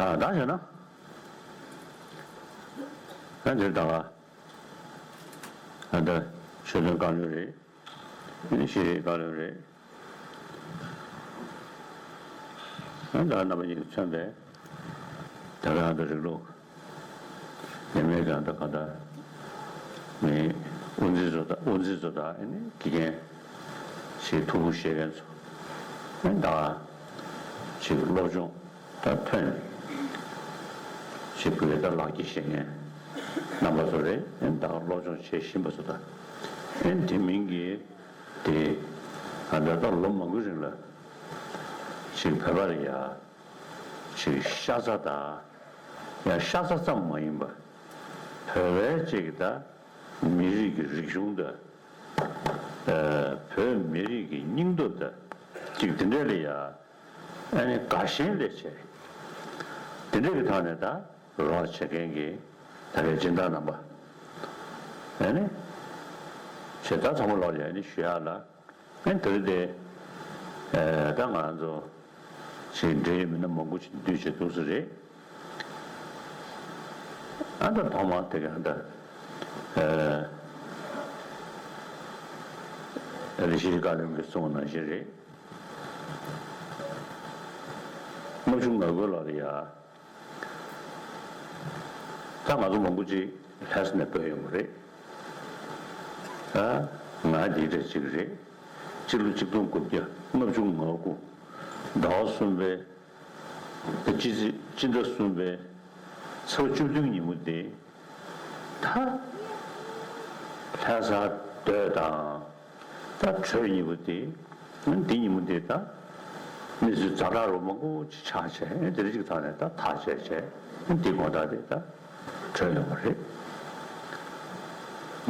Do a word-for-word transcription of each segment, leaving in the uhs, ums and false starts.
ཨ་ད་བྱས་ན། ཨ་འདིར་ད་ག་ཨ་ད་ཆོས་དོན་བཀའ་བློན་རེད། ཨ་ནི་ཤེས་རིག་བཀའ་བློན་རེད། ཨ་ད་རྣམ་པ་གཉིས་ཀྱིས་མཚོན་པའི་ད་ག་ཨ་ད་རིགས་ལུགས། ཡང་མིན་ཀྱང་ད་ག་ད་མི་དབུ་འཛིན་ཚོ་དང་དབུ་འཛིན་ཚོ་དང་ཨ་ནི་དགེ་རྒན་ཞིག་ཐུགས་ཁུར་བཞེས་མཁན་ཚོ་ཨ་ནི་ད་ཅིག་སློབ་སྦྱོང་ད་ཐོན་ནས་ཅིག་བོད་ད་ལག་ཁྱེར་བཞེས་མཁན་རྣམ་པ་ཚོ་རེད། ཨ་ནི་ད་སློབ་སྦྱོང་བྱེད་བཞིན་པ་ཚོ་དང་ཨ་ནི་དེ་མིན་གྱི་དེ་ད་ད་ལོ་མང་པོའི་རིང་ལ་ཅིག་བོད་པ་ལ་ཡ་ཅིག་ཤ་ཚ་དང་། ཡང་ཤ་ཚ་ཙམ་མ་ཡིན་པ། བོད་པའི་ཅིག་ད་མི་རིགས་ཀྱི་རིག་གཞུང་དང་། ཨ་བོད་མི་རིགས་ཀྱི་སྙིང་སྟོབས་དང་ཅིག་དེ་འདྲ་ལ་ཡ་ཨ་ནི་དགའ་ཞེན་སླེབས་བྱས། དེ་འདྲ་གི་ཐོག་ནས་ད་རོགས་བྱེད་མཁན་གྱི་ད་རེས་སྦྱིན་བདག་རྣམ་པ་ཨ་ནི་བྱས་ད་ཚང་མ་ལོག་ལ་ཡ་ཨ་ནི་ཞུ་ཡག་ལ། ཨ་ནི་དེ་རིང་དེ་ཨ་ད་ང་ཚོ་ཅིག་འབྲེལ་ཡོད་མི་སྣ་མང་པོ་ཅིག་འདུས་བྱས་འདུག་ས་རེད། ཨ་ད་ཐོག་མར་དེ་ག་ཨ་ད་ཨ་ཨ་ད་ཤེས་རིག་བཀའ་བློན་གྱིས་གསུངས་པ་ནང་བཞིན་རེད། ལྔ་བཅུ་ང་དགུ་ལོ་ལ་ཡ། ད་ང་ཚོ་མང་པོ་ཅིག་ལྷ་ས་ནས་བྲོས་ཡོང་བ་རེད། ཨ་ང་འདི་འདྲ་ཅིག་རེད། སྤྱི་ལོ་ཆིག་སྟོང་དགུ་བརྒྱ་ལྔ་བཅུ་ང་དགུ་ཟླ་བ་གསུམ་པའི་ད་སྤྱི་ཚེས་སྤྱི་ཟླ་གསུམ་པའི་ཚེས་པ་བཅུ་བདུན་ཉིན་མོ་དེ་ད་ལྷ་སར་སྡོད་དང་། ད་བྲོས་ཉིན་མོ་དེ། འདི་ཉིན་མོ་དེ་ད་གནས་ཚུལ་ཛ་དྲག་རུ་མང་པོ་ཅིག་ཆགས་བྱས་དེ་རིང་གི་ཐོག་ནས་ད་ཐག་བཅད་བྱས་འདི་དགོང་དག་དེ་ད་བྲོས་ཡོང་བ་རེད།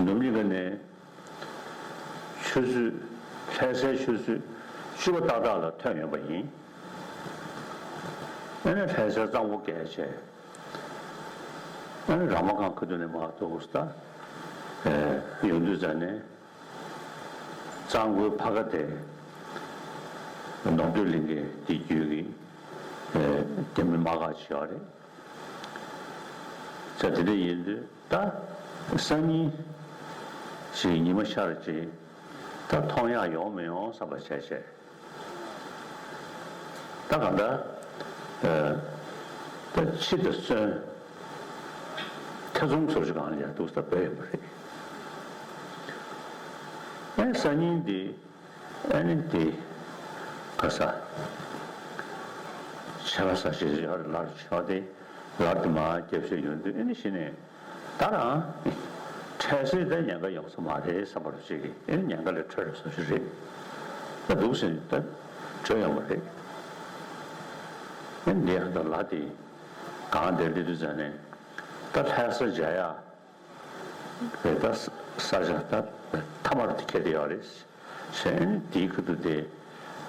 ནུབ་གཉིས་ཀ་ནས་ཆུ་ཚོད་ལྷ་སའི་ཆུ་ཚོད་བཅུ་པ་ཏག་ཏག་ལ་ཐོན་ཡོང་པ་ཡིན། ཨ་ནི་ལྷ་སའི་གཙང་པོ་བརྒལ་བྱས། ཨ་ནི་ར་མ་སྒང་ཁ་ཐུག་ནས་མར་ཏོག་ཙམ་ད་ཡོང་དུས་ཙམ་ནས། གཙང་པོའི་ཕ་ཁ་དེ་ནོར་སྟོད་གླིང་གའི་དེ་བརྒྱུད་ཀྱི་རྒྱ་མི་དམག་སྒར་ཅིག་ཡོད་རེད། ས་དེ་འདྲ་ཡིན་དུས་ད་སང་ཉིན་ཞིག་ཉི་མ་ཤར་རྗེས་ད་མཐོང་ཡག་ཡོང་མི་ཡོང་བསམ་པ་བྱས་བྱས། ད་གང་ལྟར་ད་འཆི་དང་གསོན་ཐེ་ཚོམ་བཟོ་ཞིག་གང་ལ་ཡང་འདུག་ས་བོད་ཡོད་པ་རེད། ཨེ་སང་ཉིན་འདི་ཨ་ནི་འདི་ག་ས་ཆེ་བ་ས་ཞིག་ཡོད་རེད། ལར་ཆོག་སྟེ་ལར་དུ་མ་རྒྱབ་བཤད་ཡོང་དུས་ཨ་ནི་གཞི་ནས། ད་རང་འཕྲལ་སེལ་ད་ཉེན་ཁ་ཡོང་ས་མ་རེད་བསམ་པ་ཞིག་གིས་ཨེ་ཉེན་ཁ་ལས་གྲོལ་བཟོ་ཞིག་རེད། ད་འདུག་ཟེར་ནས་ད་གྲོལ་ཡོང་བ་རེད། ཨེ་འདི་ཡང་ད་ལ་དེ་གང་དེར་སླེབས་དུས་ཙམ་ནས་ད་ལྷ་ས་མཇལ་ཡག་རེད། ད་ས་ཆ་ད་མཐའ་མར་དེ་ཁེལ་བསྡད་ཡོད་རེད། བྱས་ནས་དེའི་ཁ་ཐུག་དེ་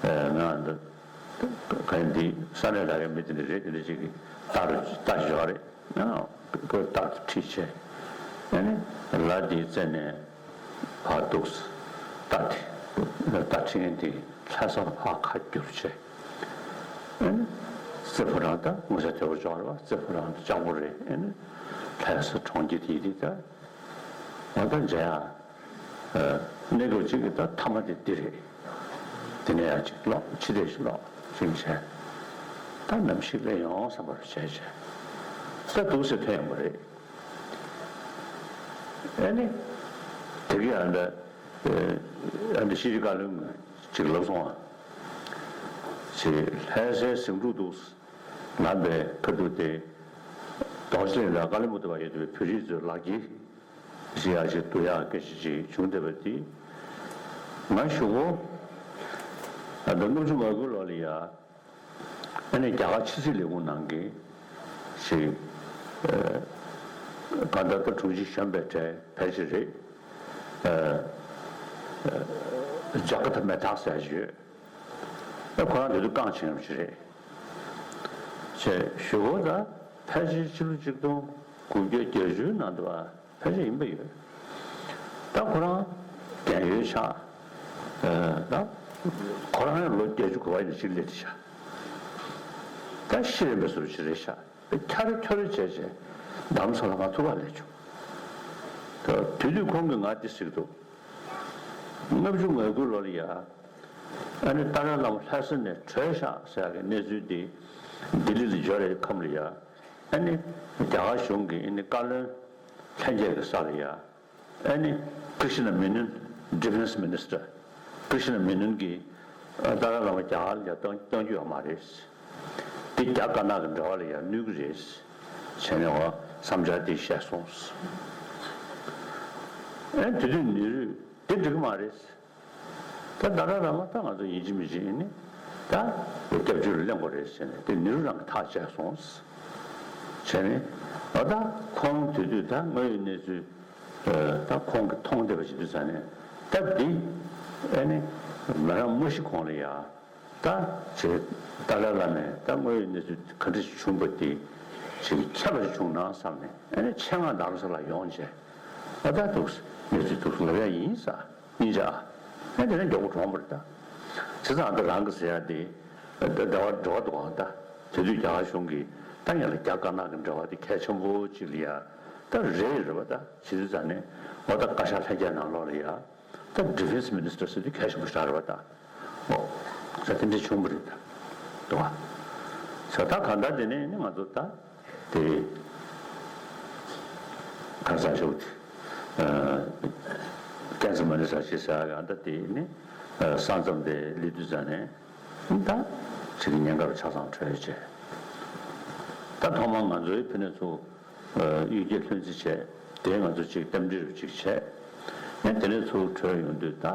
ང་འདི་ག་འདི་ས་གནས་ལ་ཡང་མི་དེ་འདྲ་རེད། དེ་འདྲ་ཅིག་གིས་རྟ་རུ་རྟ་ཞོག་རེད། ཁོས་རྟ་དེ་ཁྲིད་བྱས། ཨ་ནི་ལ་དེའི་རྩེ་ནས་ཕར་འདུག་རྟ་དེ་རྟ་ཁྲིད་མཁན་དེ་ལྷ་སར་ཕར་ཁ་བསྒྱུར་བྱས། ཨ་ནི་རྩེ་ཕོ་བྲང་ད་ངོ་ཚ་དེ་བོ་ཅོག་རེད་པ། རྩེ་ཕོ་བྲང་དེ་ལྕགས་པོ་རེད། ཨ་ནི་ལྷ་ས་གྲོང་ཁྱེར་དེ་དེ་ད། ང་ད་མཇལ་ཡག་གནས་སྐབས་གཅིག་གི་ད་མཐའ་མ་དེ་འདི་རེད། དེ་ནས་ཡང་གཅིག་ལོག་ཕྱི་བལྟས་ཤིག་ལོག་ཅིག་བྱས། ད་ནམ་ཞིག་སླེབས་ཡོང་བསམ་པར་བྱས་བྱས། ད་འདུག་སེ་ཐོན་ཡོང་པ་རེད། ཨ་ནི་དེ་གི་ཨ་འདྲ་ཨ་འདྲ་ཤེས་རིག་བཀའ་བློན་གཅིག་ལབ་སོང་བ། ཅིག་ལྷ་སའི་ཟིང་འཁྲུག་འདུག་ལབ་པའི་ཁ་ཐུག་དེ་རྡོ་རྗེ་གླིང་ལ་ཀ་ལི་མུ་ཏ་བ་ཡོད་པའི་བོད་རིགས་ཚོའི་ལག་གི་ཞིག་ཡག་ཅིག་བསྡུ་ཡག་སྐད་ཆ་ཅིག་བྱུང་བསྡད་པ་དེ། ང་གཞུག་གུ་ཨ་ད་ལྔ་བཅུ་ང་དགུ་ལོ་ལ་ཡ་ཨ་ནི་རྒྱ་གར་ཕྱི་སྲིད་ལས་ཁུངས་ནང་གི་ཞིག་ཨ་ག་ད་ལྟ་དྲུང་ཆེ་གཞོན་པའི་གྲས་ཕལ་ཆེར་རེད། ཨ་ཨ་ཇ་ཀ་ཐ་མེ་ཐག་ཟེར་ཡག་ཅིག་ཡོད། ཨ་ཁོ་རང་དེ་དུས་རྐང་བྱེད་མཁན་ཞིག་རེད། བྱས་གཞུག་གུ་ད་ཕལ་ཆེར་ཕྱི་ལོ་ཆིག་སྟོང་དགུ་བརྒྱ་བརྒྱད་ཅུའི་ནང་དུ་བ་ཕལ་ཆེར་ཡིན་པ་ཡོད། ད་ཁོ་རང་རྒན་ཡོལ་ཆགས། ཨ་ད་ཁོ་རང་ཡང་ལོ་བརྒྱད་ཅུ་གོ་བ་ཡིན་ན་ཅིག་སླེབས་ཤག་ད་ཤི་རན་པའི་བཟོ་ཞིག་རེད་ཤག་ཁྱ་རེ་ཁྱོ་རེ་བྱས་བྱས་རྡ་རམ་ས་ལ་ང་ཐུག་ག་སླེབས་བྱུང་། དེ་དུས་ཁོང་གིས་ང་འདི་ཟེར་གྱི་འདུག། ལྔ་བཅུ་ང་དགུ་ལོ་ལ་ཡ། ཨ་ནི་ཏཱ་ལའི་བླ་མ་ལྷ་ས་ནས་བྲོས་ཤག་ཟེར་ཡག་གི་གནས་ཚུལ་འདི་ལྡི་ལི་ལ་འབྱོར་བའི་ཁམས་ལ་ཡ། ཨ་ནི་རྒྱ་གར་གཞུང་གིས་ཨ་ནི་བཀའ་བློན་ལྷན་རྒྱས་ཀྱི་ས་ལ་ཡ། ཨ་ནི་ཀྲི་ཤི་ན་མེ་ནོན། Defense Minister ཀྲི་ཤི་ན་མེ་ནོན་གྱིས་ཏཱ་ལའི་བླ་མ་རྒྱ་གར་ལ་ཡ་གཏོང་གཏོང་རྒྱུ་ཡོད་མ་རེད། འདི་རྒྱ་དཀར་ནག་གི་འབྲེལ་བ་ལ་ཡང་གནོད་ཀྱི་རེད། བྱས་ནས་འོ་བསམ་འཆར་འདི་བཤད་སོང་། ཨེ་དེ་དུས་ནེ་རུས་འདི་འགྲིག་གི་མ་རེད། ད་ཏཱ་ལའི་བླ་མ་ད་ང་ཚོ་ཡིན་གཅིག་མིན་གཅིག་ཡིན་ནི་ད་སྐྱབས་བཅོལ་ལ་གླེང་དགོས་རེད་ཟེར་ནས་དེ་ནེ་རུ་རང་གིས་ཐག་བཅད་སོང་། བྱས་ནས་འོ་ད་ཁོང་དེ་དུས་ད་དངོས་ཡོད་གནས་ཚུལ་ད་ཁོང་གིས་མཐོང་བསྡད་པ་ཞིག་དུས་ཙང་ནས་ད་འདི་ཨེ་ནི་ང་རང་མ་གཞི་གོང་ལ་ཡ། ད་ཅེས་ཏཱ་ལའི་བླ་མས་ད་དངོས་ཡོད་གནས་ཚུལ་ག་འདྲ་ཞིག་བྱུང་བ་དེ་ཅིག་ཁྱབ་པ་ཞིག་བྱུང་ན་བསམ་ནས་ཨ་ནི་ཆེད་མངགས་རྡ་རམ་ས་ལ་ཡོང་བྱས་ཨ་ད་འདུག་གནས་ཚུལ་འདུག་ལབ་ཡ་ཡིན་ས་སྙིང་རྗེ་ཨ། ཨ་དེ་ནས་མགྱོགས་པོ་གྲོངས་པ་རེད་ད། བྱས་ཙང་ཨ་ད་རང་གི་ཟེར་ཡ་དེ་ད་འབྲེལ་བ་འབྲེལ་བ་འདུག་ཨང་ད། དེ་དུས་རྒྱ་གར་གཞུང་གིས་ད་ངེད་ལ་རྒྱ་དཀར་ནག་གི་འབྲེལ་བ་དེ་གལ་ཆེན་པོ་ཅིག་ལ་ཡ་ད་རེད་རེད་པ་ད་བྱེད་དུས་ཙང་ནས་འོ་ད་བཀའ་ཤག་ལྷན་རྒྱས་ནང་ལོགས་ལ་ཡ། ད་Defense Minister ཟེར་དུས་གལ་ཆེན་པོ་ཞིག་རེད་པ་ད། ཨོ། ས་དེ་འདྲ་བྱུང་བ་རེད་ད། འདུག་བ། ས་ད་གང་ལྟར་དེ་ནས་ནི་ང་ཚོ་ད། དེ། ག་ས་ཞོག་དེ། ཀན་སི་མ་ནི་ས་ཞིག་ཟ་ག་ད་དེ་ནི། ས་མཚམས་དེ་སླེབས་དུས་ཙང་ནས། ད། ཅིག་གི་ཉེན་ཁ་རུ་ཆ་ཚང་འཕྲད་བྱས། ད་ཐོག་མར་ང་ཚོའི་ཕི་ནས་ཚུར། གཡུལ་འགྱེད་ལྷུན་རྩིས་བྱས། དེ་ང་ཚོ་ཅིག་གཏམ་འདྲི་རུ་ཅིག་བྱས། ཨེ་དེ་ནས་ཚུར་བྲོས་ཡོང་དུས་ད།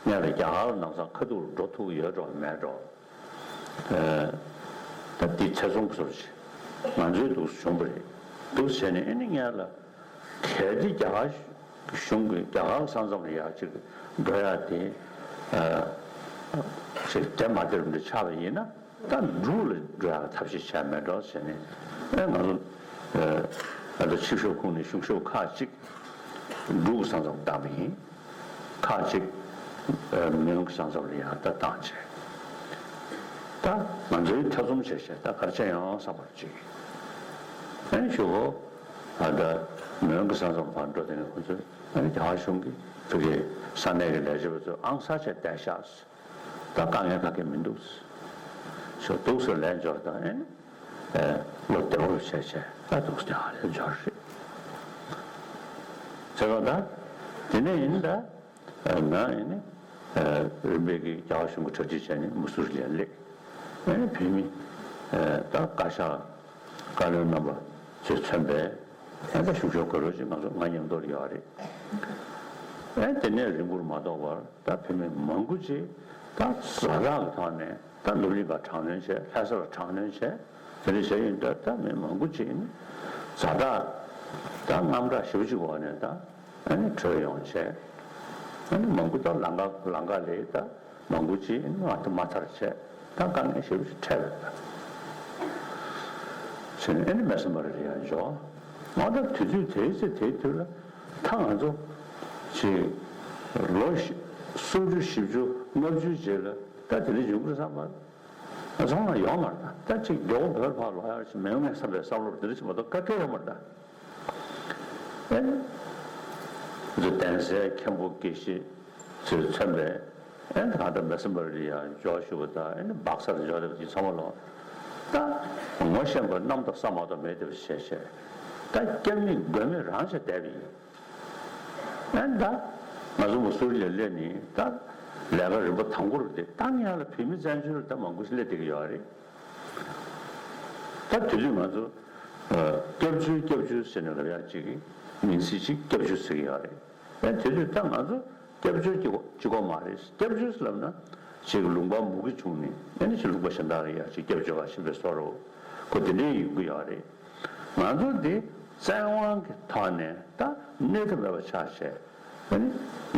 ངས་ལ་རྒྱ་གར་ལ་ནམ་སང་ཁ་ཐུག་ལ་འགྲོ་ཐུབ་ཀྱི་ཡོད་འགྲོ་མེད་འགྲོ། ད་འདི་ཚེ་སྲོང་གི་བཟོ་ཞིག་ང་ཚོའི་འདུག་སེ་བྱུང་བ་རེད། འདུག་སེ་བྱས་ནས་ཨེ་ནི་ངས་ལ་གལ་ཏེ་རྒྱ་གར་གཞུང་གིས་རྒྱ་གར་ས་མཚམས་ལ་ཡར་ཅིག་འགྲོ་ཡ་དེ་ཅིག་དེ་མ་དེར་འདྲ་ཆགས་པ་ཡིན་ན་ད་འབྲུག་ལ་འགྲོ་ཡ་ཐབས་ཤེས་བྱས་མེད་འགྲོ་ཟེར་ནས་ཨེ་ང་ཚོ་ཨ་ད་ཕྱི་ཕྱོགས་ཁོངས་ནས་གཞུང་ཞབས་ཁག་ཅིག་འབྲུག་གི་ས་མཚམས་བཏང་བ་ཡིན། ཁག་ཅིག་མོན་གྱི་ས་མཚམས་ལ་ཡང་ད་བཏང་བྱས། ད་ང་ཚོའི་ཐེ་ཚོམ་བྱས་བྱས་ད་ག་རེ་བྱས་ཡོང་བསམ་པ་ཅིག་ཨ་ནི་ཞུ་གོ་ཨ་ད་མོན་གྱི་ས་མཚམས་བར་འགྲོ་དེ་ནས་ཁོ་ཚོས་ཨ་ནི་རྒྱ་གར་གཞུང་གིས་ཕ་གིའི་ས་གནས་ཀྱི་ལས་བྱེད་པ་ཚོས་ཨང་གསར་བྱས་བསྡད་ཤག་ད་དཀའ་ངལ་ག་གེ་མི་འདུག་ཞུ་འདུག་སེ་ལན་འབྱོར་དང་ཨ་ནི། བློ་བདེ་བོ་བྱས་བྱས་ད་འདུག་སེ་ཧ་ལས་འབྱོར་རེད། ཚེ་རོགས་ད་དེ་ནས་ཡིན་ད་ང་ཡིན་ནི་རིམ་པས་ཀྱི་རྒྱ་གར་གཞུང་གི་གྲ་སྒྲིག་བྱས་ནས་མུ་སུ་རི་ལ་སླེབས། ཨ་ནི་བོད་མི་ད་བཀའ་ཤག་བཀའ་བློན་རྣམ་པ་ཚོས་མཚོན་པའི་ཨ་ད་གཞུང་ཞབས་གོ་རོ་ཅིག་ང་ཚོ་ང་མཉམ་དུ་ཡོད་རེད། ཨ་དེ་ནས་རིང་པོར་མ་ཐོགས་པར། ད་བོད་མི་མང་པོ་ཅིག་ད་ཛ་དྲག་གི་ཐོག་ནས་ད་ལྡི་ལི་ལ་དྲག་གནོན་བྱས། ལྷ་ས་ལ་དྲག་གནོན་བྱས། དེ་འདྲ་བྱས་ཡོང་དུས་ད་མི་མང་པོ་ཅིག་ནི་ཛ་དྲག་ད་དངངས་སྐྲག་ཞེ་པོ་ཅིག་འོག་ནས་ད་ཨ་ནི་བྲོས་ཡོང་བྱས། ཨ་ནི་མང་པོ་ད་ལམ་ཁ་ལམ་ཁ་ལ་ད་མང་པོ་ཅིག་ནི་མ་མཐར་བྱས། ད་དཀའ་ངལ་ཞེ་པོ་ཅིག་འཕྲད་པ་རེད། བྱས་ནས་ཨ་ནི་མེ་སེམས་པ་རེ་ལ་ཡར་འབྱོར། ང་ད་དུས་ཚོད་དེའི་ཚེ་དེའི་དུས་ལ་ད་ང་ཚོ་ཅིག་ལོ་བཞི་སུམ་ཅུ་བཞི་བཅུ་ལྔ་བཅུའི་རྗེས་ལ་ད་དེ་འདྲ་ཡོང་གི་རེད་བསམ་པ་ཚང་མ་ཡོང་མ་རེད། ད་ཅིག་མགྱོགས་པོ་བོད་ཕར་ལོག་ཡག་ཅིག་མེད་མེད་བསམ་པའི་བསམ་བློ་དེ་འདྲ་ཅིག་མ་གཏོགས་ག་གེ་ཡོང་མ་རེད་ད། ཨེ། ང་ཚོ་གདན་སའི་མཁན་པོ་དགེ་བཤེས་ཚོས་མཚོན་པའི་ཨེ་ད་གང་ལྟར་མེ་སེམས་པ་རེ་ལ་ཡར་འབྱོར་ཞུ་བ་དང་ཨེ་ནི་སྦག་སར་འབྱོར་བསྡད་པ་དེ་ཚང་མ་ལོ། ད་ངོ་ཤེས་པ་གནམ་དང་ས་མ་གཏོགས་མེད་བསྡད་པ་ཞིག་བྱས་བྱས། ད་སྐྱབས་མེད་མགོན་མེད་རང་བྱས་བསྡད་པ་ཡིན། ཨེ་ད་ང་ཚོ་མུ་སུ་རི་ལ་སླེབས་ནས་ད་ལས་ཀ་རིམ་པ་དང་པོ་རེད་དེ། ད་ངས་ལ་བོད་མི་བཙན་བྱོལ་ལ་ད་མང་པོ་ཞིག་སླེབས་བསྡད་ཀྱི་ཡོད་རེད། ད་དེ་དུས་ང་ཚོ་སྐྱབས་བཅོལ་སྐྱབས་བཅོལ་ཟེར་ནས་ལབ་ཡག་ཅིག་གི་མིང་ཚིག་ཅིག་སྐྱབས་བཅོལ་ཟེར་གྱི་ཡོད་རེད། ཨེ་དེ་དུས་ད་ང་ཚོ་སྐྱབས་བཅོལ་གྱི་གཅིག་པོ་མ་རེད། སྐྱབས་བཅོལ་ལབ་ན་ཅིག་ལུང་པ་མུ་གེ་བྱུང་ནས་ཨེ་ནི་ཅིག་ལུང་པ་གཞན་དག་ལ་ཡར་ཅིག་སྐྱབས་བཅོལ་བར་ཕྱིན་པའི་བཟོ་འདྲ་ཁོ་དེ་འདྲའི་ཡོང་གི་ཡོད་རེད། ང་ཚོ་འདི་བཙན་དབང་གི་ཐོག་ནས་ད་གནས་ཐབས་མེད་པ་ཆགས་བྱས་ཨེ་ནི་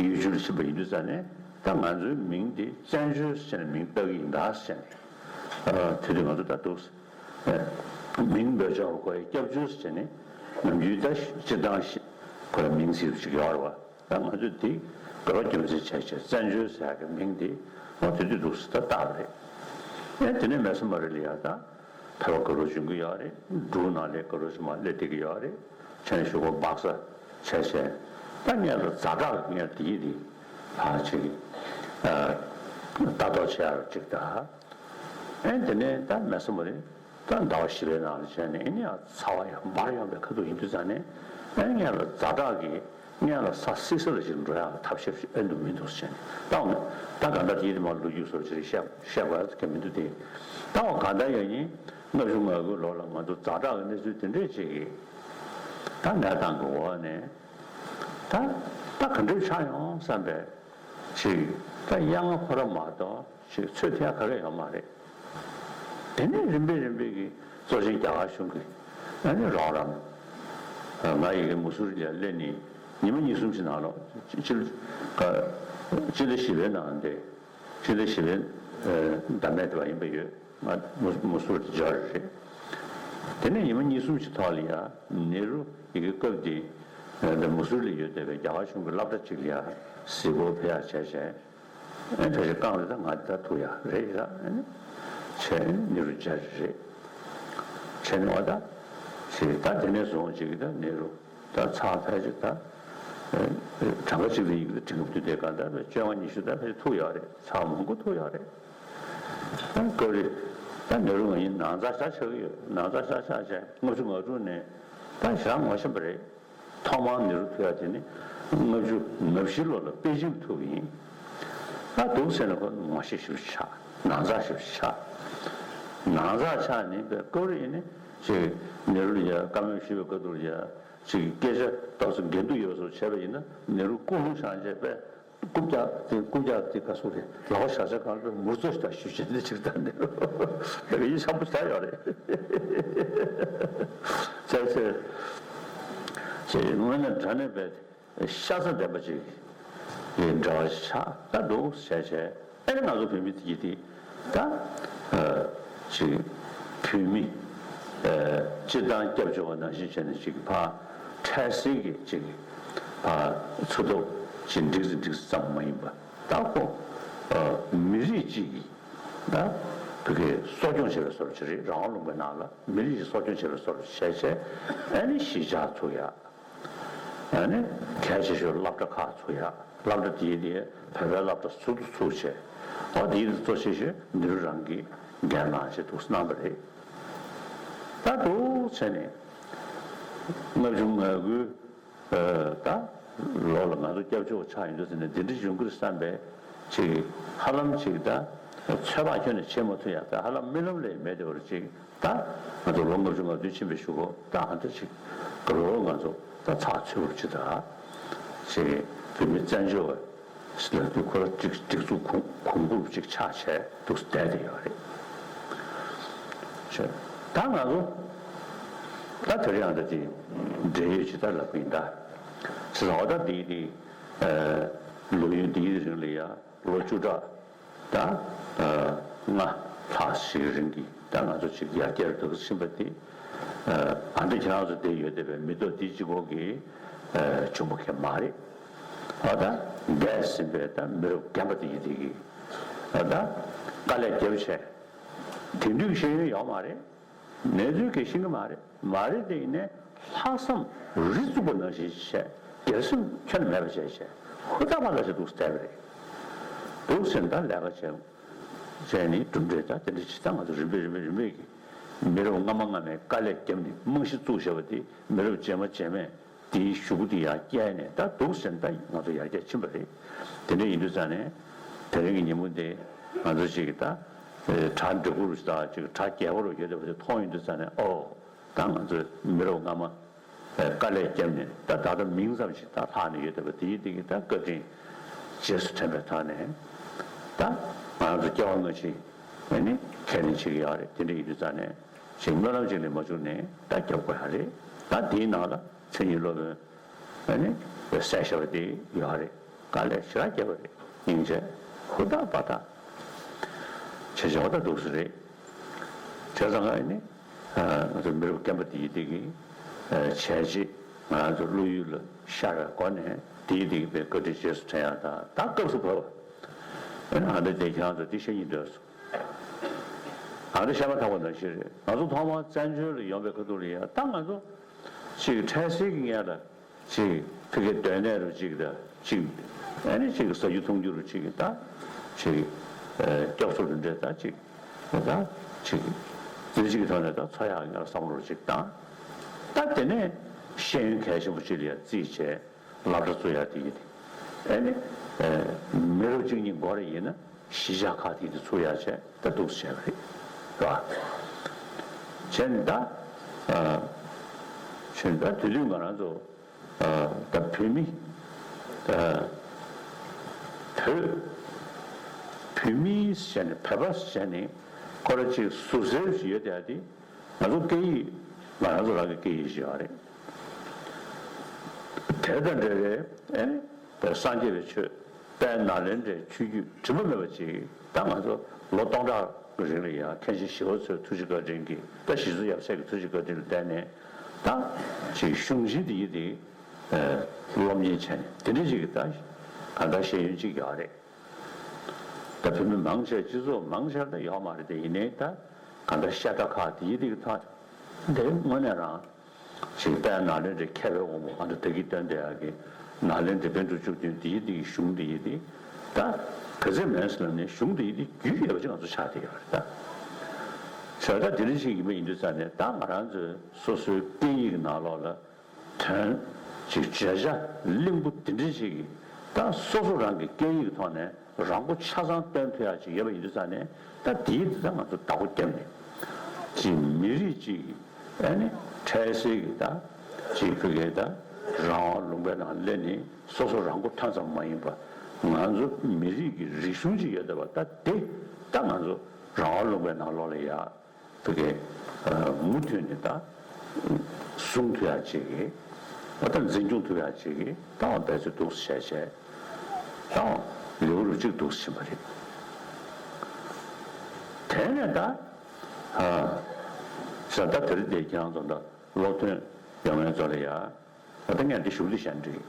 ཡུལ་གྲུ་ལ་ཕྱིན་པ་ཡིན་དུས་ཙང་ནས་ད་ང་ཚོའི་མིང་འདི་བཙན་བྱོལ་ཟེར་ནས་མིང་བཏགས་ཀྱི་ཡིན་ད་ཟེར་ནས་དེ་དུས་ང་ཚོ་ད་འདུག་མིང་འབོད་ཆོག་པ་ཁོ་ཡི་སྐྱབས་བཅོལ་ཟེར་ནས་ནམ་རྒྱུན་ད་སྤྱིར་བཏང་ཞིག་ཁོ་ལ་མིང་ཟེར་ཞིག་ཡོད་རེད་བ། ད་ང་ཚོས་དེ་དགོས་པ་རྒྱུ་མཚན་བྱས་བྱས་བཙན་བྱོལ་ཟེར་ཡག་གི་མིང་དེ་ང་ཚོས་དེ་འདུག་སེ་ད་བཏགས་པ་རེད། ཨེ་དེ་ནས་མེ་སེམས་པ་རེ་ལ་ཡར་ད་ ཕལ་པ་དགའ་རབ་འབྱུང་གི་ཡོད་རེད། འབྲུག་ནང་ལ་དགའ་རབ་ཅིག་མར་སླེབས་བསྡད་ཀྱི་ཡོད་རེད། བྱས་ནས་གཞུག་གུ་སྦག་ས་བྱས་བྱས། ད་ངས་ལ་ཛ་དྲག་ངས་དེ་ཡིན་དེ་ཕར་ཅིག་ལྟ་རྟོག་བྱེད་ཡག་ཅིག་དང་། ཨེ་དེ་ནས་ད་མེད་ས་མ་རེད། ད་ཟླ་བ་བཞི་པའི་ནང་ལ་བྱས་ནས་ཨེ་ནི་ཡང་ཚ་བ་ཡང་འབར་ཡོང་པའི་ཁ་ཐུག་ཡིན་དུས་ཙང་ནས། ཨེ་ངས་ལ་ཛ་དྲག་གི་ངས་ལ་ས་བསིལ་ས་ལ་ཅིག་འགྲོ་ཡག་ལ་ཐབས་ཤེས་ཨེ་འདུག་མི་འདུག་བྱས་ནས། ད་འོ་ན་ད་ག་འདྲ་དེ་ཡིན་དེ་མར་ལོ་རྒྱུས་སོགས་ཅིག་བཤད་བཤད་དགོས་ཡག་གང་མི་འདུག་དེ། ད་འོ་ག་འདྲ་ཡང་ཡིན། ལྔ་བཅུ་ང་དགུའི་ལོ་ལ་ང་ཚོ་ཛ་དྲག་གི་གནས་ཚུལ་དེ་འདྲས་ཅིག་གིས་ད་གནས་སྟངས་ཀྱི་འོག་ནས་ད་ད་ག་འདྲས་ཆགས་ཡོང་བསམ་པའི་ཅིག་ད་གཡང་ཁོ་ར་མ་གཏོགས་ཅིག་ཚོད་ཐིག་ག་གེ་ཡོད་མ་རེད། དེ་ནས་རིམ་པས་རིམ་པས་ཀྱིས་གཙོ་ཆེན་རྒྱ་གར་གཞུང་གིས་ཨ་ནི་རོགས་རམ། ང་ཡི་གེ་མུ་སུ་རི་ལ་སླེབས་ནས་ཉི་མ་གཉིས་གསུམ་ཞིག་ནང་ལོགས་སྤྱི་སྤྱི་ཟླ་བཞི་པའི་ནང་དེ། སྤྱི་ཟླ་བཞི་པའི་ཟླ་མེད་དེ་བ་ཡིན་པ་ཡོད། ང་མུ་མུ་སུ་རི་དེ་འབྱོར་རེད། དེ་ནས་ཉི་མ་གཉིས་གསུམ་ཞིག་ཐོག་ལ་ཡ་ནེ་རུ་ཡི་གེ་སྐབས་དེ་འདི་མུ་སུ་རི་ལ་ཡོད་བསྡད་པའི་རྒྱ་གར་གཞུང་གི་སློབ་གྲྭ་གཅིག་ལ་ཡ་གཟིགས་སྐོར་ཕེབས་ཡག་བྱས་བྱས། ཨེ་ད་ཅིག་རྐང་རེད། ད་ང་འདི་ད་ཐུག་ཡག་རེད་ཡ། ཨེ་ནི་བྱས་ནས་ནེ་རུ་མཇལ་རེད། བྱས་ནས་བ་ད་ཞེས་ད་དེ་ནས་བཟུང་ཅིག་གིས་ད་ནེ་རུ་ད་ཚར་ཕལ་ཆེར་ད་གྲངས་ཀ་གཅིག་ལ་ཡིག་ད་དྲན་གི་མི་འདུག་དེ་ག་ད་བཅོ་ལྔ་ཉི་ཤུ་ད་ཕལ་ཆེར་ཐུག་ཡག་རེད། ཚར་མང་པོ་ཐུག་ཡག་རེད། ད་སྐབས་རེ་ད་ནེ་རུ་ང་ཡིན་ནང་ཚ་ཤ་ཆགས་ཀྱི་ཡོད། ནང་ཚ་ཤ་ཆགས་བྱས་ལྔ་བཅུ་ང་དྲུག་ནས་ད་ཞེ་དྲག་ངོ་ཤེས་པ་རེད། ཐོག་མར་ནེ་རུ་ཐུག་ཡག་དེ་ནི་ལྔ་བཅུ་ང་བཞི་ལོ་ལ་པེ་ཅིང་ཐུག་ཡིན། ད་འདུག་ཟེར་ན་ཁོ་ངོ་ཤེས་ཞིབ་ཆགས། ནང་ཚ་ཞིབ་ཆགས། ནང་ཚ་ཆགས་ནི་པའི་སྐབས་རེ་ཡིན་ནི་ཅིག་ནེ་རུ་ལ་ཡ་བཀའ་མོལ་ཞུས་པའི་སྐབས་དུ་ལ་ཡ་ཅིག་སྐད་ཆ་ཏོག་ཙམ་འགལ་འདུ་ཡོད་བཟོ་བྱས་པ་ཡིན་ན་ནེ་རུ་སྐུ་རླུང་བཞེངས་བྱས་པས། རྐུབ་བཀྱག་དེ་རྐུབ་བཀྱག་དེ་ག་སོ་རེད། ལག་པ་བཞག་བྱ་གང་ལ་མུར་ཙོ་ཞིག་དང་ཞུ་བྱེད་འདི་ཅིག་དང་འདི་ལོ་དེ་ག་ཡིད་ཆགས་པོ་ཆགས་ཡོད་རེད། བྱས་ཚེ་ཅེས་དངོས་གནས་དྲང་གནས་པའི་ཤ་ཚ་ལྡན་པ་ཅིག་གི་འདྲ་བ་ཆགས་ད་འདུག་བྱས་བྱས། ཨེ་ང་ཚོ་བོད་མི་དེ་ཡིན་དེ་ད་ཅིག་བོད་མི་སྤྱིར་བཏང་སྐྱབས་བཅོལ་བ་ནང་བཞིན་བྱས་ནས་ཅིག་ཕར་འཕྲལ་སེལ་གྱི་ཅིག་ཕར་འཚོ་ཐབས་ཅིག་འགྲིག་ཙམ་འགྲིག་ཙམ་མ་ཡིན་པ། ད་ཁོ་མི་རིགས་གཅིག་གིས་ད་བོད་སྐད་གསོ་སྐྱོང་བྱེད་པའི་བཟོ་འདྲ་ཅིག་རེད། རང་དབང་ལུང་པའི་ནང་ལ་མི་རིགས་ཀྱི་གསོ་སྐྱོང་བྱེད་པའི་བཟོ་འདྲ་བྱས་བྱས། ཨ་ནི་གཞིས་ཆགས་ཚུགས་ཡག་ཨ་ནི་གལ་ཆེ་ཤོས་སློབ་གྲྭ་ཁག་ཚུགས་ཡག་སློབ་གྲྭ་དེའི་དེ་བོད་པའི་སློབ་གྲྭ་ཟུར་དུ་ཚུགས་བྱས། ཨོ་དེའི་དེ་གཙོ་ཆེ་ཤོས་ནེ་རུ་རང་གིས་འགན་བླངས་བྱས་འདུག་གནང་བ་རེད། ད་འདུག་བྱས་ནས་ལྔ་བཅུ་ང་དགུའི་ད་ལོ་ལ་ང་ཚོ་སྐྱབས་བཅོལ་བ་ཆགས་ཡོང་དུས་ཟེར་ནས་འདི་འདྲ་འབྱུང་གི་རེད་བསམ་པའི་ཅིག་ཧ་ལམ་ཅིག་ད་ཚོད་དཔག་ཁྱོན་ནས་བྱེད་མ་ཐུབ་ཡག་ད་ཧ་ལམ་རྨི་ལམ་ལས་མེད་དེ་བར་ཅིག་ད་ང་ཚོ་ལོ་ལྔ་བཅུ་ང་བདུན་ཕྱིན་པའི་གཞུག་གུ་ད་ཨ་འདྲ་ཅིག་ག་ལོ་ང་ཚོ་ད་ཚགས་ཚུད་པོ་ཅིག་ད་ཅིག་བོད་མི་བཙན་བྱོལ་བ་ལ་དུས་ཁོ་ར་སྒྲིག་སྒྲིག་འཛུགས་གོང་གོང་བཀུར་ཅིག་ཆགས་བྱས་འདུག་བསྡད་དེ་ཡོད་རེད། ད་ང་ཚོ་ད་དེ་རིང་ཨ་འདྲ་ཅིག་འབྲེལ་ཡོད་ཅིག་ད་ལབ་གི་ཡིན་ད། བྱས་ཙང་ཨོ་ད་འདི་འདི་ལོ་ཡུན་འདིའི་རིང་ལ་ཡ་ལོ་བཅུ་ཕྲག་ད་ལྔ་ལྷག་ཞིག་རིང་གི་ད་ང་ཚོ་ཅིག་ཡར་རྒྱས་འགྲོ་གི་ཕྱིན་པ་དེ་ཨ་འདི་ཁྱེད་རང་ཚོ་བསྡད་ཡོད་བསྡད་པའི་མི་ཐོག་འདི་གཅིག་པོ་གིས་བྱུང་བ་གང་མ་རེད། ཨ་ད་འདས་ཟིན་པའི་ད་མི་རབས་རྒན་པ་དེ་ཡིན་དེ་གིས་ཨ་ད་དཀའ་ལས་བརྒྱབ་བྱས་དེང་དུས་ཤེས་ཡོན་ཡོད་མ་རེད། གནས་ཚུལ་གལ་ཤེས་ཀྱི་མ་རེད། མ་རེད་དེ་ཡིན་ནའི་ལྷག་བསམ་རི་བཙུགས་པ་ནང་བཞིན་བྱས། སྒེར་སེམས་ཁྱོན་ནས་མེད་པ་བྱས་བྱས་ཧུར་ཐག་པ་ལ་བྱས་འདུག་བསྡད་པ་རེད། འདུག་ཟེར་ད་ལས་ཀ་བྱས་བྱས་ནི་གྲུབ་འབྲས་ད་དེ་འདྲ་ཇི་ལྟར་ང་ཚོ་རིམ་པས་རིམ་པས་རིམ་པས་ཀྱི་མི་རབས་སྔ་མ་སྔ་མའི་དཀའ་ལས་བརྒྱབ་ནས་རྨང་གཞི་བཙུགས་བཞག་པ་དེ་མི་རབས་རྗེས་མ་རྗེས་མས་དེའི་གཞུག་གུ་དེ་ཡར་བསྐྱལ་ནས་ད་འདུག་ཟེར་ད་ང་ཚོ་ཡར་རྒྱས་ཕྱིན་པ་རེད། དེ་འདྲ་ཡིན་དུས་ཙང་ནས་དེ་རིང་གི་ཉིན་མོ་འདི་ང་ཚོ་ཅིག་ད་གྲ་འགྲིག་པོ་རུ་ཞིག་དང་ཅིག་གྲ་རྒྱས་པོ་རུ་ཡོད་བསྡད་པ་དེ་མཐོང་ཡོང་དུས་ཙང་ནས་ཨོ། ད་ང་ཚོས་མི་རབས་སྔ་མ་དཀའ་ལས་བརྒྱབ་ནས་ད་ད་ལྟ་མིང་ཙམ་ཞིག་ད་ལྷག་ནས་ཡོད་བསྡད་པ་དེའི་སྟེང་གི་ད་བཀའ་དྲིན་རྗེས་སུ་དྲན་པའི་ཐོག་ནས་ད་ང་ཚོ་སྐྱེ་བ་སྔ་ཕྱི་ཨ་ནི་ཁས་ལེན་བྱེད་ཀྱི་ཡོད་རེད། དེ་འདྲ་ཡིན་དུས་ཙང་ནས་ཅིག་སྨོན་ལམ་ཅིག་ལས་མ་བཅུག་ནས་ད་རྒྱབ་དགོས་ཡ་རེད། ད་དེའི་ནང་ལ་མཚན་ཉིད་སློབ་དཔོན་ཨ་ནི་གསལ་ཤོས་དེ་ཡོད་རེད། དཀའ་ལས་ཞེ་དྲག་བརྒྱབ་པ་རེད། སྙིང་རྗེ་ཧུར་ཐག་པ་ཐག་བྱས་བྱས་པ་ད་འདུག་སེ་རེད། བྱས་ཙང་ཨ་ནི་ང་ཚོ་མི་རབས་རྒན་པ་དེ་ཡིན་དེ་གི་བྱས་རྗེས་ང་ཚོ་བློ་ཡུལ་ལ་ཤར་བའི་སྒོ་ནས་དེ་ཡིན་དེ་གི་བའི་བཀའ་དྲིན་རྗེས་སུ་དྲན་ཡག་དང་ད་སྐབས་སུ་བབས་པ་ཨ་ནི་ཨ་འདྲ་དེ་ཁྱེད་རང་ཚོ་དེ་བཤད་སྙིང་འདོད་སོང་། ད་ལྟ་བཤད་མ་ཐག་པ་ནང་བཞིན་རེད། ང་ཚོ་ཐོག་མར་བཙན་བྱོལ་ལ་ཡོང་པའི་ཁ་ཐུག་ལ་ཡ་ད་ང་ཚོ་ཅིག་འཕྲལ་སེལ་གྱི་ངང་ལ་ཅིག་ཕ་གིའི་སྡོད་གནས་རུ་ཅིག་དང་ཅིག་ཨ་ནི་ཅིག་ཟ་རྒྱུ་འཐུང་རྒྱུ་རུ་ཅིག་ད་ཅིག་ཨ་སྐྱབས་སུ་རུ་འདྲེ་ད་ཅིག་ད་ཅིག་རྩེ་གཅིག་གི་ཐོག་ནས་ད་འཚོ་ཡག་ངང་ལ་བསམ་བློ་རུ་ཅིག་བཏང་། ད་དེ་ནས་ཤེས་ཡོན་གལ་ཆེན་པོ་ཅིག་ལ་ཡ་རྩིས་བྱས། སློབ་གྲྭ་བཙུགས་ཡག་དེ་ཡིན། ཨ་ནི་ཨ་མི་རབས་གཅིག་གཉིས་འགོར་ཡིན་ན་གཞིས་ཆགས་ཁག་དེ་དེ་ཚུགས་ཡག་བྱས་ད་འདུག་སེ་བྱས་པ་རེད། རེད་བ། བྱས་ནས་ད་ཨ་བྱས་ནས་ད་དེ་དུས་ང་རང་ཚོ་ཨ་ད་བོད་མི་ཨ་བོད་བོད་མི་ཟེར་ནས་བོད་པ་ཟེར་ནས་ཁོ་རང་ཅིག་ཟུར་ཟེར་ཞིག་ཡོད་དེ་ཨ་དེ། ང་ཚོ་སྐད་ཡིག་ང་རང་ཚོ་རང་གི་སྐད་ཡིག་ཞིག་ཡོད་རེད། དེ་དང་འབྲེལ་བའི་ཨེ་ནི་སངས་རྒྱས་པའི་ཆོས་དཔལ་ནཱ་ལེནྡྲའི་ཆོས་བརྒྱུད་དྲི་མ་མེད་པ་ཅིག་ད་ང་ཚོ་ལོ་སྟོང་ཕྲག་གི་རིང་ལ་ཡང་མཁན་ཆེན་ཞི་བ་འཚོའི་ཐུགས་རྗེ་བཀའ་དྲིན་གྱིས་ད་ཞི་འཚོ་ཡབ་སྲས་ཀྱི་ཐུགས་རྗེ་བཀའ་དྲིན་ལ་བརྟེན་ནས་ད་ཅིག་གཞུང་ཆེན་འདི་ཡི་དེ་སློབ་གཉེར་བྱས་ནས་དེ་འདྲ་ཅིག་གི་ད་གང་ལྟར་ཤེས་ཡོན་ཅིག་ཡོད་རེད། ད་བོད་མི་མང་ཆེ་སྤྱི་ཚོགས་མང་ཆེ་ད་ཡོད་མ་རེད་དེ་ཡིན་ནའི་ད་གང་ལྟར་བཤད་གྲྭ་ཁག་དེ་ཡི་དེ་གི་ཐོག་དེ་དངོས་གནས་རང་། ཅིག་དཔལ་ནཱ་ལེནྡྲའི་མཁས་པའི་དབང་པོ་ང་ཚོ་ད་གིན་སྟོན་བསྡད་ཡག་གི་ནཱ་ལེནྡྲ་པཎ་གྲུབ་བཅུ་བདུན་འདི་ཡི་འདི་གི་གཞུང་འདི་ཡི་འདི་ད་ག་ཚད་མེད་ཟེར་ལབ་ནས་གཞུང་འདི་ཡི་འདི་རྒྱུས་ཡོད་པ་ཅིག་ང་ཚོ་ཆགས་བསྡད་ཡོད་རེད་ད། བྱས་ད་དེ་འདྲ་ཞིག་ཡིན་པ་ཡིན་དུས་ཙང་ནས་ད་ང་རང་ཚོའི་སོ་སོའི་སྐད་ཡིག་གི་ནང་ལོགས་ལ་དོན་ཅིག་བརྗོད་བྱ་བརླིང་པོ་འདི་འདྲ་ཞིག་གི་ད་སོ་སོ་རང་གི་སྐད་ཡིག་གི་ཐོག་ནས། རང་མགོ་ཆ་ཚང་སྟོན་ཐུབ་ཡག་ཅིག་ཡོད་པ་ཡིན་དུས་ཙང་ནས་ད་དེའི་འདི་ད་ང་ཚོ་བདག་པོ་བརྒྱབ་ནས་ཅིག་མི་རིགས་ཅིག་ཨ་ནི་འཕྲལ་སེལ་གྱི་ད་ཅིག་ཕ་གིའི་ད་རང་དབང་ལུང་པའི་ནང་སླེབས་ནས་སོ་སོ་རང་མགོ་ཐོན་ཙམ་མ་ཡིན་པ་ང་ཚོ་མི་རིགས་ཀྱི་རིག་གཞུང་ཅིག་ཡོད་བསྡད་པ་ད་དེ་ད་ང་ཚོ་རང་དབང་ལུང་པའི་ནང་ལོགས་ལ་ཡ། ཕ་གི་མུ་མཐུད་ནས་ད་སྲུང་ཐུབ་ཡག་ཅིག་གི་ད་འཛིན་སྐྱོང་ཐུབ་ཡག་ཅིག་གི་ད་འབད་རྩོལ་འདུག་སེ་བྱས་བྱས་ད་ལེའུ་རུ་གཅིག་འདུག་སེ་ཕྱིན་པ་རེད། དེ་ནས་ད་ས་ད་དེ་རིང་དེ་ཁྱེད་རང་ཚོ་ད་སློབ་ཐོན་ཡོང་མཁན་ཚོ་ལ་ཡ་ད་ངས་འདི་ཞུ་འདི་བྱས་འདྲི།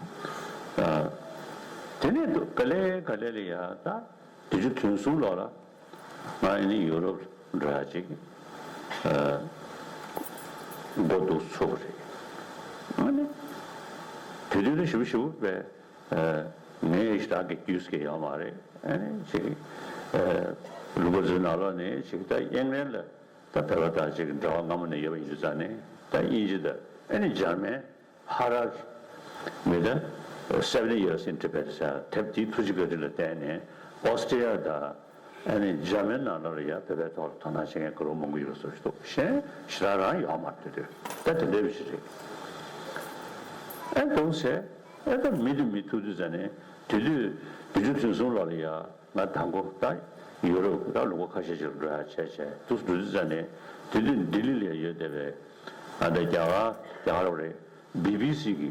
དེ་ནས་འདུག་ག་ལེ་ག་ལེ་ལ་ཡ་ད་དུས་ཚོད་ཐུང་སོང་ལོག་ལ། ང་ཨ་ནི་ཡུ་རོབ་འགྲོ་ཡག་ཅིག་ཨ་མགོ་འདོགས་ཚུགས་པ་རེད། ཨ་ནི་དེ་དུས་ནི་ཞིབ་ཞིབ་པའི་ཨ་ངའི་ཞེ་དྲག་གི་རྒྱུས་ཀྱི་ཡོད་མ་རེད། ཨ་ནི་ཅིག་ཨ་ལུང་པ་ཚོའི་ནང་ལོགས་ནས་ཅིག་ད་དབྱིན་ལན་ལ་ད་བོད་པ་དང་ཅིག་འབྲེལ་བ་སྔ་མོ་ནས་ཡོད་པ་ཡིན་དུས་ཙང་ནས་ད་དབྱིན་ཇི་དང་ཨ་ནི་འཇར་མན། ཧ་ར་མི་ད་Seventy Years in Tibet ཟེར་དེབ་དེའི་ཐུགས་རྗེ་བཀའ་དྲིན་ལ་བརྟེན་ནས་ཨོ་སི་ཀྲི་ཡ་དང་ཨ་ནི་འཇར་མན་ནང་ལོགས་ལ་ཡ་བོད་པའི་ཐོག་ལ་དོ་སྣང་བྱེད་མཁན་ག་རུ་མང་པོ་ཡོད་པ་བཟོ་ཞིག་འདུག་གཞན་ཞེ་དྲག་རང་ཡོད་མ་རེད་དེ་དུས་ད་དེ་འདྲ་བ་ཞིག་རེད། ཨེ་འདུག་ཟེར་ཨེ་ད་མི་དེ་མི་ཐུག་དུས་ཙ་ནས་དེ་དུས་དུས་ཚོད་ཐུང་སོང་ལོག་ལ་ཡ་ང་དང་པོ་ད་ཡུ་རོབ་ད་ལུང་པ་ཁ་ཤས་ཤིག་འགྲོ་ཡ་བྱས་བྱས་འདུག་འགྲོ་དུས་ཙ་ནས་དེ་དུས་ལྡི་ལི་ལ་ཡོད་བསྡད་པའི་ཨ་ད་རྒྱ་གར་རྒྱ་གར་རེད། བི་བི་སི་གི་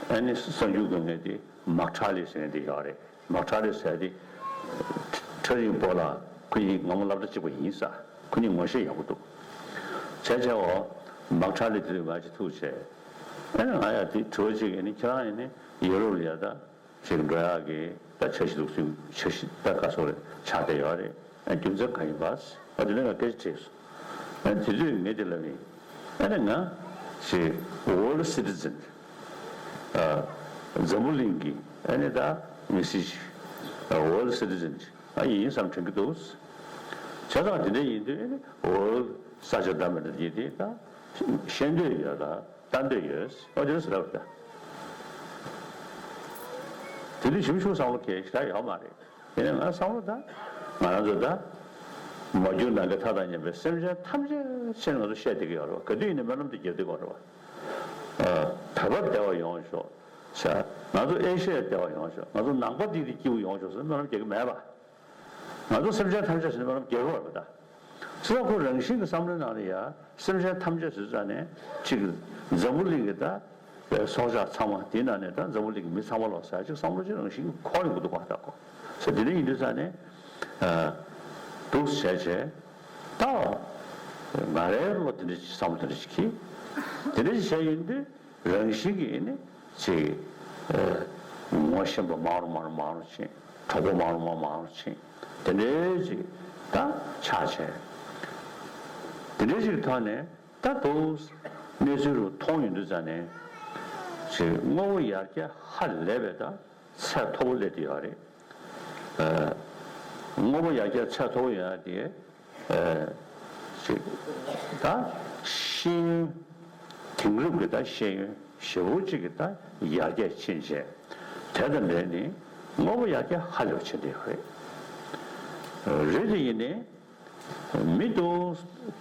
ཨ་ནི་གསར་འགྱུར་འགོད་མཁན་དེ་མག་ཁྲ་ལི་ཟེར་མཁན་དེ་ཡོད་རེད། མག་ཁྲ་ལི་ཟེར་དེ་ཁྲ་རིང་སྤོ་ལགས་ཁོ་གཉིས་སྔ་མོ་སློབ་གྲྭ་གཅིག་པ་ཡིན་ས། ཁོ་གཉིས་ངོ་ཤེས་ཡག་པོ་འདུག་བྱས་བྱས་འོ་མག་ཁྲ་ལི་དེ་དུས་ང་ཅིག་ཐུག་བྱས་ཨ་ནི་ང་ཡ་དེ་དྲི་བ་གཅིག་ཨ་ནི་ཁྱེད་རང་ཡིན་ནི་ཡུ་རོབ་ལ་ཡ་ད་ཅིག་འགྲོ་ཡག་གི་ད་འཆར་གཞི་འདུག་སེ་འཆར་གཞི་ད་ག་སོགས་རེད་ཆགས་བསྡད་ཡོད་རེད། ཨ་རྒྱུ་མཚན་གང་ཡིན་པ། ཨ་དེ་ནས་ང་སྐད་ཆ་དྲིས་སོང་། ཨ་དེ་དུས་ངས་དེ་ལབ་ཡིན། ཨ་ནི་ང་ཞེས་World Citizen ཨ་འཛམ་བུ་གླིང་གི་ཨ་ནི་ད་མི་སེར་ཞིག་ཨ་World Citizen ཞིག་ཨ་ཡིན་བསམ་དྲན་གྱི་འདུག་བྱས་ཙང་དེ་འདྲ་ཡིན་དུས་ཨ་ནི་World ས་ཆ་འདྲ་མི་འདྲ་ཡིན་དེ་ད་ཤེས་འདོད་ཡོད་ལ། ལྟ་འདོད་ཡོད། ཨོ་དེ་ཟེར་བ་ད། དེ་དུས་ཞིབ་ཞིབ་བསམ་བློ་འཁྱེར་ཞེ་དྲག་ཡོད་མ་རེད། དེ་ནས་ང་བསམ་བློ་ད། ང་རང་ཚོ་ད། མ་གྱུར་ནམ་མཁའི་མཐའ་དང་མཉམ་པའི་སེམས་ཅན་ཐམས་ཅད་ཕྱིར་ང་ཚོ་བཤད་བསྡད་ཀྱི་ཡོད་རེད་བ། ག་དུས་ཡིན་ནའི་སྨོན་ལམ་དེ་རྒྱག་བསྡད་ཀྱི་ཡོད་རེད་བ། ཨ། བོད་པ་བདེ་བ་ཡོང་ཤོག །ང་ཚོ་ཨེ་ཤི་ཡ་བདེ་བ་ཡོང་ཤོག །ང་ཚོ་ནང་པ་འདི་འདི་སྐྱིད་པོ་ཡོང་ཤོག་ཟེར་སྨོན་ལམ་རྒྱག་གི་མེད་པ། ང་ཚོ་སེམས་ཅན་ཐམས་ཅད་ཟེར་ནས་སྨོན་ལམ་རྒྱག་དགོས་པ་དང་། ཚེ་ཁོ་རང་བཞིན་གྱི་བསམ་བློའི་ནང་ལ་ཡ་སེམས་ཅན་ཐམས་ཅད་ཟེར་ཙང་ནས་གཅིག་འཛམ་བུ་གླིང་གི་ད་སྲོག་ཆགས་ཚང་མ་དེའི་ནང་ནས་ད་འཛམ་བུ་གླིང་གི་མི་ཚང་མ་ལོག་ཟེར་ཅིག་བསམ་བློ་ཅིག་རང་བཞིན་གྱི་འཁོར་ཡོང་གི་འདུག་པ། ད་ཁོ་ས་དེ་འདྲ་ཡིན་དུས་ཙང་ནས་འདུག་བྱས་བྱས་ད་ང་རའི་བློ་དེ་འདྲ་ཅིག་བསམ་བློ་དེ་འདྲ་ཅིག་གིས་དེ་འདྲ་ཅིག་བྱས་ཡིན་དུས། རང་བཞིན་གྱིས་ནི་ཅིག་ཨ་ངོ་ཤེས་པ་མང་རུ་མང་རུ་མང་རུ་ཕྱིན། གྲོགས་པོ་མང་རུ་མང་རུ་མང་རུ་ཕྱིན། དེ་འདྲའི་ཅིག་ད་ཆགས་བྱས། དེ་འདྲའི་ཞིག་ཐོག་ནས་ད་དུང་གནས་ཚུལ་རུ་མཐོང་ཡོང་དུས་ཙང་ནས་ཞིག་དངོས་པོ་ཡར་རྒྱས་ཧ་ལས་པའི་ད་ཚད་མཐོ་པོ་སླེབས་བསྡད་ཡོད་རེད། ཨ། དངོས་པོ་ཡར་རྒྱས་ཚད་མཐོ་པོ་ཡོང་ཡ་དེ། ཨ། ཅིག་ད་ཤེས་ཡོན། དེང་རབས་ཀྱི་ད་ཤེས་ཡོན་ཞེ་པོ་ཅིག་གི་ད་ཡར་རྒྱས་ཕྱིན་བྱས། དེ་དང་འབྲེལ་ནས་དངོས་པོ་ཡར་རྒྱས་ཧ་ལས་པ་ཕྱིན་བསྡད་ཡོད་རེད། རེད་དེ་ཡིན་ནའི། མི་དུ་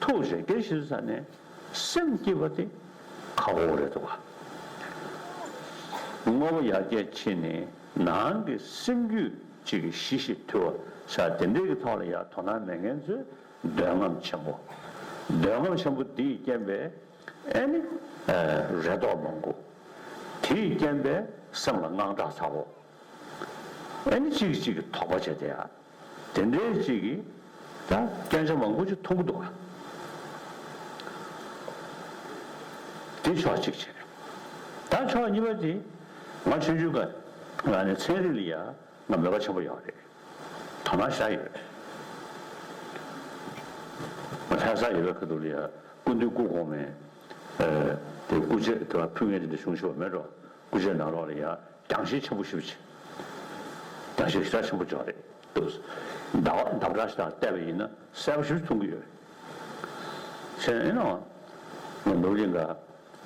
ཐུགས་རེ་སྐྱེལ་ཞིག་ས་ནས་སེམས་སྐྱིད་པ་དེ་ཁག་པོ་རེད་འདུག་ག་དངོས་པོ་ཡར་རྒྱས་ཕྱིན་ནས་ནང་གི་སེམས་རྒྱུད་ཅིག་གི་ཞི་ཞིང་དུལ་བ་ས་དེ་འདྲའི་གི་ཐོག་ལ་ཡང་དོ་སྣང་མེད་མཁན་ཚོས་འདོད་རྔམ་ཆེན་པོ། འདོད་རྔམ་ཆེན་པོ་འདིས་རྐྱེན་པས་ཨེ་ནི་རེ་དོགས་མང་པོ། དེས་རྐྱེན་པས་སེམས་ལ་དངངས་སྐྲག་ཚ་པོ། ཨེ་ནི་གཅིག་གིས་གཅིག་གི་དོགས་པ་བྱས་ཏེ་ཡ། དེ་འདྲའི་གཅིག་གིས་ད་སྐད་ཆ་མང་པོ་ཅིག་མཐོང་གི་འདུག་ག་དེ་ཕྱོགས་གཅིག་བྱས། ད་ཕྱོགས་གཉིས་པ་དེ་ང་ཆུང་ཆུང་སྒང་ལ་ནས་ཚན་རིག་ལ་ཡ་ང་མོས་པ་ཆེན་པོ་ཡོད་རེད། དོ་སྣང་ཤར་ཡོད་རེད། ང་ལྷ་ས་ཡོད་པའི་ཁ་ཐུག་ལ་ཡ་སྐུ་མདུན་སྐུ་གོང་མའི་ཨ་དེ་སྐུ་ཕྱྭ་དེ་བ་ཕུལ་མཁན་དེ་འདྲ་བྱུང་ཤོག་མེད་འགྲོ། སྐུ་ཕྱྭའི་ནང་ལོགས་ལ་ཡ་རྒྱང་ཤེལ་ཆེན་པོ་ཞེ་པོ་ཅིག་རྒྱང་ཤེལ་ཞེ་དྲག་ཆེན་པོ་ཅིག་རེད་འདུག་ཟླ་བ་ཟླ་བ་ཁྲ་ཞིག་དང་བལྟས་པ་ཡིན་ན་གསལ་པོ་ཞེ་པོ་ཅིག་མཐོང་གི་ཡོད་རེད། བྱས་ན་ཡིན་ནའང་ང་ནོར་གླིང་ག་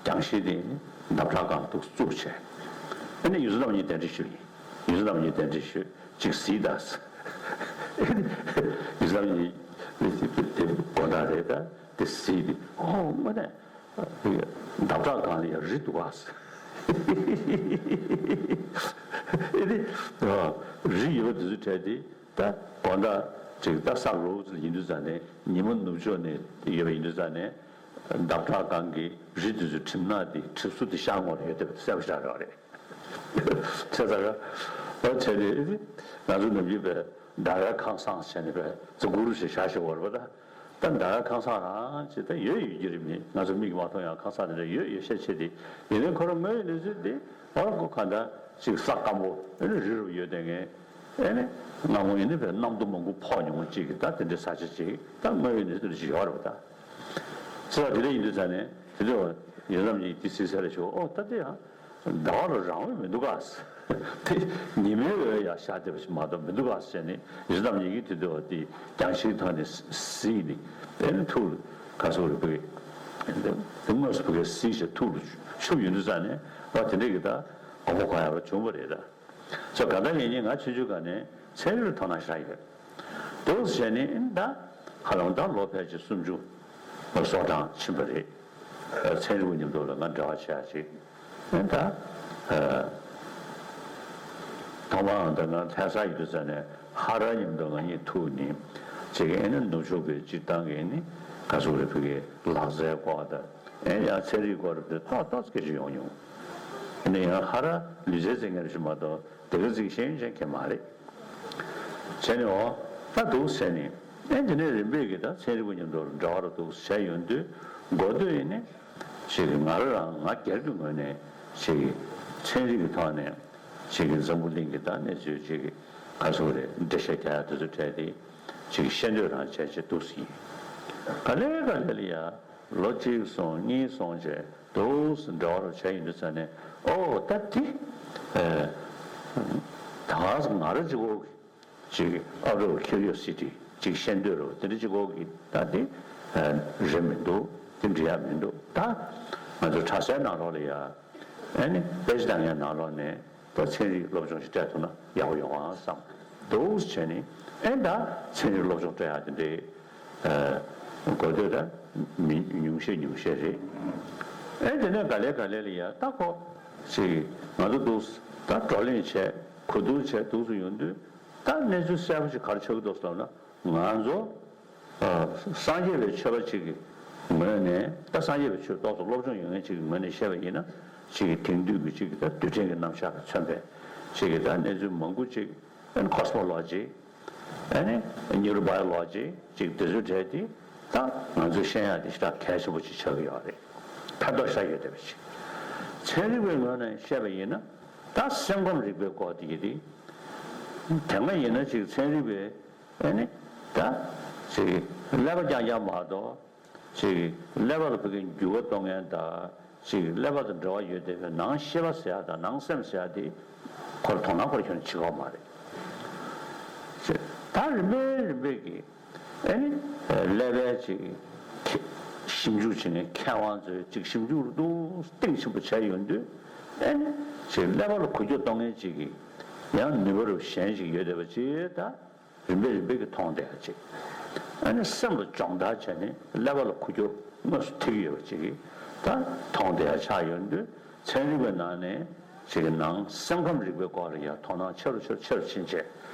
རྒྱང་ཤེལ་དེ་ཟླ་བ་ཁྲ་སྒང་འདུག་བཙུགས་བྱས། ཨ་ནི་ཡུལ་ས་རྣམ་གཉིས་གདན་འདྲེན་ཞུས་ཡིན། ཡུལ་ས་རྣམ་གཉིས་གདན་འདྲེན་ཞུས་ཅིག་གཟིགས་དང་། ཡུལ་ས་རྣམ་གཉིས་དེ་དགོང་དག་རེད་ད་དེ་གཟིགས་ཏེ་ཨོ་དངོས་གནས། ཟླ་བྲག་སྒང་ལ་ཡང་རི་འདུག་ག་ཨེ་ནི། རི་ཡོད་པ་དེ་ཚོ་གྲས་དེ་ད་དགོང་དག་ཅིག་ད་ས་རོབ་ཙམ་ཡིན་དུས་ཙང་ནས་ཉི་མ་ནུབ་ཕྱོགས་ནས་ཡོད་པ་ཡིན་དུས་ཙང་ནས་ཟླ་བྲག་སྒང་གི་རི་དེ་ཚོའི་གྲིབ་ནག་དེ་གྲིབ་གཟུགས་དེ་ཤར་ངོས་ལ་ཡོད་བསྡད་པ་དེ་གསལ་པོ་ཤར་ཡོད་རེད། ཆ་ཚང་ར། ཨོ་བྱས་ནས་ཨེ་ནི་ང་ཚོ་ནམ་རྒྱུན་པའི་ཟླ་བའི་ཁང་བཟང་བྱས་ནས་པའི་ཙི་གུ་རུ་ཞིག་བཞག་ཞིག་ཡོད་རེད་པ་ད། ད་ཟླ་བའི་ཁང་བཟང་རང་ཅིག་ད་ཡོད་ཡོད་ཀྱི་རེད་མི་ང་ཚོ་མིག་གིས་མ་མཐོང་ཡང་ཁང་བཟང་དེ་འདྲ་ཡོད་ཡོད་ཤས་ཆེ་དེ། ཡིན་ནའི་ཁོ་རང་དངོས་ཡོད་གནས་ཚུལ་དེ་ཨོ་ཁོ་ག་འདྲ་ཅིག་ས་སྐམ་པོ་ཨེ་ནི་རི་རུ་ཡོད་དེ་ངས་ཨེ་ནི་སྔ་མོ་ཡིན་ནི་བས་གནམ་རྡོ་མང་པོ་ཕོག་མྱོང་བ་ཅིག་གི་ད་དེ་འདྲའི་ས་ཆ་ཅིག་ད་དངོས་ཡོད་གནས་ཚུལ་ཅིག་ཡོད་རེད་པ་ད། ཚེ་བ་དེ་འདྲ་ཡིན་དུས་ཙང་ནས་དེ་འདྲ་བ་ཡིན་ནམ་ཡིན་དེ་སྲིད་ས་རེ་ཞུ་ཨོ་ད་དེ་ཡང་། ཟླ་བ་ལ་རང་དབང་མི་འདུག་ག་དེ་ཉི་མའི་འོད་ཡར་ཤར་བསྡད་པ་ཞིག་མ་གཏོགས་མི་འདུག་ག་ཟེར་ནས་ཡི་དམ་ཉིད་ཀྱིས་དེ་འདྲ་བ་དེ་རྒྱང་ཤེལ་ཐོག་ནས་གཟིགས་ནས་དཔེར་ན་ཐུགས་ལ་ག་སོགས་རེ་བོད་དེ་དངོས་སུ་བོད་སྐད་གཟིགས་ཤིང་ཐུགས་ལ་ཆུབ་ཡོང་དུས་ཙང་ནས་ཨ་དེ་འདྲས་ཀྱི་ད་དགོངས་པ་གང་ཡག་པ་བྱུང་བ་རེད་ད། ཚོ་ག་ད་ཡིན་ཉིན་ང་ཆུང་ཆུང་ག་ནས་ཚན་རིག་ལ་དོ་སྣང་ཤར་ཡོད། འདུག་ཟེར་ནས་ད་ཧ་ལམ་ད་ལོ་ཕལ་ཆེར་སུམ་ཅུ་ལ་སོ་གྲངས་ཕྱིན་པ་རེད། ཚན་རིག་པ་མཉམ་དུ་ལ་ང་འབྲེལ་བ་བྱེད་ཡག་ཅིག་ཨེ་ད། ཐོག་མར་ད་ང་ལྷ་ས་ཡོད་དུས་ཙང་ནས་ཧ་ར་མཉམ་དུ་ང་གཉིས་ཐུག་ནས་ཅིག་ཨེ་ནི་ནུབ་ཕྱོགས་པའི་སྤྱིར་བཏང་གི་ནི་ག་ཚོད་རེད་བོད་ཀྱི་ལག་རྩལ་སྐོར་དང་ཨེ་ཡང་ཚན་རིག་སྐོར་དེ་ཏོག་ཏོག་སྐད་ཆ་ཡོང་མྱོང་། ཨེ་ནི་ཡང་ཧ་ར་ལུས་རྩལ་རྩེད་མཁན་རེད་ཞུ་མ་གཏོགས་དེ་ག་ཅིག་ཤེས་ཡོན་ཅན་གྱི་མ་རེད། བྱས་ནས་འོ་ད་འདུག་ཟེར་ནས་ཨེ་དེ་ནས་རིམ་པས་ཀྱི་ད་ཚན་རིག་པ་མཉམ་དུ་འབྲེལ་བ་རུ་འདུག་བྱས་ཡོང་དུས་འགོ་སྟོད་ཡིན་ནས་ཅིག་ང་རང་རང་ང་སྒེར་གྱི་ངོས་ནས་ཅིག་ཚན་རིག་གི་ཐོག་ནས་ཅིག་འཛམ་བུ་གླིང་གི་ད་གནས་ཚུལ་ཅིག་ག་ཚོད་རེད་འགྲེལ་བཤད་རྒྱག་ཡག་དེ་ཚོ་འཕྲད་དེ་ཅིག་ཤེས་འདོད་རང་བྱས་བྱས་འདུག་ཟིན། ག་ལེ་ག་ལེ་ལ་ཡ་ལོ་གཅིག་སོང་གཉིས་སོང་བྱས་འདུག་སེ་འབྲེལ་བ་རུ་བྱས་ཡོང་དུས་ཙང་ནས་ཨོ་ད་དེ་ད་ང་རང་གཅིག་པོ་ཅིག་ཨ་རོ་ཁྱེར་ཡོད་སྲིད་དེ་ཅིག་ཤེས་འདོད་རོ་དེ་འདྲ་ཅིག་གོ་གི་ད་དེ་རེད་མི་འདུག་དེ་འབྲི་ཡག་མི་འདུག་ད་ང་ཚོ་གྲྭ་སའི་ནང་ལོགས་ལ་ཡ་ཨ་ནི་དཔེ་ཆ་ལྟ་མཁན་ནང་ལོགས་ནས་ད་ཚན་རིག་སློབ་སྦྱོང་ཞིག་སྤྲད་ཐུབ་ན་ཡག་པོ་ཡོང་ཨང་བསམ་འདུག་བྱས་ནས་ཨེ་ད་ཚན་རིག་སློབ་སྦྱོང་སྤྲད་ཡག་དེ་འདྲའི་གོ་ཐོས་ད་མི་ཉུང་ཤས་ཉུང་ཤས་རེད། ཨེ་དེ་ནས་ག་ལེ་ག་ལེ་ལ་ཡ་ད་ཁོ་ཅིག་ང་ཚོ་འདུག་ད་བགྲོ་གླེང་བྱས་གོ་བསྡུར་བྱས་འདུག་སེ་ཡོང་དུས། ད་གནས་ཚུལ་གསལ་པོ་ཞིག་ག་རེ་ཆགས་ཀྱི་འདུག་ཟེར་ན་ང་ཚོ་ཨ་སངས་རྒྱས་པའི་ཆོས་པ་ཅིག་གི་ངོས་ནས་ད་སངས་རྒྱས་པའི་ཆོས་ཏོག་ཙམ་སློབ་སྦྱོང་ཡོད་མཁན་ཅིག་གི་ངོས་ནས་བཤད་པ་ཡིན་ན་ཅིག་གི་དེང་དུས་ཀྱི་ཅིག་གི་ད་རྡུལ་ཕྲན་གྱི་རྣམ་གཞག་གིས་མཚོན་པའི་ཅིག་གི་ད་གནས་ཚུལ་མང་པོ་ཅིག་ཨན་ཁོ་སི་མོ་ལོ་ཇི་ཨ་ནི་ནིའུ་རོ་བྷ་ཡོ་ལོ་ཇི་ཅིག་དེ་ཚོའི་གྲས་དེ་ད་ང་ཚོས་ཤེས་ཡག་དེ་ཞེ་དྲག་གལ་ཆེན་པོ་ཅིག་ཆགས་ཀྱི་ཡོད་རེད། ཕན་ཐོགས་ཞེ་དྲག་ཡོད་བསྡད་པ་ཅིག་ཚན་རིག་པའི་ངོས་ནས་བཤད་པ་ཡིན་ན་ད་སེམས་ཁམས་རིག་པའི་སྐོར་དེ་གི་དེ་དེ་སྔ་ཡིན་ན་ཅིག་ཚན་རིག་པའི་ཨ་ནི་ད་ཅིག་ཀླད་པ་རྐྱང་རྐྱང་མ་གཏོགས་ ཅིག་ཀླད་པ་ལ་ཕ་གི་འགྱུར་བ་གཏོང་མཁན་དང་ཅིག་ཀླད་པ་དང་འབྲེལ་བ་ཡོད་བསྡད་པའི་ནང་ཤེས་པ་ཟེར་ཡ་དང་ནང་སེམས་ཟེར་ཡ་དེ་ཁོ་ལ་དོ་སྣང་ཁོ་རང་ཁྱོན་ནས་བྱེད་ཀྱི་ཡོད་མ་རེད། ཅེས་ད་རིམ་པས་རིམ་པས་ཀྱིས་ཨེ་ནི་ཀླད་པའི་ཅིག་ཞིབ་འཇུག་བྱེད་མཁན་མཁས་དབང་ཚོས་ཅིག་ཞིབ་འཇུག་རུ་ཏུ་གཏིང་ཆེན་པོ་བྱས་ཡོང་དུས་ཨེ་ནི་ཅིག་ཀླད་པ་ལ་འགུལ་སྐྱོད་གཏོང་མཁན་ཅིག་གི་ཡང་ནུས་པ་རུ་གཞན་ཞིག་ཡོད་བསྡད་པ་ཅིག་ད། རིམ་པས་རིམ་པས་ཀྱིས་མཐོང་བསྡད་ཡ་ཅིག་ཨ་ནི་སེམས་ལ་སྦྱོང་བརྡར་བྱས་ནས་ཀླད་པ་ལ་འགུལ་སྐྱོད་དངོས་སུ་ཐེབས་ཡོད་པ་ཅིག་གིས་ད་མཐོང་བསྡད་ཡ་ཆགས་ཡོང་དུས་ཚན་རིག་པའི་ནང་ནས་ཅིག་གི་ནང་སེམས་ཁམས་རིག་པའི་སྐོར་ལ་ཡ་དོ་སྣང་ཆེ་རུ་ཆེ་རུ་ཆེ་རུ་ཕྱིན་བྱས་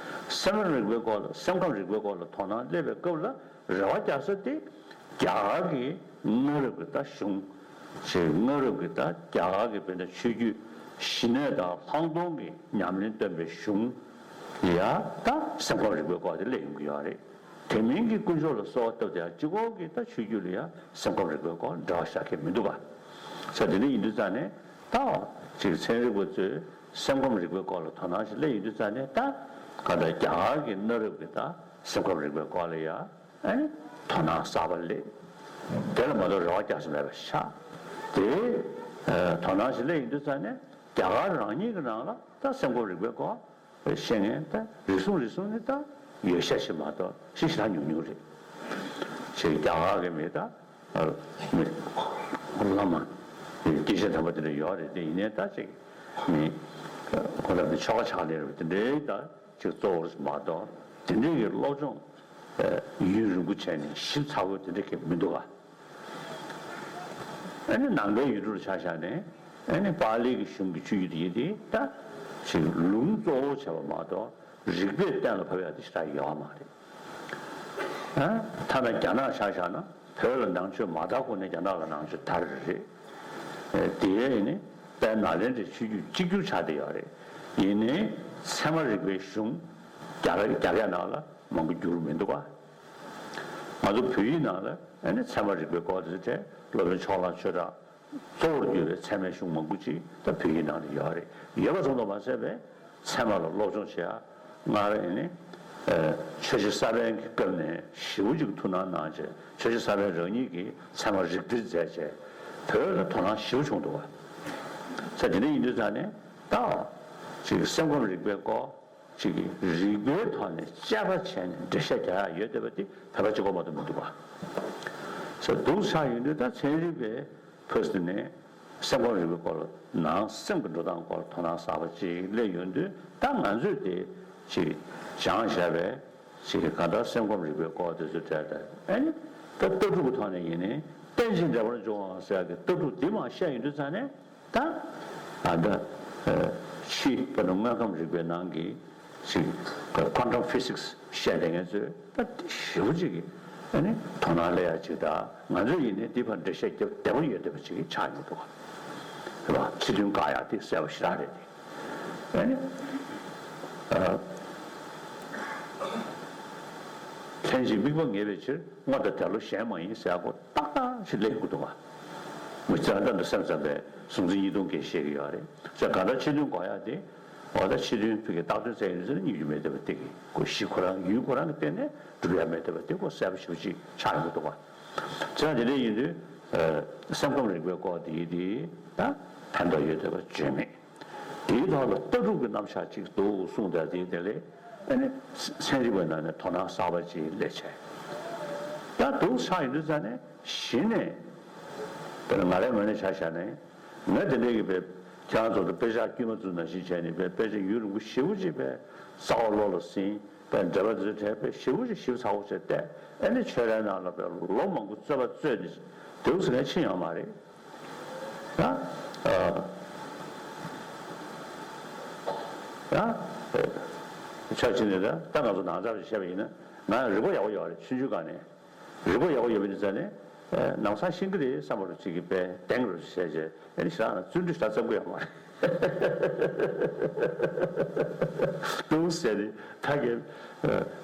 སེམས་ཁམས་རིག་པའི་སྐོར་ལ་སེམས་ཁམས་རིག་པའི་སྐོར་ལ་དོ་སྣང་སླེབས་པའི་སྐབས་ལ་རེ་བ་རྒྱག་ས་དེ་རྒྱ་གར་གྱི་སྔ་རབས་ཀྱི་ད་གཞུང་ཅིག་སྔ་རབས་ཀྱི་ད་རྒྱ་གར་གྱི་དཔེར་ན་ཆོས་བརྒྱུད་ཞི་གནས་དང་ལྷག་མཐོང་གི་ཉམས་ལེན་སྟོན་པའི་གཞུང་ཡ་ད་སེམས་ཁམས་རིག་པའི་སྐོར་དེ་སླེབས་ཡོང་གི་ཡོད་རེད། དེ་མིན་གྱི་དཀོན་མཆོག་ལ་གསོལ་བ་བཏབ་དེ་ཡང་གཅིག་པོ་གི་ད་ཆོས་བརྒྱུད་ལ་ཡང་སེམས་ཁམས་རིག་པའི་སྐོར་འབྲེལ་བ་བཞག་མཁན་མི་འདུག་ག་ས་དེ་འདྲ་ཡིན་དུས་ཙང་ནས་ད་ཅིག་ཚན་རིག་པ་ཚོས་སེམས་ཁམས་རིག་པའི་སྐོར་ལ་དོ་སྣང་ཞིག་སླེབས་ཡོང་དུས་ཙང་ནས་ད་ག་ད་རྒྱ་གར་གྱི་གནའ་རབས་ཀྱི་ད་སེམས་ཁམས་རིག་པའི་སྐོར་ལ་ཡང་ཨ་ནི་དོ་སྣང་གསར་པ་སླེབས། དེ་ལ་མ་གཏོགས་རེ་བ་རྒྱག་ས་མེད་པ་ཤག་དེ་དོ་སྣང་ཞིག་སླེབས་ཡོང་དུས་ཙང་ནས་རྒྱ་གར་རང་ཉིད་ཀྱི་ནང་ལ་ད་སེམས་ཁམས་རིག་པའི་སྐོར། བཤད་མཁན་ད་རེ་ཟུང་རེ་ཟུང་ནི་ད་ཡོད་ཤ་ཞིག་མ་གཏོགས་ཞེ་ཞེ་དྲག་ཉུང་ཉུང་རེད། ཅེས་རྒྱ་གར་གྱི་མི་ད་མི་བླ་མ་སྐྱེས་ཆེན་དམ་པ་དེ་འདྲ་ཡོད་རེད་དེ་ཡིན་ནའི་ད་ཅིག་མི་ཁོ་ད་མི་ཆོ་ག་ཕྱག་ལས་རེད་དེ་འདྲའི་ད་ཅིག་གཙོ་བོར་མ་གཏོགས་དེ་འདྲའི་གི་སློབ་སྦྱོང་ཡུན་རིང་པོ་བྱས་ནས་ཞིབ་ཚགས་པོ་དེ་འདྲ་གི་མི་འདུག་ག་ཨ་ནི་ནང་པའི་ཡུལ་གྲུ་ལ་ཆ་བཞག་ནས་ཨ་ནི་པཱ་ལི་གི་གཞུང་གི་ཆོས་བརྒྱུད་དེ་ཡིན་དེ་ད་ཅིག་ལུང་གཙོ་བོ་བྱས་པ་མ་གཏོགས་རིག་པས་གཏན་ལ་ཕབ་ཡག་དེ་ཞེ་དྲག་ཡོད་མ་རེད། ཨ་ཐ་ན་རྒྱ་ནག་ཆ་བཞག་ན་བོད་ལ་ནང་ཆོས་མ་དར་གོང་ནས་རྒྱ་ནག་ལ་ནང་ཆོས་དར་རེད། དེ་ཡིན་ནི་དཔལ་ནཱ་ལེནྡྲའི་ཆོས་བརྒྱུད་གཅིག་གྱུར་ཆགས་བསྡད་ཡོད་རེད། ཡིན་ནའི་ཚད་མ་རིག་པའི་གཞུང་རྒྱ་རྒྱ་སྐད་ནང་ལ་མང་པོ་བསྒྱུར་མི་འདུག་ག་ང་ཚོ་བོད་ཡིག་ནང་ལ་ཨ་ནི་ཚད་མ་རིག་པའི་སྐོར་དེ་ཚོ་བྲིས་སློབ་དཔོན་ཕྱོགས་གླང་ཆོས་གྲགས་གཙོ་བོར་གྱུར་པའི་ཚད་མའི་གཞུང་མང་པོ་ཅིག་ད་བོད་ཡིག་ནང་ལ་ཡོད་རེད། ཡོད་པ་ཙམ་དུ་མ་ཟད་པའི་ཚད་མ་ལ་སློབ་སྦྱོང་བྱེད་ཡ་སྔར་ཨ་ནི་ཆོས་རྗེ་ས་པཎ་གྱི་སྐབས་ནས་ཞེ་པོ་ཅིག་ཐུགས་སྣང་གནང་བྱས་ཆོས་རྗེ་ས་པཎ་རང་ཉིད་ཀྱིས་ཚད་མ་རིགས་འགྲེལ་མཛད་བྱས་བོད་ལ་དོ་སྣང་ཞེ་པོ་བྱུང་འདུག་བ། ས་དེ་འདྲ་ཡིན་དུས་ཙང་ནས་ད་ཅིག་སེམས་ཁམས་རིག་པའི་སྐོར། ཅིག་གིས་རིག་པའི་ཐོག་ནས་དཔྱད་པ་བྱས་ནས་འགྲེལ་བཤད་རྒྱག་ཡག་ཡོད་བསྡད་པ་དེ་བོད་པ་གཅིག་པོ་མ་གཏོགས་མི་འདུག་ག་ས་འདུག་ཆགས་ཡོང་དུས་ད་ཚན་རིག་པས་ཕོ་སི་ནས་སེམས་ཁམས་རིག་པའི་སྐོར་ལ་ནང་སེམས་ཀྱི་འགྲོ་སྟངས་སྐོར་ལ་དོ་སྣང་གསར་པ་ཅིག་སླེབས་ཡོང་དུས་ད་ང་ཚོས་དེ་ཅིག་སྦྱངས་བཞག་པས་ཅིག་ག་ད་སེམས་ཁམས་རིག་པའི་སྐོར་དེ་ཚོ་བྲིས་ད་ཨ་ནི་ད་ལྟ་གྲུབ་ཀྱི་ཐོག་ནས་ཡིན་ནའི་རྟེན་ཅིང་འབྲེལ་པར་འབྱུང་བ་ཟེར་ཡག་གི་ལྟ་གྲུབ་འདི་མར་བཤད་ཡོང་དུས་ཙང་ནས། ད་ཨ་ད་ཕྱི་དཔེར་ན་དངོས་ཁམས་རིག་པའི་ནང་གི་ཅིག་quantum physics་བཤད་བསྡད་མཁན་ཚོས་ད་དེ་ཞེ་པོ་ཅིག་གི་ཨ་ནི་དོ་སྣང་སླེབས་ཡག་ཅིག་དང་ང་ཚོས་ཡིན་ནའི་འདི་ཕར་འགྲེལ་བཤད་རྒྱབ་བདེ་པོ་ཡོད་བསྡད་པ་ཅིག་ཆགས་ཡོང་འདུག་ག་རེད་པ། ཕྱི་དོན་བཀག་ཡག་དེ་གསལ་པོ་ཞེ་དྲག་རེད་དེ། ཨ་ནི་ཨ་ལྷན་ཅིག་དམིགས་པ་ངེས་པའི་ཕྱིར། སྔོ་དང་དལ་བློ་གཞན་མ་ཡིན་ཟེར་གོ་ཏག་ཏག་ཞིག་སླེབས་ཀྱི་འདུག་ག་མི་ཚེ་ཨ་འདྲ་འདྲ་སེམས་ཙམ་པའི་གཟུང་འཛིན་གཉིས་སྟོང་སྐད་བཤད་ཀྱི་ཡོད་རེད། ཟེར་གང་ལྟར་ཕྱི་དོན་གོ་ཡག་དེ་འོ་ད་ཕྱི་དོན་ཕ་གི་བཏགས་དོན་བཙལ་ཡོང་དུས་ནི་སྨྱོ་རྒྱུ་མེད་བསྡད་པ་དེ་གི་གོ་གཞི་ཁོ་རང་ཡུལ་ཁོ་རང་གི་སྟེང་ནས་སྒྲུབ་ཡག་མེད་བསྡད་པ་དེ་གོ་གསལ་པོ་ཞེ་པོ་ཅིག་ཆགས་ཡོང་གི་འདུག་ག་ཟེར་དེ་འདྲ་ཡིན་དུས་སེམས་ཁམས་རིག་པའི་སྐོར་དེ་ཡིན་དེ་ད་ཕན་ཐོགས་ཡོད་བསྡད་པ་བརྗོད་མེད། དེའི་ཐོག་ལ་ལྟ་གྲུབ་ཀྱི་རྣམ་གཞག་ཅིག་འདུག་གསུངས་དང་དེའི་དེ་ལས་ཨ་ནི་ཚན་རིག་པའི་ནང་ནས་དོ་སྣང་གསར་པ་ཅིག་སླེབས་བྱས། ད་འདུག་ཆགས་ཡོང་དུས་ཙང་ནས་གཞི་ནས་དཔེར་ན་ང་རའི་ངོས་ནས་ཆ་བཞག་ནས་ང་དེ་འདྲའི་གི་དཔེ་ཁྱེད་རང་ཚོ་ལ་དཔེ་ཆ་དཀྱུས་མ་བཙུགས་ནང་བཞིན་བྱས་ནས་དཔེ་དཔེ་ཆ་ཡུན་རིང་པོ་ཞེ་པོ་ཅིག་དཔེ་རྩ་བ་བློ་ལ་ཟིན་དཔེ་འགྲེལ་པ་དེ་ཚོ་དྲན་དཔེ་ཞེ་པོ་ཅིག་ཞིབ་ཚགས་པོ་བྱས་ཏེ་ཨ་ནི་ཆོས་རའི་ནང་ལ་དཔེ་ལོ་མང་པོ་རྩོད་པ་རྩོད་ནས་འདུག་ཟེར་མཁན་ཕྱིན་ཡོད་མ་རེད། ཡ། ཨ། ཡ། ཆ་ཕྱིན་ནས་ད་ད་ང་ཚོ་ནང་ཚབ་ཅིག་བཤད་པ་ཡིན་ན་ང་རིག་པ་ཡག་པོ་ཡོད་རེད་ཆུང་ཆུང་སྒང་ནས་རིག་པ་ཡག་པོ་ཡོད་པ་ཡིན་ཙང་ནས་ནང་སང་ཤེས་ཀྱི་རེད་བསམ་པ་རུ་ཅིག་གི་དཔེ་གདེང་རུ་བཤད་བྱས་ཨ་ནི་ཞེ་དྲག་ན་བརྩོན་འགྲུས་ཞེ་དྲག་བརྩམ་གི་ཡོད་མ་རེད། ཏུང་ཟེར་ནས་ད་གས་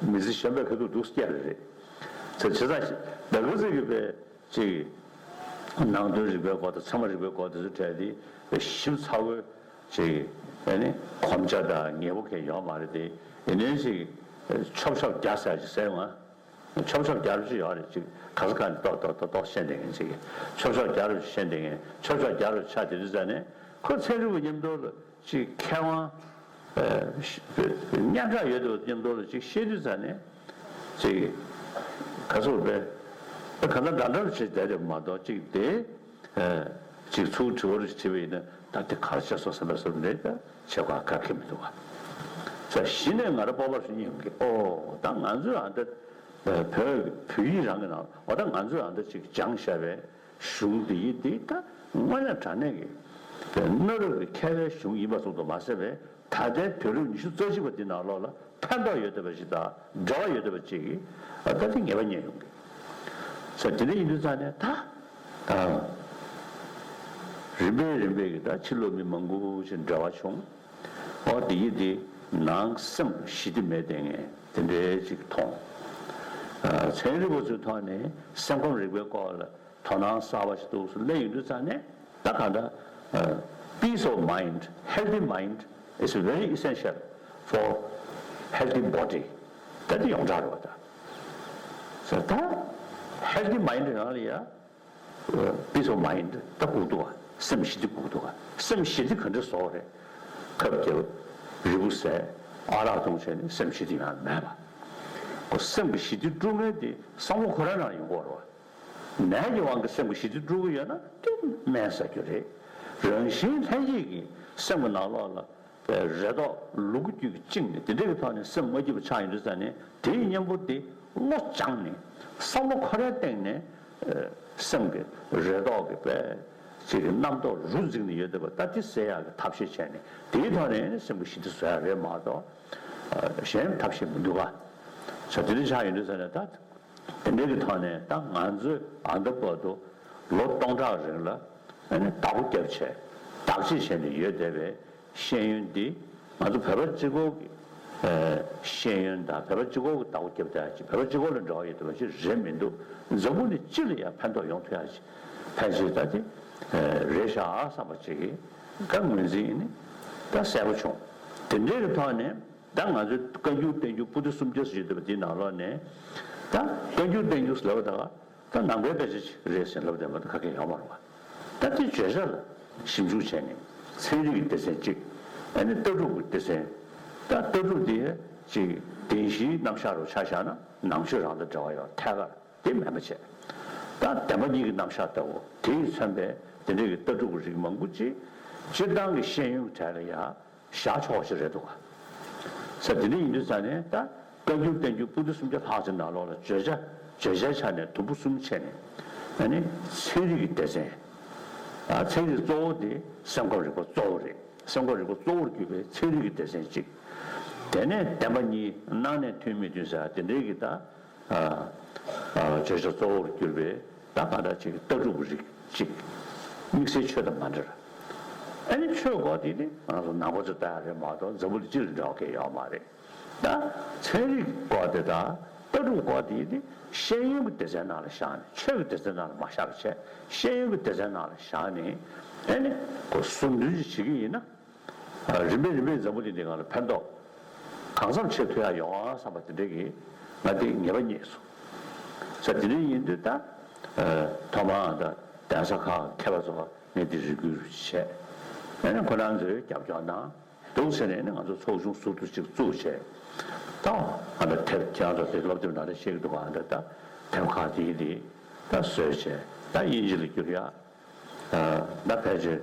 མི་ཚེ་གཞན་པའི་ཁ་ཐུག་འདུག་སྐྱེ་རེད། ཚེ་བྱས་ཙང་ད་ག་ཚོད་ཀྱི་དཔེ། ཅིག་ནང་དོན་རིག་པའི་སྐོར་དང་ཚད་མ་རིག་པའི་སྐོར་དེ་ཚོ་བྲིས་ཏེ་ཞིབ་ཚགས་པོའི་ཅིག་ཨ་ནི་གོམས་ཆ་དང་ཉེ་པོ་གང་ཡོད་མ་རེད་དེ་ཡིན་ནའི་ཅིག་ཆོབ་ཆོབ་རྒྱག་ཟེར་ཅིག་ཟེར་ཡོང་ང་ ཆོབ་ཆོབ་རྒྱལ་རབས་ཅིག་ཡོད་རེད། ཅིག་ག་ས་ག་ནས་ཏོག་ཏོག་ཏོག་ཏོག་བཤད་བསྡད་མཁན་ཅིག་གིས་ཆོབ་ཆོབ་རྒྱལ་རབས་ཅིག་བཤད་བསྡད་མཁན། ཆོབ་ཆོབ་རྒྱལ་རབས་ཆགས་དེ་དུས་ཙ་ནས་ཁོ་ཚན་རིག་པ་མཉམ་དུ་ལ་ཅིག་མཁས་དབང་ཨ་སྙན་གྲགས་ཡོད་དུས་མཉམ་དུ་ལ་ཅིག་བཤད་དུས་ཙ་ནས་ཅིག་ག་ཚོད་པས་ག་ད་འདྲ་འདྲ་བྱེད་བསྡད་རེད་མ་གཏོགས་ཅིག་དེ། ཅིག་ཚུར་དྲི་བ་རེ་དྲིས་པ་ཡིན་ན་ད་དེ་ག་རེ་བྱས་སོང་བསམ་པའི་བསམ་འདྲེ་ད་བྱེད་པ་ག་གེ་མི་འདུག་ག་ས་གཞི་ནས་ང་རང་སྤོབས་པ་རེ་སྙིང་གི་ཨོ་ད་ང་ཚོས་ཨ་ད་བོད་བོད་ཡིག་རང་གི་ནང་ཨོ་ད་ང་ཚོས་ཨ་ད་ཅིག་སྦྱངས་བཞག་པའི་གཞུང་འདི་ཡིན་འདི་ད་དངོས་གནས་དྲང་གནས་ཀྱི་གནའ་རབས་ཀྱི་མཁས་པའི་གཞུང་ཡིན་པ་ཙམ་དུ་མ་ཟད་པའི་ད་ལྟའི་དུས་རབས་ཉི་ཤུ་རྩ་གཅིག་པ་འདི་ནང་ལོགས་ལ་ཕན་ཐོགས་ཡོད་བསྡད་པ་ཞིག་དང་འབྲེལ་བ་ཡོད་བསྡད་པ་ཅིག་གིས་ཨ་ད་དེ་ངེས་པ་རྙེད་ཡོང་གི་ས་དེ་འདྲ་ཡིན་དུས་ཙང་ནས་ད་ཨ་རིམ་པས་རིམ་པས་ཀྱི་ད་ཕྱི་ལོགས་མི་མང་པོ་ཞིག་འབྲེལ་བ་བྱུང་། ཨོ་དེ་ཡིན་དེ་ནང་སེམས་ཞི་བདེ་མེད་བསྡད་མཁན་དེ་འདྲའི་ཅིག་མཐོང་། ཨ་ཚན་རིག་པ་ཚོའི་ཐོག་ནས་སེམས་ཁམས་རིག་པའི་སྐོར་ལ་དོ་སྣང་གསར་པ་ཞིག་འདུག་སེ་སླེབས་ཡོང་དུས་ཙང་ནས་ད་གང་ལྟར་ཨ་peace of mind, healthy mind is very essential for healthy body. ད་དེ་ཡོངས་གྲགས་རེད་བ་ད། ཟེར་ད་healthy mind ནང་ལ་ཡ་peace of mind ད་དགོས་འདུག་བ། སེམས་ཞི་བདེ་དགོས་འདུག་བ། སེམས་ཞི་བདེ་ག་འདྲ་བཟོ་རེད། ཁབ་རྒྱབ། རིལ་བུ་ཟས། ཨ་རག་འཐུང་བྱས་ནས་སེམས་ཞི་བདེ་ཡོང་ཡ་མེད་པ། ཁོ་སེམས་ཀྱི་ཞི་བདེ་དཀྲུག་མཁན་དེ་བསམ་བློ་ཁོ་རང་ནང་ཡོང་གི་ཡོད་རེད་བ། ནད་ཀྱི་དབང་གིས་སེམས་ཀྱི་ཞི་བདེ་དཀྲུག་གི་ཡོད་ན་དེ་སྨན་ཟ་རྒྱུ་རེད། རང་བཞིན་ལྷན་སྐྱེས་ཀྱི་སེམས་ཀྱི་ནང་ལོགས་ལ་པའི་རེ་དོགས་ལུ་གུ་རྒྱུད་ཀྱིས་བཅིངས་ནས་དེ་འདྲའི་གི་ཐོག་ནས་སེམས་མ་སྐྱིད་པ་ཆགས་ཡོང་དུས་ཙང་ནས་དེའི་གཉེན་པོ་དེ་བློ་སྦྱངས་ནས་བསམ་བློ་ཁོ་རའི་སྟེང་ནས་ཨ་སེམས་ཀྱི་རེ་དོགས་ཀྱི་པའི་ཅིག་གི་རྣམ་རྟོག་རུ་འཛིངས་ནས་ཡོད་བསྡད་པ་ད་དེ་སེལ་ཡག་གི་ཐབས་ཤེས་བྱས་ནས་དེའི་ཐོག་ནས་སེམས་ཀྱི་ཞི་བདེ་བཟོ་ཡག་རེད་མ་གཏོགས་ཨ་གཞན་ཐབས་ཤེས་མི་འདུག་ག་ས་དེ་འདྲ་ཆགས་ཡོང་དུས་ཙང་ནས་ད། དེ་འདྲའི་གི་ཐོག་ནས་ད་ང་ཚོས་ཨ་ད་བར་དུ་ལོ་སྟོང་ཕྲག་རིང་ལ་ཨ་ནི་བདག་པོ་བརྒྱབ་བྱས་བདག་གཅེས་བྱས་ནས་ཡོད་བསྡད་པའི་ཤེས་ཡོན་འདི་ང་ཚོ་བོད་པ་གཅིག་པོ་གི་ཨ་ཤེས་ཡོན་དང་བོད་པ་གཅིག་པོ་གི་བདག་པོ་བརྒྱབ་བསྡད་ཡ་ཅིག་བོད་པ་གཅིག་པོ་ལ་འབྲེལ་བ་ཡོད་བསྡད་པ་ཅིག་རེད་མི་འདུག་འཛམ་བུ་གླིང་སྤྱི་ལ་ཡང་ཕན་ཐོགས་ཡོང་ཐུབ་ཡ་ཅིག་ཕལ་ཆེར་ད་དེ་ཨ་རེད་ཤག་བསམ་པ་ཅིག་གི་ད་ངོས་འཛིན་ནི་ད་གསལ་པོ་བྱུང་། དེ་འདྲའི་གི་ཐོག་ནས། ད་ང་ཚོའི་བཀའ་འགྱུར་བསྟན་འགྱུར་པོ་ཏི་སུམ་བརྒྱ་ཟེར་གྱི་འདུག་པ་འདིའི་ནང་ལོགས་ནས། ད་བཀའ་འགྱུར་བསྟན་འགྱུར་ཟེར་ལབ་པ་ད་ད་ནང་པའི་དཔེ་ཆ་ཅིག་རེད་ཟེར་ལབ་བསྡད་པ་ད་ག་གེ་ཡོད་མ་རེད་བ། ད་དེ་བརྗོད་བྱ་ལ་ཞིབ་འཇུག་བྱས་ནས་ཚན་རིག་གི་སྡེ་ཚན་གཅིག་ཨ་ནི་ལྟ་གྲུབ་ཀྱི་སྡེ་ཚན། ད་ལྟ་གྲུབ་དེ་ཅིག་བདེན་བཞིའི་རྣམ་གཞག་རུ་ཆ་བཞག་ན་ནང་ཆོས་རང་དང་འབྲེལ་བ་ཡོད་ཐད་ཀར་དེ་མེད་པ་བྱས། ད་བདེན་པ་གཉིས་ཀྱི་རྣམ་གཞག་ལྟ་བུ་དེ་ཡིས་མཚོན་པའི་དེ་འདྲའི་གི་ལྟ་གྲུབ་ཀྱི་རིགས་མང་པོ་ཅིག་སྤྱིར་བཏང་གི་ཤེས་ཡོན་གྱི་གྲས་ལ་ཡང་། བཞག་ཆོག་པ་ཞིག་རེད་འདུག་ག་ས་དེ་འདྲ་ཡིན་དུས་ཙང་ནས་ད་བཀའ་འགྱུར་བསྟན་འགྱུར་པོ་ཏི་སུམ་བརྒྱ་ལྷག་ཅིག་ནང་ལོགས་ལ་བརྗོད་བྱ་བརྗོད་བྱའི་ཆ་ནས་དུམ་བུ་གསུམ་ཕྱེ་ནས་ཨ་ནི་ཚན་རིག་གི་སྡེ་ཚན། ཨ་ཚན་རིག་གཙོ་བོ་དེ་སེམས་ཁམས་རིག་པ་གཙོ་བོ་རེད། སེམས་ཁམས་རིག་པ་གཙོ་བོར་གྱུར་པའི་ཚན་རིག་གི་སྡེ་ཚན་གཅིག་དེ་ནས་བདེན་པ་གཉིས་སྣང་གནས་ཐུན་མིན་བདུན་ཟེར་དེ་འདྲའི་གི་ད། ཨ་ཨ་བརྗོད་བྱ་གཙོ་བོར་གྱུར་པའི་ད་ག་འདྲ་ཅིག་ལྟ་གྲུབ་རིགས་ཅིག་དམིགས་བསལ་ཆོས་དང་མ་འབྲེལ། ཨ་ནི་ཆོས་སྐོར་དེ་ནི་ང་ཚོ་ནང་པ་ཚོ་ལྟ་ཡ་རེད་མ་གཏོགས་འཛམ་བུ་གླིང་སྤྱི་ལ་འབྲེལ་བ་གང་ཡང་ཡོད་མ་རེད། ད་ཚན་རིག་སྐོར་དེ་དང་ལྟ་གྲུབ་སྐོར་དེ་ནི་ཤེས་ཡོན་གྱི་སྡེ་ཚན་ནང་ལ་བཞག་ནས་ཆོས་ཀྱི་སྡེ་ཚན་ནང་ལ་མ་བཞག་པ་བྱས་ཤེས་ཡོན་གྱི་སྡེ་ཚན་ནང་ལ་བཞག་ནས་ཨ་ནི་ཁོ་ཟུང་འབྲེལ་ཅིག་བྱེད་ཀྱི་ཡིན་ན། རིམ་པས་རིམ་པས་འཛམ་བུ་གླིང་འདི་སྒང་ལ་ཕན་ཐོགས་གང་འཚམ་བྱེད་ཐུབ་ཡ་ཡོང་ཨ་བསམ་པ་དེ་འདྲ་གི་ང་དེ་ངེས་པ་རྙེད་སོང་། ས་དེ་འདྲ་ཡིན་དུས་ད་ཐོག་མར་ད་གདན་ས་ཁག་མཁས་པ་ཚོ་ངས་དེ་རེ་སྐུལ་བྱས། ཨ་ནི་ཁོ་རང་ཚོས་རྒྱབ་སྐྱོར་གནང་འདུག་ཟེར་ནས་ནི་ང་ཚོ་ཚོགས་ཆུང་ཟུར་དུ་ཅིག་བཙུགས་བྱས། ད་ཨ་ད་དེབ་ཁྱེད་རང་ཚོ་དེ་སློབ་དེབ་ནང་ལ་བཤད་ཀྱི་འདུག་ག་ཨ་ད་ད་དེབ་ཁག་དེ་དེ་ད་བཟོས་བྱས་ད་དབྱིན་ཇི་ལ་བསྒྱུར་ཡ། ད་ཕལ་ཆེར་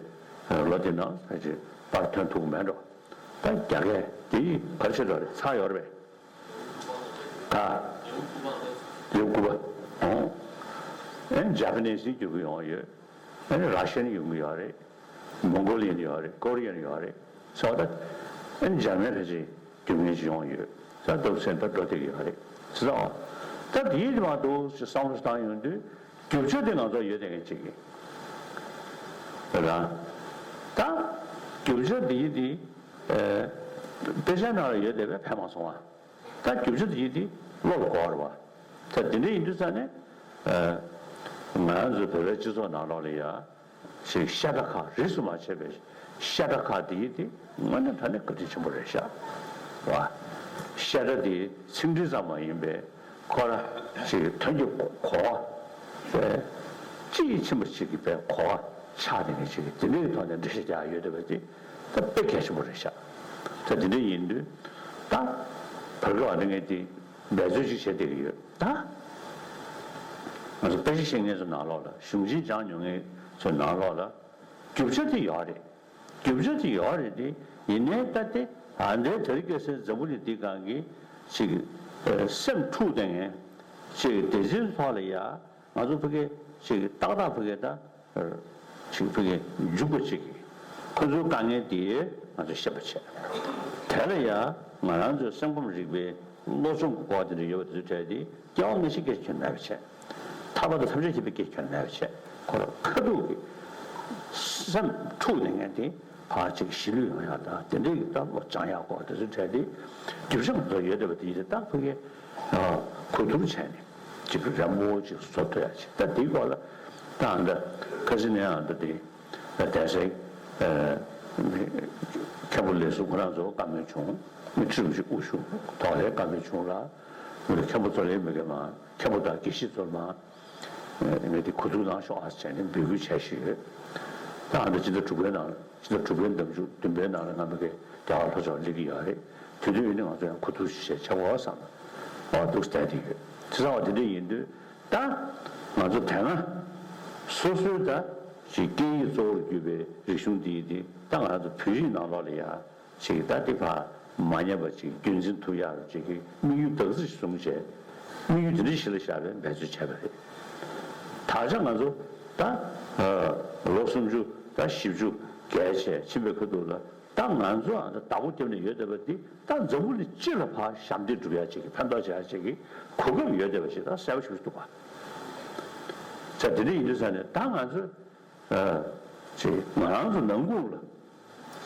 ལོ་འདི་ནང་ཕལ་ཆེར་པར་ཐོན་ཐུབ་མེད་འགྲོ། ད་རྒྱ་སྐད་དེ་ག་རེ་བྱེད་འགྲོ་རེད། ཚར་ཡོད་རེད་པས། ད་ལེའུ་དགུ་པ། ཨོ། ཨེ་ཇ་པ་ནི་སི་བསྒྱུར་གྱི་ཡོང་ཡོད། ཨེ་ར་ཤི་ཡན་ཡོང་གི་ཡོད་རེད། མོང་གོ་ལི་ཡན་ཡོད་རེད། ཀོ་རི་ཡན་ཡོད་རེད། སོ་ད་ཨེ་འཇར་མན་ཕལ་ཆེར་རྒྱུ་མཚན་ཅིག་ཡོང་ཡོད། ས་སྟོབས་ཆེན་ད་འགྲོ་བསྡད་ཀྱི་ཡོད་རེད། ཟེར་ཨོ། ད་དེའི་དེ་མ་གཏོགས་ཅིག་བསམ་བློ་བཏང་ཡོང་དུས་རྒྱུ་ཆ་དེ་ང་ཚོ་ཡོད་བསྡད་མཁན་ཅིག་གི་རེད། ད་རྒྱུ་ཆ་དེའི་དེ་དཔེ་ཆ་ནང་ལ་ཡོད་བསྡད་པས་ཕན་མ་སོང་བ། ད་རྒྱུ་ཆ་དེའི་དེ་བློ་ལ་གོ་བ་རེད་བ། ད་དེ་འདྲ་ཡིན་དུས་ཙང་ནས་ང་ཚོ་བོད་པའི་སྤྱི་ཚོགས་ནང་ལོགས་ལ་ཡ། ཞིག་བཤད་གྲྭ་ཁག་རིས་སུ་མ་ཆད་པའི་བཤད་གྲྭ་ཁག་དེ་དེ་དངོས་གནས་དྲང་གནས་བཀའ་དྲིན་ཆེན་པོ་རེད་ཤག་བ། བཤད་གྲྭ་དེ་ཚིག་འགྲེལ་ཙམ་མ་ཡིན་པའི་ ཁོ་ར་ཅིག་དོན་གྱི་གོ་བ་དཔེ་དཔྱིས་ཕྱིན་པ་ཅིག་གི་དཔེ་གོ་བ་ཆགས་ནས་ཅིག་དེ་འདྲའི་ཐོག་ནས་འགྲེལ་བཤད་རྒྱག་ཡོད་བསྡད་པ་དེ་ད་དཔེ་གལ་ཆེན་པོ་རེད་ཤག་ད་དེ་འདྲ་ཡིན་དུས་ད་བར་སྐབས་ཨ་ནི་ངས་དེ་འབད་རྩོལ་ཅིག་བྱས་བསྡད་ཀྱི་ཡོད། ད་ང་ཚོ་དཔེ་ཆ་ཤེས་མཁན་ཚོ་ནང་ལོགས་ལ་གཞུང་ཆེན་སྦྱངས་མྱོང་མཁན་ཚོ་ནང་ལོགས་ལ་རྒྱུ་ཆ་དེ་ཡོད་རེད། རྒྱུ་ཆ་དེ་ཡོད་རེད་དེ། ཡིན་ནའི་ད་དེ་ཨ་འདྲའི་དེ་རིང་ཁ་སང་འཛམ་བུ་གླིང་འདི་སྒང་གི་ཅིག་ཨ་སེམས་འཁྲུག་བསྡད་མཁན་ཅིག་སྡེ་ཚན་ཚོ་ལ་ཡ་ང་ཚོ་ཕ་གི་ཅིག་ཏག་ཏག་ཕ་གི་ད་ཅིག་ཕ་གི་འཇུག་པ་ཅིག་གིས་ཁོ་ཚོའི་དཀའ་ངལ་དེ་ང་ཚོས་ཤེས་པ་བྱས། དེ་ལ་ཡ་ང་རང་ཚོའི་སེམས་ཁམས་རིག་པའི་སློབ་སྦྱོང་གི་སྐོར་དེ་འདྲ་ཡོད་པ་དེ་ཚོའི་གྲས་དེ་སྐྱེ་བ་སྔ་ཕྱི་སྐད་ཆ་མེད་པ་བྱས། ཐར་པ་དང་ཐམས་ཅད་མཁྱེན་པའི་སྐད་ཆ་མེད་པ་བྱས། ཁོ་རང་ཁ་ཐུག་གི་སེམས་འཁྲུག་ནས་ངས་དེ་ཕར་ཅིག་གཞིས་ལུས་ཡོང་ཡག་དང་དེ་འདྲའི་གི་ད་བློ་སྦྱང་ཡག་སྐོར་དེ་ཚོའི་གྲས་དེ་རྒྱུ་ཆ་ང་ཚོ་ཡོད་བསྡད་པ་དེ་ཡིན་ད་ཕ་གི་གོ་བསྡུར་བྱས་ནས་ཅིག་རན་པོ་ཅིག་བཟོ་ཐུབ་ཡག་ཅིག་ད་དེའི་སྐོར་ལ་ད་ཨ་ད་ཁ་སང་ནས་ཨ་ད་དེ། དེང་སང་མཁན་པོ་ལེགས་གསུང་ཁོ་རང་ཚོ་བཀའ་མོལ་བྱུང་། མི་ཁྲི་རིན་པོ་ཆེ་དབུ་བཞུགས་ཐོག་ལ་བཀའ་མོལ་བྱུང་ལ། མི་ལ་མཁན་པོ་ཚོ་ལ་མི་དགེ་མ་མཁན་པོ་དང་དགེ་བཤེས་ཚོ་ལ་མ་ངས་དེ་གོ་བསྡུར་གནང་ཤོག་ཨ་ཟེར་ནས་འབོད་སྐུལ་བྱས་བཞིན་ཡོད། ད་ཨ་ད་སྤྱི་ཟླ་དྲུག་པའི་ནང་ལ་སྤྱི་ཟླ་དྲུག་པའི་ཟླ་མཇུག་བདུན་པའི་ནང་ལ་ང་མི་དགེ་རྒྱ་གར་ལྷོ་ཕྱོགས་སླེབས་ཀྱི་ཡོད་རེད། དེ་དུས་ཡིན་ནའི་ང་ཚོ་ཡང་གོ་བསྡུར་ཞིག་བྱས་བྱེད་དགོས་བསམ་ལ་འོ་འདུག་བསྡད་དེ་ཡོད། བྱས་ཙང་བ་དེ་འདྲ་ཡིན་དུས། ད་ང་ཚོ་དེ་སྔ་སོ་སོའི་ད་ཅིག་སྐད་ཡིག་གཙོ་བོར་གྱུར་པའི་རིག་གཞུང་འདི་ཡིན་ཏེ་ད་ང་ཚོ་བོད་རིགས་ནང་ལོགས་ལ་ཡ་ཅིག་ད་དེ་བར་མ་ཉམས་པ་ཅིག་རྒྱུན་འཛིན་ཐུབ་ཡག་ཅིག་གི་དམིགས་ཡུལ་བདག་འཛིན་བཟུང་བྱས་དམིགས་ཡུལ་དེ་འདྲ་ཞིག་ལ་བཞག་པའི་འབད་རྩོལ་བྱས་པ་རེད། ད་ཆ་ང་ཚོ་ད་ལོ་སུམ་ཅུ་ད་བཞི་བཅུ་བརྒལ་བྱས་ཕྱིན་པའི་ཁ་ཐུག་ལ། ད་ང་ཚོ་ཨ་ནི་བདག་པོ་རྒྱབ་ནས་ཡོད་བསྡད་པ་འདི་ད་འཛམ་བུ་གླིང་སྤྱི་ལ་ཕར་ཞབས་འདེགས་སྒྲུབ་ཡ་ཅིག་གི་ཕན་ཐོགས་བྱ་ཡ་ཅིག་གི་གོ་སྐབས་ཡོད་བསྡད་པ་ཞིག་ད་གསལ་པོ་ཞིག་འདུག་ག་ས་དེ་འདྲ་ཡིན་དུས་ས་ནས་ད་ང་ཚོ་ཨ་ཅིག་ང་རང་ཚོ་ནང་ཁུལ་ལ་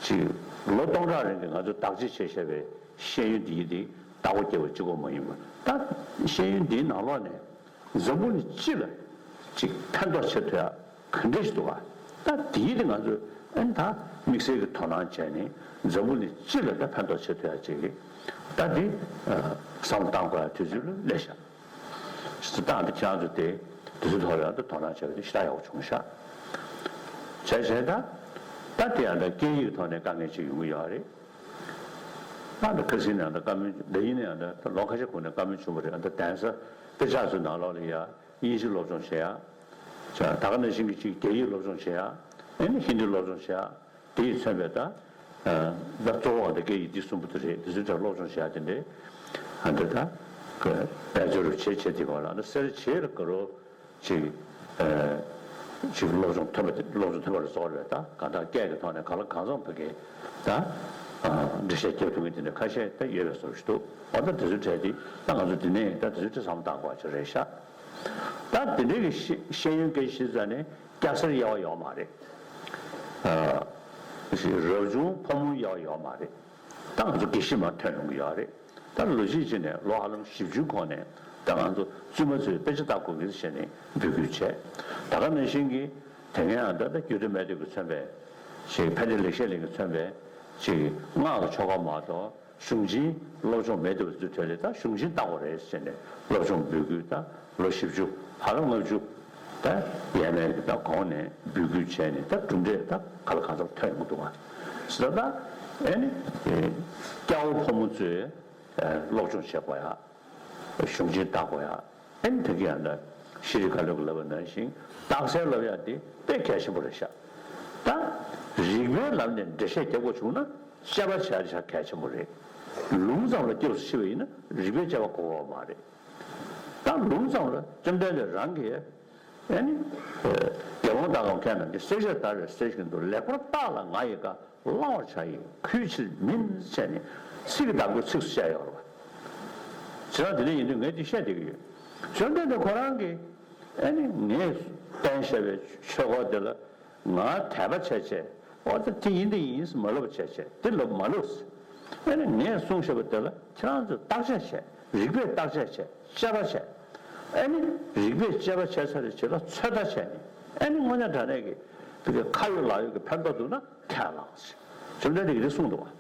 ཅིག་ལོ་སྟོང་ཕྲག་རིང་གི་ང་ཚོ་བདག་གཅེས་བྱས་བཞག་པའི་ཤེས་ཡོན་འདི་ཡིན་ཏེ་བདག་པོ་རྒྱབ་པ་གཅིག་པོ་མ་ཡིན་པར་ད་ཤེས་ཡོན་འདིའི་ནང་ལོགས་ནས། འཛམ་བུ་གླིང་སྤྱི་ལ་ཅིག་ཕན་ཐོགས་བྱེད་ཐུབ་ཡ་ག་འདྲ་ཞིག་འདུག་ག་ད་དེའི་དེ་ང་ཚོས་ཨ་ནི་ད་དམིགས་བསལ་གྱི་དོ་སྣང་བྱས་ནས་འཛམ་བུ་གླིང་སྤྱི་ལ་ད་ཕན་ཐོགས་བྱེད་ཐུབ་ཡ་ཅིག་གི་ད་དེ་བསམ་བློ་བཏང་དགོས་ཡ་དུས་ཚོད་ལ་སླེབས་ཤག་ཞེས་ད་ཨ་ནི་ཁྱེད་རང་ཚོ་དེ་དུས་ཚོད་ཐོག་ལ་ཡང་ད་དོ་སྣང་བྱས་པ་དེ་ཞེ་དྲག་ཡག་པོ་བྱུང་ཤག་བྱས་བྱས་ད་ད་དེ་ཡང་ད་སྐད་ཡིག་ཐོག་ནས་དཀའ་ངལ་ཅིག་ཡོང་གི་ཡོད་རེད། ད་ད་ཁ་སང་ནས་ཡང་ད་བཀའ་མོལ་ད་ཡིན་ན་ཡང་ད་ལོ་ཁ་ཤས་གོང་ནས་བཀའ་མོལ་བྱུང་བ་རེད། ད་གདན་ས་དཔེ་ཆ་ཚོའི་ནང་ལོགས་ལ་ཡ། དབྱིན་ཇི་སློབ་སྦྱོང་བྱེད་ཡ། ད་ག་ནང་བཞིན་གྱི་ཅིག་རྒྱ་ཡིག་སློབ་སྦྱོང་བྱེད་ཡ། ཨ་ནི་ཧིན་དི་སློབ་སྦྱོང་བྱེད་ཡ། དེ་ཡིས་མཚོན་པའི་ད། ད་གཙོ་བོ་ད་སྐད་ཡིག་འདི་གསུམ་པོ་དེ་རེད། འདི་ཚོའི་གྲས་སློབ་སྦྱོང་བྱེད་ཡ་དེ་འདྲས། ཨ་འདི་ད། བེད་སྤྱོད་རུ་བྱེད་བྱེད་དེ་གོ་ལ་ད་སེར་བྱེད་ལ་དགའ་རོགས་ཅིག་ཅིག་སློབ་སྦྱོང་ཐོན་པ་དེ་སློབ་སྦྱོང་ཐོན་པ་ལ་གཙོ་བོ་རེད། ད་གང་ལྟར་སྐད་ཀྱི་ཐོག་ནས་གང་ལ་གང་འཚམ་བོད་སྐད་ད། འགྲེལ་བཤད་རྒྱབ་ཐུབ་མཁན་དེ་འདྲ་ཁ་ཤས་ད་ཡོད་པའི་བཟོ་ཞིག་འདུག་འོ་ད་དེ་ཚོའི་གྲས་དེ་ད་ང་ཚོ་འདི་ནས་ད་དེ་ཚོའི་གྲས་བསམ་བློ་བཏང་དགོས་པ་ཅིག་རེད་ཤག་ད་དེ་འདྲའི་གི་ཤེས་ཤེས་ཡོན་སྐད་ཆ་བཤད་ཙང་ནས་སྐྱ་སེར་དབྱེ་བ་ཡོད་མ་རེད། ཨ་རབ་བྱུང་ཕོ་མོ་དབྱེ་བ་ཡོད་མ་རེད། ད་ང་ཚོ་དགེ་བཤེས་མར་ཐོན་ཡོང་གི་ཡོད་རེད། ད་ལོ་གཅིག་ཅིག་ནས་ལོ་ཧ་ལམ་བཞི་བཅུའི་གོང་ནས་ད་ང་ཚོ་བཙུན་མ་ཚོས་དཔེ་ཆ་ལྟ་དགོས་ཀྱི་ཟེར་ནས་འབོད་སྐུལ་བྱས། ད་ག་ནང་བཞིན་གྱི་དེ་སྔའི་ཨ་ད་ད་རྒྱུད་སྟོད་སྨད་སྟོད་ཀྱིས་མཚོན་པའི་ཅིག་ཕན་བདེ་ལེགས་བཤད་གླིང་གིས་མཚོན་པའི་ཅིག་སྔགས་ཀྱི་ཆོ་ག་མ་གཏོགས། གཞུང་ཆེན་སློབ་སྦྱོང་མེད་དུས་ཚོད་ཐོན་ཏེ་ད་གཞུང་ཆེན་ལྟ་དགོས་རེད་ཟེར་ནས་སློབ་སྦྱོང་འབོད་སྐུལ་ད་ལོ་བཞི་བཅུ་ཧ་ལམ་ལྔ་བཅུ་ད་ཡས་མས་ཀྱི་ད་གོང་ནས་འབོད་སྐུལ་བྱས་ནས་ད་གྲུབ་འབྲས་ད་ག་ལ་གང་འཚམ་ཐོན་ཡོང་གི་འདུག་ག་ཟེར་ད་ཨེ་ནི་སྐྱ་བོ་ཕོ་མོ་ཚོས་སློབ་སྦྱོང་བྱེད་དགོས་ཡ། གཞུང་ཆེན་ལྟ་དགོས་ཡ། ཨེ་ནི་ད་གི་ཡང་ད་ཤེས་རིག་བཀའ་བློན་གྱིས་ལབ་པ་ནང་བཞིན་རྟགས་གསལ་ལབ་ཡ་དེ་དཔེ་གལ་ཆེན་པོ་རེད་ཤག་ད་རིགས་པའི་ལམ་ནས་འགྲེལ་བཤད་རྒྱབ་དགོས་བྱུང་ན་དཔྱད་པ་བྱ་རྒྱུ་གལ་ཆེན་པོ་རེད། ལུང་ཙམ་ལ་སྐྱབས་སུ་མཆི་བ་ཡིན་ན་རིགས་པའི་དཔྱད་པ་དགོས་པ་མ་རེད། ད་ལུང་ཙམ་ལ་བཅོམ་ལྡན་འདས་རང་གིས་ཨེ་ནི་དགེ་སློང་དག་གམ་མཁས་རྣམས་ཀྱིས། བསྲེག་བཅད་བརྡར་བའི་གསེར་བཞིན་དུ། ལེགས་པར་བརྟགས་ལ་ང་ཡི་བཀའ། བླང་བར་བྱ་ཡི་གུས་ཕྱིར་མིན། ཟེར་ནས་ཚིག་གི་བདག་པོས་ཚིགས་སུ་བཅད་ཡོད་རེད་པ། བྱས་ཙང་དེ་འདྲ་ཡིན་དུས་ངས་འདི་བཤད་བསྡད་ཀྱི་ཡོད། བཅོམ་ལྡན་འདས་ཁོ་རང་གིས་ཨེ་ནི་ངས་བསྟན་བཞག་པའི་ཆོས་སྐོར་འདི་ལ་ང་དད་པ་བྱས་བྱས། འོ་ད་དེ་ཡིན་དེ་ཡིན་ཟེར་མ་ལབ་པ་བྱས་བྱས། དེ་ལབ་མ་ལབ་ཟེར། ཨེ་ནི་ངས་གསུངས་བཞག་པ་དེ་ལ་ཁྱེད་རང་ཚོས་བརྟག་དཔྱད་བྱས། རིགས་པས་བརྟག་དཔྱད་བྱས། དཔྱད་པ་བྱས། ཨེ་ནི་རིགས་པས་དཔྱད་པ་བྱས་ཚར་བའི་རྗེས་ལ་ཚོད་ལྟ་བྱས་ནས། ཨེ་ནི་དངོས་གནས་དྲང་གནས་ཀྱི་དེ་གི་ཁ་ཡོད་ལག་ཡོད་ཀྱི་ཕན་ཐོགས་འདུག་ན་ཁས་བླངས་ཟེར། བཅོམ་ལྡན་འདས་ཀྱིས་དེ་གསུངས་འདུག་བ།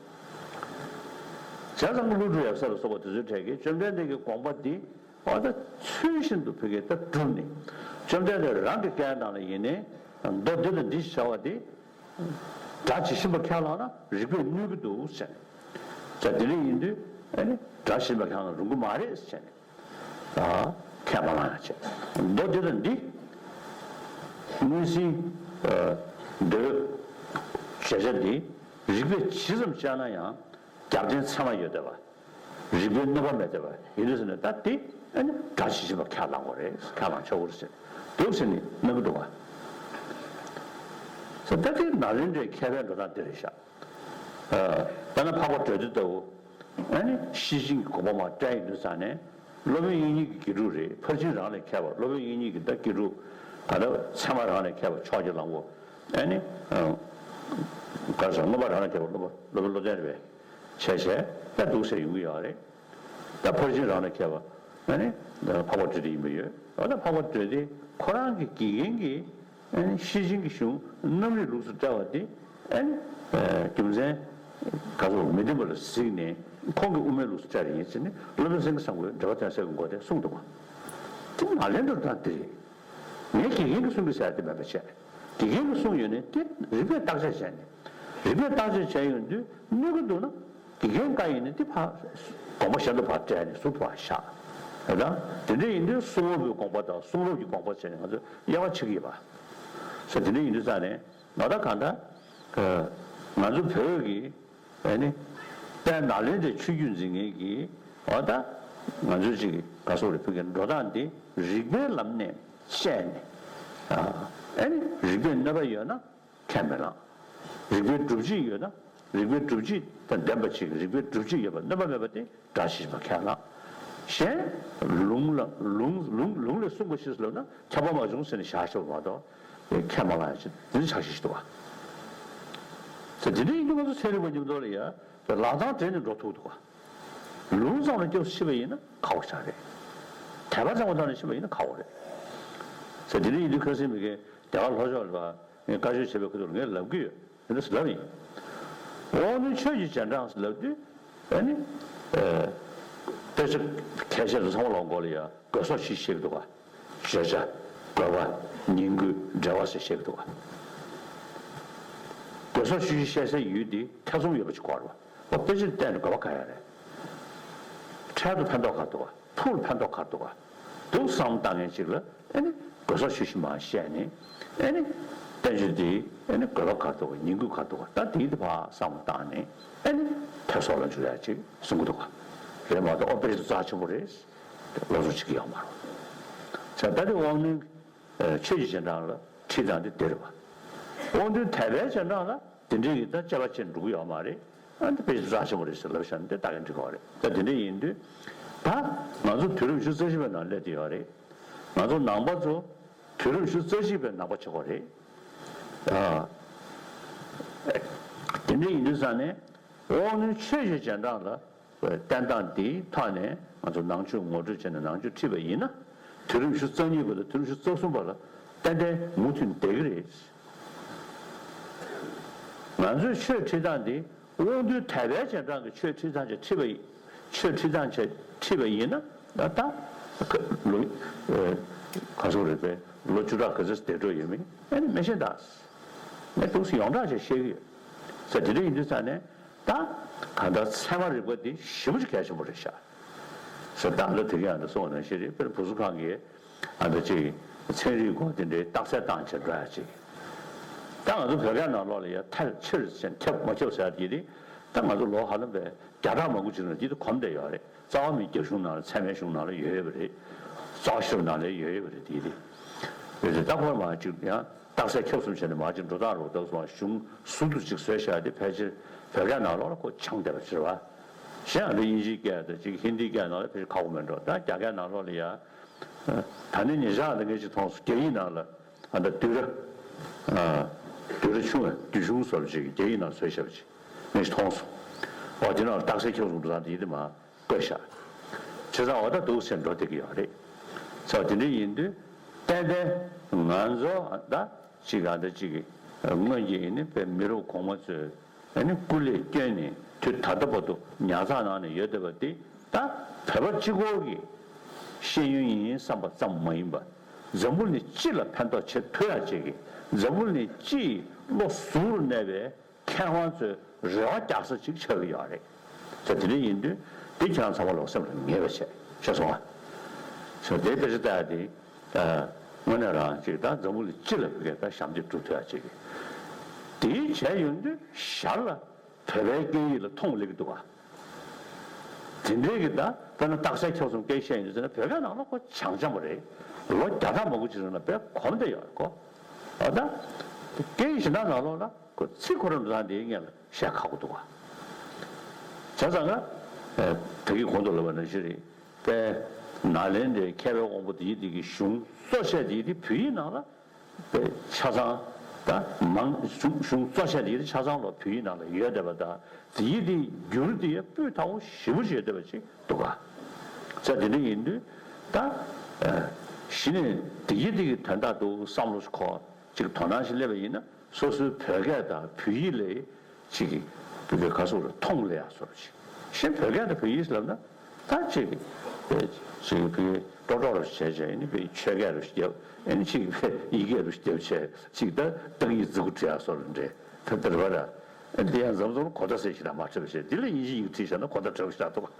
བྱས་ཙང་ཀླུ་སྒྲུབ་ཡབ་སྲས་ལ་སོགས་པ་དེ་ཚོའི་གྲས་ཀྱིས་བཅོམ་ལྡན་འདས་ཀྱི་དགོངས་པ་འདི་ འོ་ད་ཚུལ་བཞིན་དུ་ཕ་གིར་ད་བསྒྲུབས་ནས། བཅོམ་ལྡན་འདས་རང་གི་སྐད་ནང་ལ་ཡིན་ནའི་མདོ་འདི་དང་འདི་ཞེས་བྱ་བ་དེ། སྒྲ་ཇི་བཞིན་པ་ཁས་བླངས་ན་རིགས་པས་གནོད་ཀྱི་འདུག་ཟེར་ནས། ད་དེ་འདྲ་ཡིན་དུས་ཨ་ནི་སྒྲ་ཇི་བཞིན་པ་ཁས་བླངས་ན་རུང་གི་མ་རེད་ཟེར་ནས། ད་ཁས་མ་བླངས་ཡ་བྱས། མདོ་འདི་དང་འདི་དངོས་ཟིན་མདོའི་བྱེད་བྱ་འདི་རིགས་པས་ཇི་ཙམ་དཔྱད་ན་ཡང་རྒྱབ་རྟེན་ཚད་མ་ཡོད་བསྡད་པ། རིགས་པའི་གནོད་པ་མེད་བསྡད་པ་ཡིན་དུས་ཟེར་ནས། ད་དེ་ཨ་ནི་སྒྲ་ཇི་བཞིན་པ་ཁས་བླངས་དགོས་རེད། ཁས་བླངས་ཆོག་གི་རེད་ཟེར་འདུག་ཟེར་ནས་གནང་གི་འདུག་བ། ད་དེ་ནཱ་ལེནྡྲའི་མཁས་པའི་འགྲོ་སྟངས་འདི་རེད་ཤག་དཔེར་ན་འཕགས་པ་གྲོལ་སྡེ་ལྟ་བུ། ཨ་ནི་ཤེར་ཕྱིན་གྱི་དགོངས་པ་མར་བཀྲལ་ཡོང་དུས་ཙང་ནས། སློབ་དཔོན་དབྱིག་གཉེན་གྱི་དགེ་ཕྲུག་རེད། ཕར་ཕྱིན་རང་ལས་མཁས་པ། སློབ་དཔོན་དབྱིག་གཉེན་གྱི་ད་དགེ་ཕྲུག་ག་ད་ཚད་མ་རང་ལས་མཁས་པ་ཕྱོགས་ཀྱི་གླང་པོ། ཨ་ནི་ག་རེ་ཟེར། མངོན་པ་རང་ལས་མཁས་པ་སློབ་དཔོན་བློ་ལྡན་རེད་པས། བྱས་བྱས་ད་འདུག་ཟེར་ཡོང་གི་ཡོད་རེད། ད་ཕར་ཕྱིན་རང་ལས་མཁས་པ་ཨ་ནི་འཕགས་པ་གྲོལ་སྡེ་ཡིན་པ་ཡོད། འོ་ད་འཕགས་པ་གྲོལ་སྡེ་ཁོ་རང་གི་དགེ་རྒན་གྱིས་ཨ་ནི་ཤེར་ཕྱིན་གྱི་གཞུང་རྣམ་རིག་ལུགས་སུ་བཀྲལ་བ་དེ། ཨ་ནི་རྒྱུ་མཚན་ག་ཚོད་མི་ལྡན་པ་ལ་གཟིགས་ནས་ཁོང་གིས་དབུ་མའི་ལུགས་སུ་བཀྲལ་བ་ཡིན་ཟེར་ནས། སློབ་དཔོན་སེང་གེ་བཟང་པོས་འགྲེལ་པ་ཐོས་སྲས་ཀྱི་མགོ་དེ་གསུངས་འདུག་པ། དེ་ནཱ་ལེནྡྲར་ད་དེ་རེད། ངའི་དགེ་རྒན་གྱིས་གསུང་གི་ཟེར་དེ་མེད་པ་བྱས། དགེ་རྒན་གྱིས་གསུངས་ཡོད་ནས་དེ་རིགས་པས་བརྟག་དཔྱད་བྱས་ནས། རིགས་པས་བརྟག་དཔྱད་བྱས་ཡོང་དུས་གནོད་ཀྱི་འདུག་ན། དགེ་རྒན་བཀའ་ཡིན་ན་དེ་ཕར་དགོངས་པ་གཞན་དུ་ཕར་བཀྲལ་ནས་ཟུར་དུ་ཕར་བཞག་ད་དེ་འདྲ་ཡིན་དུས་གསུང་རབ་ཀྱི་དགོངས་པ་དང་གསུང་རབ་ཀྱི་དགོངས་པ་བྱས་ནས་ང་ཚོས་དབྱེ་བ་ཕྱེ་གི་ཡོད་པ། ས་དེ་འདྲ་ཡིན་དུས་ཙང་ནས་ང་ད་གང་ལྟར་ང་ཚོ་བོད་ཀྱི་ཨ་ནི་དཔལ་ནཱ་ལེནྡྲའི་ཆོས་བརྒྱུད་འཛིན་མཁན་གྱི་འོ་ད་ང་ཚོའི་ཅིག་ག་སོགས་རེད། བོད་ཀྱི་འགྲོ་སྟངས་འདི་རིགས་པའི་ལམ་ནས་དཔྱད་ནས། ཨ་ནི་རིགས་པས་གནོད་པ་ཡོད་ན་ཁས་མི་བླངས། རིགས་པའི་སྒྲུབ་བྱེད་ཡོད་ན། རིགས་པའི་སྒྲུབ་བྱེད་དང་ལྡན་པ་ཅིག་རིགས་པའི་སྒྲུབ་བྱེད་ཡོད་པ། གནོད་པ་མེད་པ་དེ་སྒྲ་ཇི་བཞིན་པ་ཁས་བླངས། གཞན་ལུང་ལ་ལུང་ལུང་ལུང་ལས་གསུངས་པ་ཞིག་ལབ་ན་ཁྱབ་པ་མ་བྱུང་ཟེར་ནས་བཞག་ཆོག་པ་མ་གཏོགས། ཁས་མ་བླངས་ཡ་ཅིག་འདི་འདྲ་ཆགས་ཤིག་འདུག་བ། ད་དེ་འདྲ་ཡིན་དུས་ང་ཚོ་ཚན་རིག་པ་མཉམ་དུ་ལ་ཡ་ལག་གདང་སྦྲེལ་ནས་འགྲོ་ཐུབ་འདུག་བ། ལུང་ཙམ་ལ་སྐྱབས་སུ་མཆི་བ་ཡིན་ན་ཁག་པོ་ཆགས་རེད། དད་པ་ཙམ་པ་ཙམ་ལ་མཆི་བ་ཡིན་ན་ཁག་པོ་རེད། ད་དེ་འདྲ་ཡིན་དུས་ཁ་སང་མི་དགེ་རྒྱ་གར་ལྷོ་ཕྱོགས་ལ་ངས་བཀའ་ཆོས་བྱེད་པའི་ཁུལ་དུ་ངས་ལབ་ཀྱི་ཡོད། དེ་འདྲ་ལབ་ཡིན། དབང་རྣོན་ཆོས་ཀྱི་རྗེས་འབྲང་ལབ་དུས་ཨ་ནི་དཔེ་ཆ་གལ་ཆེ་ཚོ་ཚང་མ་ལོག་མགོ་ལ་ཡ་དགོས་སོགས་ཞིག་བཤད་ཀྱི་འདུག་ག་བརྗོད་བྱ། དགོས་པ། ཉིང་དགོས། འབྲེལ་བ་ཟེར་བཤད་ཀྱི་འདུག་ག་དགོས་སོགས་ཞིག་བཤད་སའི་ཡུལ་དེ་ཐེ་ཚོམ་ཡོད་པ་ཅིག་གོ་རེད་བ། ཨོ་དཔེ་ཆ་བལྟས་ནས་དགོས་པ་ག་ཡ་རེད། འཕྲལ་དུ་ཕན་ཐོགས་ག་འདུག་ག་ཕུགས་ལ་ཕན་ཐོགས་ག་འདུག་ག་འདུག་བསམ་བཏང་མཁན་ཅིག་ལ་ཨ་ནི་དགོས་སོགས་ཞིག་ཞིག་མར་བཤད་ནས། ཨ་ནི་བསྟན་བཅོས་འདི་ཨ་ནི་དགོས་པ་ག་འདུག་ག་ཉིང་དགོས་ག་འདུག་ག་ད་དེའི་དེ་ཕར་བསམ་བཏང་ནས་ཨ་ནི་ཐེ་ཚོམ་ལ་འཇུག་ཡ་ཅིག་གསུང་གི་འདུག་ག་རེད་མ་གཏོགས་ཨོ་དཔེ་ཆ་རྩ་ཆེན་པོ་རེད། སློབ་གསོ་བྱེད་ཀྱི་ཡོད་མ་རེད། ས་ད་དེ་དབང་རྣོན་ཆོས་ཀྱི་རྗེས་འབྲང་ལ་ཁྲིད་སྟངས་དེ་དེ་རེད་བ། དབང་རྣོན་དད་པའི་རྗེས་འབྲང་ལ་དེ་འདྲའི་གི་ད་དཔྱད་པ་བྱེད་འགྲོ་གི་ཡོད་མ་རེད། ཨ་འདི་དཔེ་ཆ་རྩ་ཆེན་པོ་རེད་ཟེར་ལབ་བཞག་ན་དེ་ད་གིན་འགྲིག་གི་རེད། ད་དེ་འདྲ་ཡིན་དུས་ད་ང་ཚོ་དུས་རབས་ཉི་ཤུ་རྩ་གཅིག་པའི་ནང་སླེབས་བསྡད་ཡོད་རེད། ང་ཚོ་ནང་པ་ཚོ་དུས་རབས་ཉི་ཤུ་རྩ་གཅིག་པའི་ནང་པ་ཆགས་ཀྱི་རེད། ཨ་དེ་འདྲ་ཡིན་དུས་ཙང་ནས་དབང་རྣོན་ཆོས་ཀྱི་རྗེས་འབྲང་ལ་བསྟན་སྟངས་འདིའི་ཐོག་ནས་ང་ཚོ་ནང་ཆོས་ངོ་སྤྲོད་བྱས་ནས་ནང་ཆོས་ཁྲིད་པ་ཡིན་ན། དུས་རབས་ཉི་ཤུ་རྩ་གཉིས་པ་དང་དུས་རབས་ཉི་ཤུ་རྩ་གསུམ་པ་ལ་ཏན་ཏན་མུ་མཐུད་བསྡད་ཀྱི་རེད། ང་ཚོས་ཆོས་ཁྲིད་སྟངས་འདི་དབང་རྣོན་དད་པའི་རྗེས་འབྲང་གི་ཆོས་ཁྲིད་སྟངས་ཀྱིས་ཁྲིད་པ་ཡིན། ཆོས་ཁྲིད་སྟངས་ཀྱིས་ཁྲིད་པ་ཡིན་ན་ད་ལོ་ག་ཚོད་རེད་པས། ལོ་བཅུ་ཕྲག་ག་ཚོད་བསྡད་འགྲོ་ཡོད་མེད་ཨ་ནི་མི་ཤེས་ད། ངས་འདུག་སེ་ཡོངས་གྲགས་ཅིག་བཤད་ཀྱི་ཡོད། ས་དེ་འདྲ་ཡིན་དུས་ཙང་ནས། ད་གང་ལྟར་ཚད་མ་རིག་པ་འདི་ཞེ་པོ་ཅིག་གལ་ཆེན་པོ་རེད་ཤག་ཟེར་ད་ལྟ་དེ་ག་ཡང་འདི་སོང་བ་ནང་བཞིན་རེད། དཔེར་ན་བུ་གསོ་ཁང་གི་ཨ་འདི་ཅིག་ཚན་རིག་སྐོར་དེ་འདྲའི་རྟགས་གསལ་བཏང་བྱས་འགྲོ་ཡ་ཅིག་ད་ང་ཚོ་བོད་སྐད་ནང་ལོགས་ལ་ཡ་ཐལ་ཆེར་ཟེར་ཁྱབ་མ་ཁྱབ་ཟེར་ཡ་དེ་རེད། ད་ང་ཚོ་ལོ་ཧ་ལམ་པའི་བརྒྱ་ཕྲག་མང་པོ་ཅིག་ནང་འདི་དུ་གོམས་བསྡད་ཡོད་རེད། རྩ་བ་མིའི་རྒྱ་གཞུང་ནང་ལ་ཚད་མའི་གཞུང་ནང་ལ་ཡོད་ཡོད་པ་རེད། རྩ་བ་ཤེས་རབ་ནང་ལ་ཡོད་ཡོད་པ་རེད་དེ་རེད། རེད་དེ་ད་ཁོ་མ་ཅིག་ཡང་རྟགས་གསལ་ཁྱབ་གསུམ་བྱས་ནས་མ་ཅིག་འགྲོ་སྟངས་རོགས་ཐབས་སོང་ཞུང་ཟུར་དུ་ཅིག་བཟོས་བཞག་དེ་ཕལ་ཆེར་བོད་སྐད་ནང་ལོགས་ལ་ཁོ་སྦྱངས་བསྡད་པ་ཕྱིར་བ། གཞན་ཡང་དེ་དབྱིན་ཇིའི་སྐད་དང་ཅིག་ཧིན་དིའི་སྐད་ནང་ལ་ཕལ་ཆེར་ཁག་པོ་མེད་འགྲོ། ད་རྒྱ་སྐད་ནང་ལོགས་ལ་ཡ། ད་ནི་ཉེ་ཆར་ལ་ངས་ཅིག་མཐོང་སོང་རྒྱ་ཡིག་ནང་ལ་ཨ་ད་བསྡུས་གྲྭ། བསྡུས་གྲྭ་ཆུང་བ་བསྡུས་གཞུང་སོགས་ཅིག་རྒྱ་ཡིག་ནང་བཟོས་བཞག་པ་ཅིག་ངས་ཅིག་མཐོང་སོང་། འོ་དེ་ནང་ལ་རྟགས་གསལ་ཁྱབ་གསུམ་འགྲོ་སྟངས་དེ་ཡིན་དེ་མ། བཀོད་བཞག་བྱས་ཙང་འོ་ད་འདུག་སེ་འགྲོ་བསྡད་ཀྱི་ཡོད་རེད། ཚོ་དེ་འདྲ་ཡིན་དུས་ཏན་ཏན་ང་ཚོ་ད་ཅིག་ཨ་ད་ཅིག་སྔོན་གྱི་ཡིན་ནི་དཔེ་མི་རབས་གོང་མ་ཚོས་ཨ་ནི་སྐུ་ལས་བསྐྱོན་ནས་དུས་ད་ལྟ་བར་དུ་ཉར་ཚགས་གནང་ནས་ཡོད་བསྡད་པ་འདི་ད་བོད་པ་གཅིག་པོ་གི་ ཤེས་ཡོན་ཡིན་བསམ་པ་ཙམ་མ་ཡིན་པར་འཛམ་བུ་གླིང་སྤྱི་ལ་ཕན་ཐོགས་བྱེད་ཐུབ་ཡག་ཅིག་གི། འཛམ་བུ་གླིང་སྤྱི་ཡི་བློ་གཟུ་བོར་གནས་པའི་མཁས་དབང་ཚོའི་རེ་བ་རྒྱག་ས་ཅིག་ཆགས་ཀྱི་ཡོད་རེད། ཟེར། དེ་འདྲ་ཡིན་དུས་དེ་ཁྱེད་རང་ཚང་མ་ལོག་སེམས་ལ་ངེས་པ་བྱས། ཤེས་སོང་ང་། ཟེར། དེ་དཔེ་ཆ་ལྟ་ཡག་དེ། ཨ། དངོས་གནས་རང་ཅིག་ད་འཛམ་བུ་གླིང་སྤྱི་ལ་ཕ་གིར་ད་ཞབས་འདེགས་སྒྲུབ་ཐུབ་ཡག་ཅིག་གི། དེ་བྱས་ཡོང་དུས་ཞར་ལ་བོད་པའི་སྐད་ཡིག་ལ་མཐོང་སླེབས་ཀྱི་འདུག་ག། དེ་འདྲའི་གི་ད་དཔེར་ན་རྟགས་གསལ་ཁྱབ་གསུམ་སྐད་བཤད་ཡོང་དུས་ཟེར་ན། བོད་སྐད་ནང་ལོགས་ཁོ་བྱང་བྱང་པོ་རེད། ལོ་བརྒྱ་ཕྲག་མང་པོ་ཅིག་རིང་ལ་དཔེ་གོམས་བསྡད་ཡོད་རེད་ཁོ། ཨ། ད་སྐད་ཡིག་གཞན་དག་ནང་ལོགས་ལ་ཁོ་ཚིག་ཁོ་རང་འགྲོ་སྟངས་དེའི་སྔོན་ལ་བཤད་ཁག་པོ་འདུག་ག། བྱས་ཙང་ང་ད་གིན་གོང་དུ་ལབ་པ་ནང་བཞིན་རེད། དཔེ་ནཱ་ལེནྡྲའི་མཁས་པའི་དབང་པོ་དེ་ཡི་དེ་གི་གཞུང་སྲོག་བཤད་དེ་ཡི་དེ་བོད་ཡིག་ནང་ལ་དཔེ་ཆ་ཚང་། ད་མང་གཞུང་གཞུང་གཙོ་ཆེ་དེ་ཆ་ཚང་ལོ་བོད་ཡིག་ནང་ལ་ཡོད་བསྡད་པ་དང་། དེ་ཡི་དེ་འགྱུར་དེ་ཡ་སྤུས་དག་པོ་ཞེ་པོ་ཅིག་ཡོད་བསྡད་པ་ཅིག་འདུག་ག། ས་དེ་འདྲ་ཡིན་དུས་ད་གཞི་ནས་དེ་ཡི་དེ་གི་དོན་དག་འདུག་བསམ་བློ་ཞིག་འཁོར་ཅིག་དོ་སྣང་ཞིག་སླེབས་པ་ཡིན་ན། སོ་སོའི་བོད་སྐད་དང་བོད་ཡིག་ལ་ཅིག་གི་བོད་སྐད་ག་སོགས་རེ་མཐོང་སླེབས་ཡག་བཟོ་འདྲ་ཅིག། གཞན་བོད་སྐད་དང་བོད་ཡིག་ལབ་ན། ད་ཅིག་ཅིག་བོད་ཀྲོག་ཀྲོག་རུ་བྱས་བྱས། ཨ་ནི་བོད་ཆོས་སྐད་རུ་རྒྱབ། ཨ་ནི་ཅིག་བོད་ཡིག་སྐད་རུ་རྒྱབ་བྱས། ཅིག་ད་ཏིང་ངེ་འཛིན་གྱི་བྲིས་ཡག་བཟོ་འདྲ་འདྲ་ད་དེ་རེད་པ་ར། ཨ་ནི་དེ་ཡང་འཛོམས་འཛོམས་གོ་བརྡ་ཟེར་ཞེ་དྲག་མ་འཕྲོད་པ་བྱས། དེ་ལ་དབྱིན་ཇི་ཡིག་བྲིས་བཞག་ན་གོ་བརྡ་འཕྲོད་པ་ཞེ་དྲག་འདུག།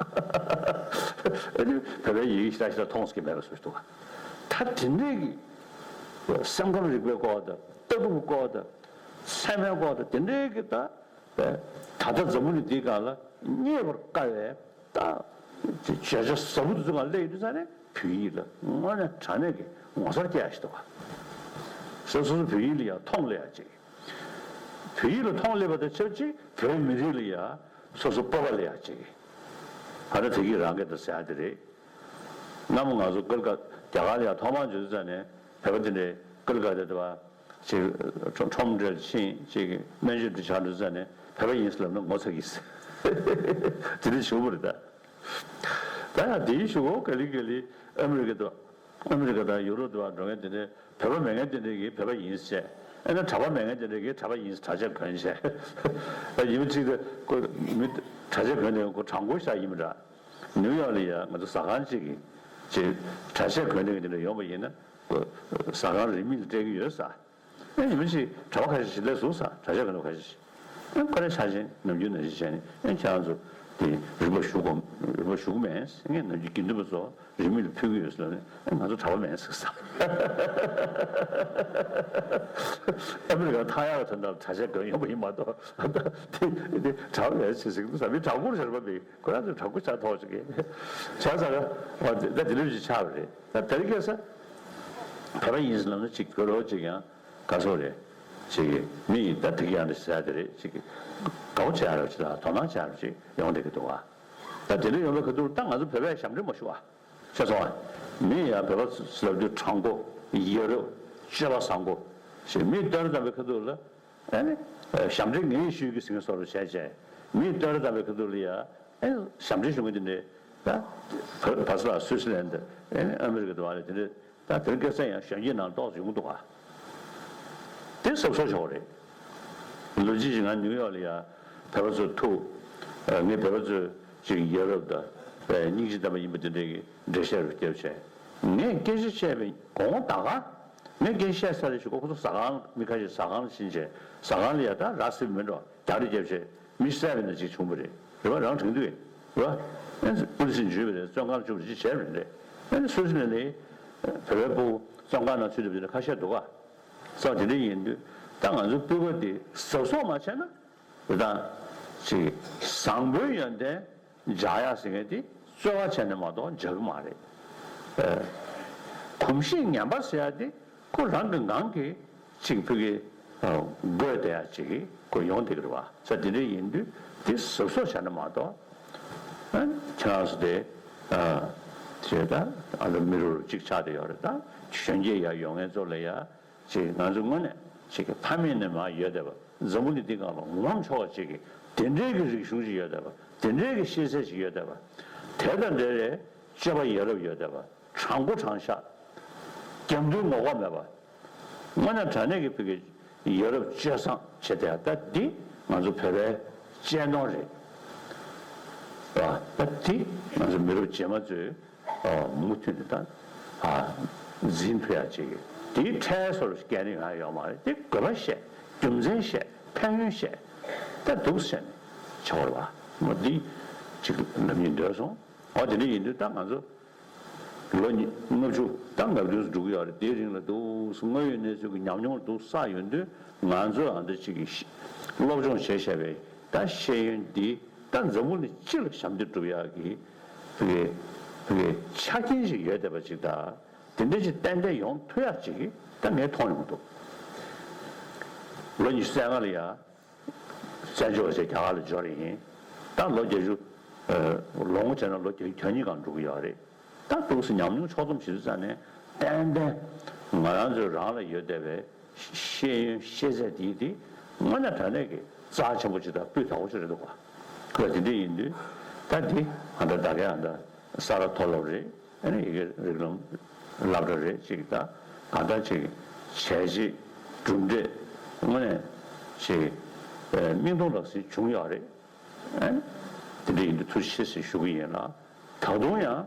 ཨ་ནི་བོད་པའི་ཡིག་ཞེ་དྲག་ཞེ་དྲག་མཐོང་ས་གི་མེད་པ་བཟོ་འདུག། ད་དེ་འདྲའི་གི་སེམས་ཁམས་རིག་པའི་སྐོར་དང་། ལྟ་གྲུབ་སྐོར་དང་། ཚད་མའི་སྐོར་དང་། དེ་འདྲའི་གི་ད། ད་ལྟ་འཛམ་བུ་གླིང་འདིའི་སྒང་ལ་རྙེད་པར་དཀའ་བའི་ད་བརྗོད་བྱ་ཟབ་པོ་དེ་ཚོ་སྒང་སླེབས་ཡོང་དུས་ཙ་ནས། བོད་ཡིག་ལ་དངོས་གནས་དྲང་གནས་ཀྱི་ངོ་མཚར་སྐྱེ་ཡག་ཞིག་འདུག་ག། སོ་སོ་སོ་བོད་ཡིག་ལ་ཡང་མཐོང་སླེབས་ཡག་ཅིག། བོད་ཡིག་ལ་མཐོང་སླེབས་པ་དང་ཆབས་ཅིག་བོད་མི་རིགས་ལ་ཡང་སོ་སོ་སྤོབས་པ་སླེབས་ཡག་ཅིག། ད་ལྟ་དེ་གི་རང་སྐད་དུ་ཟེར་ཡག་དེ་རེད། སྔ་མོ་ང་ཚོ་ཀུ་ལི་ཀ་རྒྱ་གར་ལ་ཡང་ཐོག་མར་འབྱོར་དུས་ཙ་ནས། བོད་པ་དེ་འདྲའི་ཀུ་ལི་ཀ་དེ་དུ་བ་ཅིག་ཁྲོམ་ཁྲོམ་འགྲུལ་ཕྱིན། ཅིག་སྨན་བཅོས་འདི་བྱ་འགྲོ་ཙ་ནས་བོད་པ་ཡིན་ཟེར་ལབ་ན་ངོ་ཚ་གི་ཟེར། དེ་འདྲ་བྱུང་བ་རེད་ད། ད་ཡང་དེའི་གཞུག་གུ་ག་ལེ་ག་ལེ་ཨ་མི་རི་ཀ་དང་། ཨ་མི་རི་ཀ་དང་ཡུ་རོབ་དུ་བ་འགྲོ་མཁན་དེ་འདྲའི་བོད་པ་མེད་མཁན་དེ་འདྲ་གིས་བོད་པ་ཡིན་ཟེར། ཨ་ནི་གྲྭ་པ་མེད་མཁན་དེ་འདྲ་གིས་གྲྭ་པ་ཡིན་ཟེར་གྲྭ་ཆས་གོན་བྱས། ཡིན་པ་ཅིག་ད་ཁོ་མི་གྲྭ་ཆས་གོན་ནས་ཁོ་གྲྭ་མགོ་ཞིག་ཡིན་པ་འདྲ། ནིའུ་ཡོག་ལ་ཡ་ང་ཚོ་ཟ་ཁང་གཅིག་གི་ཅིག་གྲྭ་ཆས་གོན་ནས་དེ་འདྲ་ཡོང་པ་ཡིན་ན། ཁོ་ཟ་ཁང་རིན་མེད་ལ་སྤྲད་ཀྱི་ཡོད་ས། ཨེ་ཉི་མ་ཞིག་གྲྭ་པ་ཁ་ཤས་ཤིག་སླེབས་སོང་ས། གྲྭ་ཆས་གོན་པ་ཁ་ཤས་ཤིག། ཨེ་ཁོ་རང་ཆ་ཆེན་ནམ་རྒྱུན་ནང་བཞིན་བྱས་ནས། ཨེ་ཁྱེད་རང་ཚོ་དེ་རིན་པ་ཞུ་དགོས། རིན་པ་ཞུ་གི་མེད། ངས་ནམ་རྒྱུན་དགེ་འདུན་པ་ཚོ་རིན་མེད་ལ་ཕུལ་གྱི་ཡོད་ཟེར་ནས། ཨེ་ང་ཚོ་གྲྭ་པ་མེད་ཟེར་ས། ཨ་མི་རི་ཀ་ཐང་ཡག་གི་དོན་དག་ལ་གྲྭ་ཆས་གོན་ཡོང་པ་ཡིན་མ་གཏོགས། ད་དེ་དེ་གྲྭ་པ་མེད་ཟེར་ཟེར་གྱི་འདུག་ས། མི་གྲྭ་མགོ་ཞེ་པོ་མེད། ཁོ་རང་ཚོ་གྲྭ་མགོ་ཆགས་ཐོག་ཅིག་གི་ཆགས་ས་ག་བ་དེ་ད་དེ་འདྲ་ཞིག་ཆགས་པ་རེད། ད་དེ་རིང་ཁ་སང་བོད་པ་ཡིན་ཟེར་ལབ་ན་ཅིག་དགའ་རོགས་ཅིག་ཡང་དགའ་ཚོར་རེད། ཅིག་གི་མི་ཡིན་ད་དེ་གི་ཡང་འདྲ་ཟེར་ཡ་དེ་རེད། ཅིག་གི་དགའ་པོ་བྱེད་ཡ་རོགས་ཅིག་དང་དོ་སྣང་བྱེད་ཡ་རོགས་ཅིག་ཡོང་བསྡད་ཀྱི་འདུག་བ། ད་དེ་འདྲ་ཡོང་བའི་ཁ་ཐུག་ད་ང་ཚོ་བོད་པས་ཞབས་འདྲེན་མ་ཞུ་བ། ཤེས་སོང་བ། མི་ཡིན་ཡང་བོད་པ་ཟེར་དུས་དྲང་པོ། ཡ་རབས། སྤྱོད་པ་བཟང་པོ་ཞེས། མི་བསྟོད་ར་བཏང་བའི་ཁ་ཐུག་ལ། ཨ་ནི་ཞབས་འདྲེན་ངས་ཞུས་ཀྱི་ཟེར་མཁན་བཟོ་འདྲ་བྱས་བྱས། མི་བསྟོད་ར་བཏང་བའི་ཁ་ཐུག་ལ་ཡ། ཨ་ནི་ཞབས་འདྲེན་ཞུ་མཁན་དེ་འདྲས། ད་བ་བ་ས་སུའི་སི་ལན་དུ། ཨ་ནི་ཨ་མི་རི་ཀ་དུ་བ་ལ་དེ་འདྲས། ད་དེ་རིང་ཁ་སང་ཡང་གཞོན་སྐྱེས་ནང་ཏོག་ཙམ་ཡོང་གི་འདུག་ག། དེ་གཟབ་གཟབ་བྱེད་དགོས་རེད། ལོ་གཅིག་ཅིག་ང་ནིའུ་ཡོག་ལ་ཡ་བོད་པ་ཚོ་ཐུག། ངས་བོད་པ་ཚོས་ཅིག་ཡ་རབས་དང་སྙིང་རྗེ་ལྡན་པ་ཡིན་པ་དེ་འདྲས་ཀྱི་འགྲེལ་བཤད་རུ་བརྒྱབ་བྱས། ངས་སྐད་ཆ་བཤད་པའི་གོང་ད་ག་ངས་སྐད་ཆ་བཤད་ཚར་རེ་ཞིག་གོ། ཁོ་ཚོ་ཟ་ཁང་། མི་ཁ་ཤས་ཟ་ཁང་ལ་ཕྱིན་བྱས། ཟ་ཁང་ལ་ཡ་ད་ར་སིབ་མི་འགྲོ། རྒྱག་རེས་བརྒྱབ་བྱས་མི་བསད་པའི་ནང་ཅིག་བྱུང་བ་རེད། རེད་བ། རང་དྲན་འདུག་གས། རེད་བ། ཨེ་ཙི་པུ་ལི་སི་འཇུས་པ་རེད། བཙོན་ཁང་བཅུག་པ་རེད། ཅིག་བྱས་པ་རེད། ཨེ་ནི་སུད་སི་ལན་ནས་བོད་པའི་སྤུ་གུ་བཙོན་ཁང་ནང་ཚུད་ཐུབ་པ་དེ་འདྲ་ཁ་ཤས་འདུག་ག། ས་དེ་འདྲ་ཡིན་དུས་ད་ང་ཚོའི་སྤུ་གུ་དེ་གཟབ་གཟབ་མ་བྱས་ན། རེད་ད། ཅིག་བཟང་པོའི་ཡོན་ཏན་འཇགས་ཡག་ཟེར་མཁན་དེ་རྩོལ་བ་བྱས་ནས་མ་གཏོགས་འཇགས་ཀྱི་མ་རེད། ཨ། གོམས་གཤིས་ངན་པ་ཟེར་ཡག་དེ་ཁོ་རང་གི་ངང་གིས་ཅིག་ཕ་གི། ཨ། རྒོད་བསྡད་ཡག་ཅིག་གི་ཁོ་ཡོང་བསྡད་ཀྱི་རེད་བ། ས་དེ་འདྲ་ཡིན་དུས་དེ་གཟབ་གཟབ་བྱས་ན་མ་གཏོགས། ཨ། ཁྱེད་རང་ཚོ་དེ། ཨ། ཅེས་ད་ཨ་ད་མི་རུ་རུ་གཅིག་ཆགས་བསྡད་ཡོད་རེད། ད་གཞོན་སྐྱེས་ཡར་ཡོང་མཁན་ཚོ་ལ་ཡ། ཅིག་ང་ཚོ་དངོས་གནས་ཅིག་ཕ་མེས་ནས་མར་ཡོད་བསྡད་པ། འཛམ་བུ་གླིང་འདི་སྒང་ལ་ངོམ་ཆོག་པ་ཅིག་གི་དེ་འདྲའི་གི་རིག་གཞུང་ཅིག་ཡོད་བསྡད་པ། དེ་འདྲའི་གི་ཤེས་ཚད་ཅིག་ཡོད་བསྡད་པ། དེ་དང་འབྲེལ་བའི་སྤྱོད་པ་ཡ་རབས་ཡོད་བསྡད་པ། དྲང་པོ་དྲང་བཞག། རྒྱབ་མདུན་ངོ་ལྐོག་མེད་པ། དངོས་གནས་དྲང་གནས་ཀྱི་བོད་ཀྱི་ཡ་རབས་སྤྱོད་བཟང་བྱེད་བསྡད་ཡ། ད་འདི་ང་ཚོ་བོད་པའི་གཅེས་ནོར་རེད། ཨ། ད་འདི་ང་ཚོ་མི་རབས་རྗེས་མ་ཚོས་ ཨ་མུ་མཐུད་ནས་ད་ཨ་འཛིན་ཐུབ་ཡག་ཅིག་དེའི་ཁྲལ་སོར་སྐད་རིགས་ཡང་ཡོད་མ་རེད། དེ་དགོས་པ་བཤད། རྒྱུ་མཚན་བཤད། ཕན་ཡོན་བཤད། ད་འདུག་སེ་བྱས་ནས་བྱ་བ་རེད་པ། མ་འདི་ཅིག་ལབ་སྙིང་འདོད་སོང་། འོ་དེ་འདྲ་ཡིན་དུས་ད་ང་ཚོ་ལོ་ཉི་ལྔ་བཅུ་ད་ལྔ་བདུན་འགྲོ་གི་ཡོད་རེད། དེའི་རིང་ལ་འདུག་སེ་དངོས་ཡོད་གནས་ཚུལ་གྱི་ཉམས་མྱོང་འདུག་བསགས་ཡོང་དུས། ང་ཚོས་ཨ་འདྲ་ཅིག་གི་ཤེས་སློབ་སྦྱོང་བྱས་བཞག་པའི་ད་ཤེས་ཡོན་འདི་ད་འཛམ་བུ་གླིང་སྤྱི་ལ་ཞབས་འདེགས་སྒྲུབ་ཡག་གི་ཕ་གི་ཕ་གི་ཆ་རྐྱེན་ཞིག་ཡོད་བསྡད་པ་ཅིག་དང་། དེ་འདྲ་ཅིག་ཏན་ཏན་ཡོང་ཐུབ་ཡག་ཅིག་གི་ད་ངས་མཐོང་ཡོང་གི་འདུག་ལོ་ཉི་ཤུ་རྩ་ལྔ་ལ་ཡ་བཙན་བྱོལ་བ་ཞིག་རྒྱ་གར་ལ་འབྱོར་ཡིན། ད་ལོ་བརྒྱད་ཅུ་ལོ་ངོ་བྱས་ན་ལོ་བརྒྱད་ཅུ་གྱ་གཉིས་སྒང་འགྲོ་གི་ཡོད་རེད། ད་འདུག་སེ་ཉམས་མྱོང་ཕྱོགས་བསྡོམས་བྱེད་དུས་ཙང་ནས་ཏན་ཏན་ང་རང་ཚོའི་རང་ལ་ཡོད་བསྡད་པའི་ཤེས་ཡོན་ཤེས་ཚད་དེ་དེ་དངོས་གནས་དྲང་གནས་ཀྱི་རྩ་ཆེན་པོ་ཅིག་དང་སྤུས་དག་པོ་ཅིག་རེད་འདུག་ག་ཁོས་དེ་འདྲ་ཡིན་དུས་ད་འདི་ང་ད་ད་གའི་ང་ད་ས་ར་མཐོ་སློབ་རེད། ཨ་ནི་ཡི་གེ་རིགས་ལམ་སློབ་གྲྭ་རེད། ཅིག་ད་གང་ལྟར་ཅིག་བྱས་རྗེས་གྲུབ་འབྲས་དངོས་གནས་ཅིག་མིག་མཐོང་ལག་ཟིན་བྱུང་ཡོད་རེད། ཨ་ནི་དེ་འདྲ་ཡིན་དུས་ཐུགས་རྗེ་ཆེ་ཟེར་ཞུ་གི་ཡིན་ལ། ད་དུང་ཡང་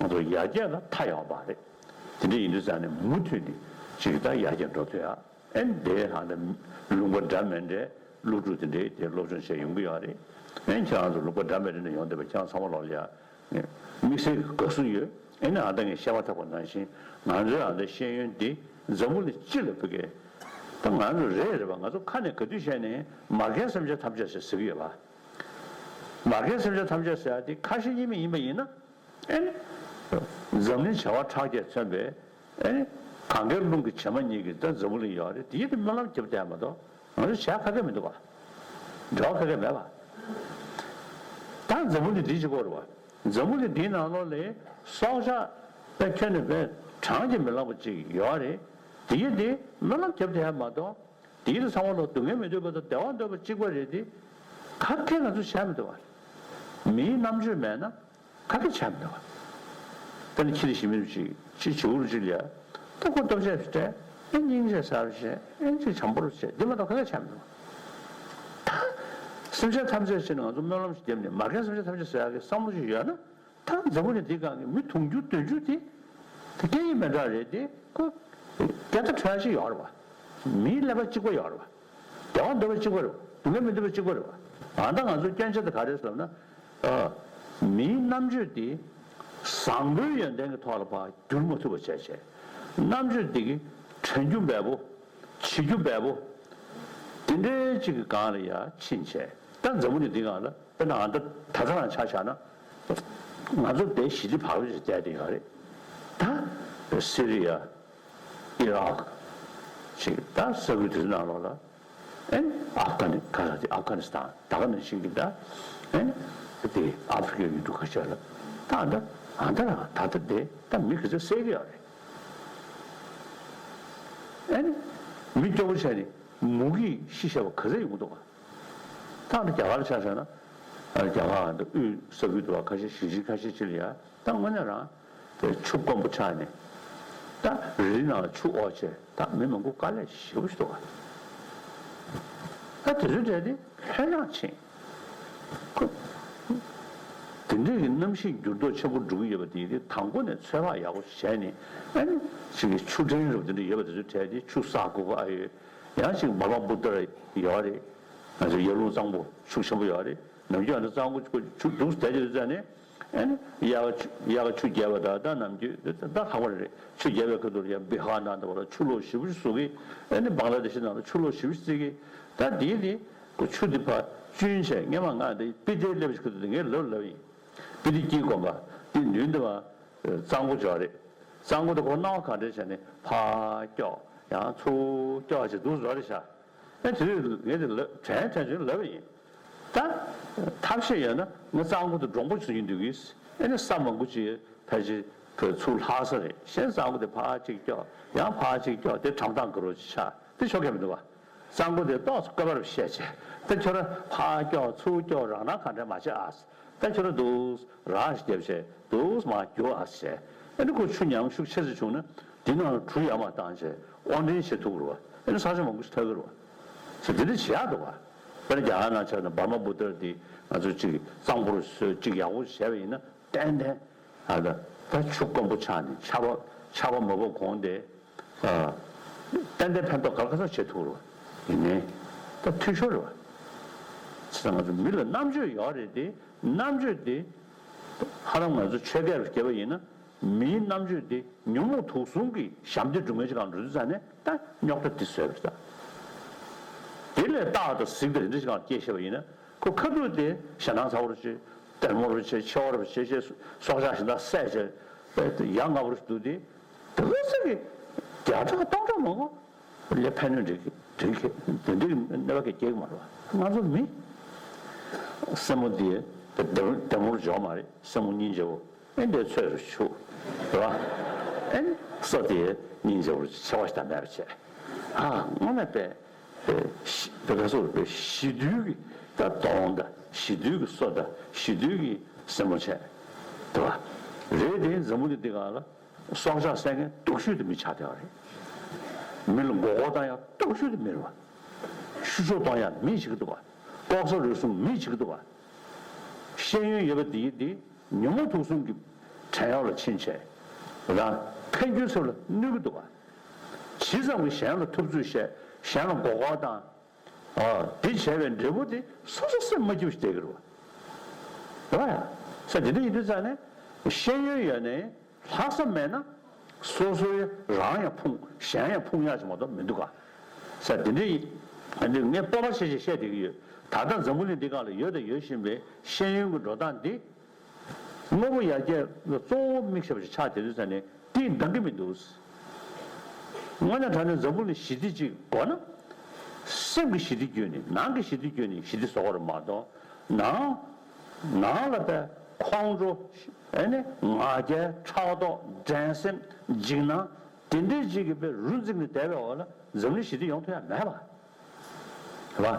ང་ཚོ་ཡར་རྒྱས་ལ་མཐའ་ཡོད་པ་རེད། དེ་འདྲ་ཡིན་དུས་ཙང་ནས་མུ་མཐུད་ནས་ཅིག་ད་ཡར་རྒྱས་འགྲོ་ཐུབ་ཡ། ཨ་ནི་དེ་ཧ་ད་ལུང་པ་འདྲ་མི་འདྲའི་སློབ་ཕྲུག་དེ་འདྲའི་དེ་སློབ་སྦྱོང་བྱས་ཡོང་གི་ཡོད་རེད། ཨ་ནི་ཁྱེད་རང་ཚོ་ལུང་པ་འདྲ་མི་འདྲ་ནས་ཡོང་བསྡད་པ་ཁྱེད་རང་ཚང་མ་ལོག་ལ་ཡ། དམིགས་བསལ་གྱི་དགའ་བསུ་ཡོད། ཨེ་ནི་ཨ་ད་ངས་བཤད་པ་ཐག་པ་ནང་བཞིན་ང་ཚོའི་ཨ་ད་ཤེས་ཡོན་འདི་འཛམ་བུ་གླིང་སྤྱི་ལ་ཕུལ་གི། ད་ང་ཚོ་རེད་རེད་པ། ང་ཚོ་ཁ་ནས་ག་དུས་བཤད་ནའི་མ་རྒན་སེམས་ཅན་ཐམས་ཅད་ཟེར་ཟེར་གི་ཡོད་པ། མ་རྒན་སེམས་ཅན་ཐམས་ཅད་ཟེར་ཡ་དེ་ཁ་ཞེ་གཉིས་མེད་ཡིན་པ་ཡིན་ན། ཨེ་ནི་འཛམ་གླིང་བྱེ་བ་ཕྲག་བརྒྱས་མཚོན་པའི་ཨེ་ནི་གངྒཱའི་ཀླུང་གི་བྱེ་མ་སྙེད་ཀྱི་ད་འཛམ་བུ་གླིང་ཡོད་རེད། དེ་ཡིན་དུས་སྨོན་ལམ་རྒྱབ་བསྡད་མ་གཏོགས་ང་ཚོ་བྱེད་ཡ་ཁ་ཁ་མི་འདུག་ག་འབྲེལ་བ་ཁ་ཁ་མེད་པ། ད་འཛམ་བུ་གླིང་འདི་གཅིག་པོ་རེད་པ། འཛམ་བུ་གླིང་འདིའི་ནང་ལོགས་ལ་སྲོག་ཆགས་དཔེ་ཁྱོན་ནས་དཔེ་བགྲང་གིས་མི་ལང་བ་ཅིག་ཡོད་རེད། དེ་ཡིན་དེ་སྨོན་ལམ་རྒྱབ་བསྡད་ཡ་མ་གཏོགས། དེ་ཡིན་དུས་ཚང་མ་ལོག་སྡུག་བསྔལ་མི་འདོད་པ་དང་བདེ་བ་འདོད་པ་གཅིག་པ་རེད་དེ། ག་གེ་ང་ཚོ་བྱས་མི་འདུག་པ། མིའི་རྣམ་དཔྱོད་མེད་ན་ག་གེ་བྱས་མི་འདུག་པ། དཔེར་ན་ཁྱི་དེ་ཞི་མི་རུ་ཅིག་ཅིག་བྱེའུ་རུ་ཅིག་ལ་ཡ། ད་ཁོ་ལྟོ་ཆས་སྤྲད། ཨེ་སྙིང་རྗེ་ཟ་རུ་བྱས། ཨེ་ཅིག་བྱམས་པོ་རུ་བྱས། འདི་མ་གཏོགས་ག་གེ་བྱས་མི་འདུག་པ། ད་སེམས་ཅན་ཐམས་ཅད་ཕྱིར་ནས་ང་ཚོ་སྨོན་ལམ་ཞིག་བརྒྱབ་ནས་མ་རྒན་སེམས་ཅན་ཐམས་ཅད་ཟ་ཡག་གི་བསམ་བློ་ཞིག་ཡོད་ན། ད་འཛམ་བུ་གླིང་འདིའི་སྒང་གི་མི་དུང་ཕྱུར་བདུན་ཅུ་དེ་ད་སྐད་ཡིག་མི་འདྲ་རེད་དེ། ཁོ་སྐད་བརྡ་འཕྲོད་ཡ་ཞིག་ཡོད་རེད་པ། མིའི་ཀླད་པ་གཅིག་པ་ཡོད་རེད་པ། བདེ་བ་འདོད་པ་གཅིག་པ་རེད་པ། སྡུག་བསྔལ་མི་འདོད་པ་གཅིག་པ་རེད་པ། ཨ་ད་ང་ཚོ་སྐྱོན་ཆ་དེ་ག་རེད་ཟེར་ན། ཨ་མིའི་རྣམ་དཔྱོད་དེ་བཟང་པོའི་ཡོན་ཏན་གྱི་ཐོག་ལ་ཕར་བསྒྱུར་མ་ཐུབ་པ་བྱས་བྱས། རྣམ་དཔྱོད་དེ་གི་དྲན་རྒྱུ་འབེལ་པོ། བྱེད་རྒྱུ་འབེལ་པོ། དེ་འདྲའི་ཅིག་གི་སྒང་ལ་ཡ་ཕྱིན་བྱས། ད་འཛམ་བུ་གླིང་འདིའི་སྒང་ལ། དཔེར་ན་ཨ་ད་ད་ལྟ་རང་ཆ་བཞག་ན། ང་ཚོ་དེ་ཞི་བདེ་བག་ཕེབས་ཅིག་བསྡད་དེ་ཡོད་རེད། ད་སི་རི་ཡ། ཨི་རག་ཅིག་ད་ས་ཁུལ་དེ་ཚོ་ནང་ལོགས་ལ། ཨེ་ཨབ་གྷ་ནི་ག་ས་དེ་ཨབ་གྷ་ནི་སི་ཐན་ད་ག་ནང་བཞིན་གྱི་ད། ཨེ་དེ་ཨ་ཧྥི་རི་ཀའི་ཡུལ་གྲུ་ཁ་ཤས་ལ། ད་ཨ་ད་ཨ་ད་རང་ད་ལྟ་དེ་ད་མི་ག་ཚོད་བསད་ཀྱི་ཡོད་རེད། ཨེ་མི་སྐྱོ་པོ་བྱས་ནས་མུ་གེས་ཤི་བྱས་པ་ག་ཚོད་ཡོང་གི་འདུག་ག་ད་ལྟ་རྒྱ་གར་ཆ་བཞག་ན། རྒྱ་གར་འདི་དབུས་ས་ཁུལ་དུ་བ་ཁ་ཤས་ཞིང་ཆེན་ཁ་ཤས་ཅིག་ལ་ཡ་ད་དངོས་གནས་རང་ཆུ་དཀོན་པོ་ཆགས་ནས། ད་རི་ནང་ལ་ཆུ་འོར་བྱས་ད་མི་མང་པོ་དཀའ་ལས་ཞེ་པོ་ཞིག་འདུག་ག་ད་དེ་ཚོའི་གྲས་དེ་ལྷོད་ཡངས་ཕྱིན། ཁོ་དེ་འདྲའི་གི་གནམ་གཤིས་འགྱུར་ལྡོག་ཆེན་པོ་འགྲོ་གི་ཡོད་པ་དེ་དེ་དང་པོ་ནས་ཚོད་དཔག་ཡག་པོ་བྱས་ནས། ཨ་ནི་ཅིག་གི་ཆུ་ཕྲན་རུ་དེ་འདྲ་ཡོད་པ་དེ་ཚོའི་གྲས་དེ་ཆུ་བསགས་དགོས་ཀྱི་ཨ་ཡོད། ཡང་ཅིག་བྷར་མ་པུ་ཏར་ཡོད་རེད། ང་ཚོ་ཡར་ཀླུང་གཙང་པོ་ཤུགས་ཆེན་པོ་ཡོད་རེད། ནམ་རྒྱུན་ཨ་ནི་གཙང་པོ་ཆུ་འདུག་བསྡད་ཀྱི་ཡོད་ཙང་ནས། ཨ་ནི་དབྱར་ཁ་ཆུ་དབྱར་ཁ་ཆུ་རྒྱས་པ་དང་ད་ནམ་རྒྱུན་ད་ད་ལྷག་པ་རེད། ཆུ་རྒྱས་པའི་ཁ་ཐུག་ལ་ཡང་བི་ཧར་ནང་དུ་བ་ལ་ཆུ་ལོག་ཞེ་པོ་ཞིག་བཟོ་གི། ཨ་ནི་བང་ལ་དེ་ཤི་ནང་ལ་ཆུ་ལོག་ཞེ་པོ་ཞིག་བརྩི་གི། ད་དེའི་དེ་ཁོ་ཆུ་དེ་ཕར་བསྐྲུན་བྱས། སྔན་མ་ང་དེ་སྤི་ཏིར་སླེབས་ཤིག་ཁ་ཐུག་དེ་ངས་ལབ་ལབ་ཡིན། སྤི་ཏི་དཀྱིལ་དགོན་པ་དེ་མདུན་དུ་བ་གཙང་པོ་ཅིག་ཡོད་རེད། གཙང་པོ་དེ་ཁོ་སྣང་བ་གང་འདྲ་བྱས་ནས་ཕར་ཀྱོག་ཡང་ཚུར་ཀྱོག་བྱས་འདུག་བཟོ་རེད་ཤག་ཨེ་དེ་དུས་ངས་དེ་ལབ་དྲན་དྲན་བྱུང་ལབ་ཡིན། ད་ཐབས་ཤེས་ཡོད་ན་ང་གཙང་པོ་དེ་འདྲོང་པོ་བྱུང་གི་འདུག་གིས། ཨེ་ནི་ས་མང་པོ་ཅིག་ཕལ་ཆེར་བོད་ཚུར་ལྷག་ས་རེད། གཞན་གཙང་པོ་དེ་ཕར་གཅིག་ཀྱོག་ཡང་ཕར་གཅིག་ཀྱོག་དེ་གྲམ་ཐང་གི་རོ་ཅིག་ཆགས་དེ་ཆོག་གི་མི་འདུག་བ། གཙང་པོ་དེ་ཏོག་ཙམ་བསྐལ་པ་རུ་བཤད་བྱས། དེ་ཁྱོད་རང་ཕར་ཀྱོག་ཚུར་ཀྱོག་རང་སྣང་གང་དྲན་མ་བྱེད་ཨ། ད་ཁྱོད་རང་འདུག་རང་ཞིག་རྒྱབ་བྱས་འདུག་མ་རྒྱུག་ཨ་བྱས། ཨེ་ནི་ཁོ་ཆུ་ཉམས་ཤུགས་ཆེ་ཙམ་བྱུང་ན་དེ་ནང་ལ་གྲུ་ཡར་མར་བཏང་བྱས་དབོར་འདྲེན་བྱེད་ཐུབ་ཀྱི་རེད་བ། ཨེ་ནི་ས་ཆ་མང་པོ་ཞིག་ཐར་གྱི་རེད་བ། ཟེར་དེ་འདྲ་བྱེད་ཡག་འདུག་བ། དཔེར་ན་རྒྱ་གར་ནང་ཆ་ན་བྷར་མ་པུ་ཏར་དེ་ང་ཚོ་གཅིག་གཙང་པོ་རུ་བཟོས་གཅིག་ཡག་པོ་བྱས་པ་ཡིན་ན་ཏན་ཏན། ཨ་ད། ད་ཆུ་དཀོན་པོ་ཆགས་ནས་ཆར་པ་ཆར་པ་མ་བབས་གོང་དེ། ཨ། ཏན་ཏན་ཕན་ཐོགས་ག་ལ་ག་ཚོད་བྱེད་ཐུབ་རེད་བ། ཡིན་ནའི། ད་འཐུས་ཤོར་རེད་བ། ཚེ་ང་ཚོ་མི་ལ་རྣམ་དཔྱོད་ཡོད་རེད་དེ། རྣམ་དཔྱོད་དེ། ཧ་ལམ་ང་ཚོ་ཆོས་སྐད་རུ་བསྒྱུར་བ་ཡིན་ན། མིའི་རྣམ་དཔྱོད་དེ་ཉོན་མོངས་དུག་གསུམ་གྱི་ཞབས་འདེགས་སྒྲུབ་མཁན་ཅིག་གང་འགྲོ་དུས་ཙང་ནས་ད་རྙོག་དྲ་འདི་བཟོས་པ་རེད་ད། དེ་ལས་སྟག་དང་གཟིག་དང་དེ་འདྲ་ཅིག་གང་སྐྱེས་ཤེས་པ་ཡིན་ན། ཁོ་ཁ་ཐུག་དེ་ཞེ་སྡང་ཚ་བོར་བྱེད། ལྟད་མོར་བྱེད། འཆི་བར་བྱེད། ཅེས་སྲོག་ཆགས་གཞན་དག་བསད་བྱས། ཡ་ང་བོར་འདུག་སྟེ། དེ་ག་ཚོད་ཀྱི་བརྒྱ་ཕྲག་སྟོང་ཕྲག་མང་པོ་ལས་ཕན་གནོད་འདྲེན་གྱི་འདྲེན་གྱི་དེ་འདྲའི་གནོད་པ་གི་སྐྱེ་གི་མ་རེད་བ། ང་ཚོ་མི་སེམས་པོ་འདི་ལྟད་མོར་འཇོག་མ་རེད། སེམས་པོ་སྙིང་རྗེ་བོ། ཨེ་འདྲའི་ཚོད་རུ་ཆུག་རེད་བ། ཨེ་ནི་སོ་དེ་སྙིང་རྗེ་བོར་ཆེ་བ་ཞིག་དང་མེད་པ་བྱས། ཨ་དངོས་གནས་པས། ཨེ་ཤི་དེ་ག་སོ་རུ་པས་ཞི་དུལ་གྱི་ད་གདོང་དང་ཞི་དུལ་གྱི་སོ་དང་ཞི་དུལ་གྱི་སེམས་པོ་བྱས། དེ་བ། རེད་དེ་འཛམ་བུ་གླིང་འདི་སྒང་ལ་སྲོག་ཆགས་བསད་མཁན་སྡུག་ཤོས་དེ་མི་ཆགས་བསྡད་པ་རེད། མི་ལ་མགོ་སྐོར་བཏང་ཡག་སྡུག་ཤོས་དེ་མི་རེད་བ། ཤུ་ཤོ་གཏོང་ཡག་མི་ཞིག་འདུག་བ། ལྐོག་ཟ་རུལ་སུངས་མི་ཞིག་འདུག་བ། ཤེས་ཡོན་ཡོད་པ་དེ་ཡིན་དེ། ཉོན་མོངས་དུག་གསུམ་གྱི་བྲན་གཡོག་ལ་ཕྱིན་བྱས། རང་ཕན་རྒྱུའི་ཚབ་ལ་གནོད་ཀྱི་འདུག་ག་ཇི་ཙམ་གྱིས་གཞན་ལ་ཐུབ་ཚོད་བཤད། གཞན་ལ་མགོ་སྐོར་བཏང་། ཨ། དེ་བྱས་པའི་འབྲས་བུ་དེ་སོ་སོ་སེམས་མ་སྐྱིད་པ་ཞིག་བསྡད་ཀྱི་རེད་བ། རེད་བ་ཡ། ས་དེ་འདྲ་ཡིན་དུས་ཙང་ནས་ཤེས་ཡོན་ཡོད་ནའི་ལྷག་བསམ་མེད་ན། སོ་སོའི་རང་ཡང་ཕུང་གཞན་ཡང་ཕུང་ཡག་ཅིག་མ་གཏོགས་མི་འདུག་ག་ས་དེ་འདྲ་ཡིན། ཨ་ནི་ངས་སྤོབས་པ་ཆེ་ཆེ་བཤད་བསྡད་ཀྱི་ཡོད། ད་ལྟ་འཛམ་བུ་གླིང་འདི་སྒང་ལ་ཡོད་དང་ཡོད་བཞིན་པའི་ཤེས་ཡོན་གྱི་འགྲོ་སྟངས་འདི། དངོས་པོ་ཡར་རྒྱས་ལ་གཙོ་བོ་དམིགས་བྱ་བ་ཞིག་ཆགས་བསྡད་དུས་ཙང་ནས་དེས་འདང་གི་མི་འདུག་དངོས་གནས་དྲང་གནས་འཛམ་བུ་གླིང་ཞི་བདེ་ཅིག་དགོས་ན། སེམས་ཀྱི་ཞི་བདེ་བརྒྱུད་ནས། ནང་གི་ཞི་བདེ་བརྒྱུད་ནས་ཞི་བདེ་བཟོ་དགོས་རེད་མ་གཏོགས། ནང་ནང་ལ་པའི་ཁོང་ཁྲོ། ཨེ་ནི་ང་རྒྱལ། ཕྲག་དོག་འགྲན་སེམས། འཇིགས་སྣང་། དེ་འདྲའི་ཅིག་གི་དཔེ་རུ་འཛིང་ནས་བསྡད་པའི་འོག་ལ་འཛམ་གླིང་ཞི་བདེ་ཡོང་ཐུབ་ཡ་མེད་པ། རེད་བ།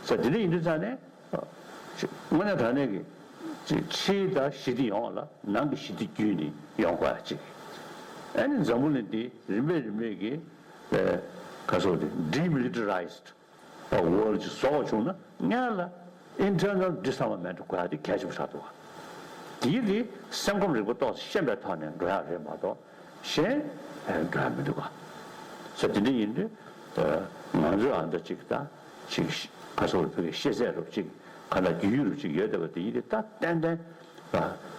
ས་དེ་འདྲ་ཡིན་དུས་ཙང་ནས། དངོས་གནས་དྲང་གནས་ཀྱི་ཅིག་ཕྱིའི་དང་ཞི་བདེ་ཡོང་བ་ལ་ནང་གི་ཞི་བདེ་བརྒྱུད་ནས་ཡོང་དགོས་ཡ་ཅིག་ཨེ་ནི་འཛམ་བུ་གླིང་འདི་རིམ་པས་རིམ་པས་ཀྱི་ཨེ་ག་སོགས་དེ་demilitarized world ཅིག་བཟོ་བ་བྱུང་ན། སྔོན་ལ་internal disarmament དགོས་ཡ་དེ་གལ་ཆེན་པོ་ཆགས་འདུག་བ། དེའི་དེ་སེམས་ཁམས་རིག་པ་ཏོག་ཙམ་ཤེས་པའི་ཐོག་ནས་འགྲོ་ཡག་རེད་མ་གཏོགས། གཞན་འགྲོ་ཡག་མི་འདུག་ག་ས་དེ་འདྲ་ཡིན་དུས། ང་ཚོས་ཨ་འདྲ་ཅིག་དང་ཅིག་ག་སོགས་བོད་ཀྱི་ཤེས་ཚད་རུ་ཅིག་ག་ན་རྒྱུས་ཡོད་རུ་ཅིག་ཡོད་བསྡད་པ་དེ་ཡིན་དུས། ད་ཏན་ཏན་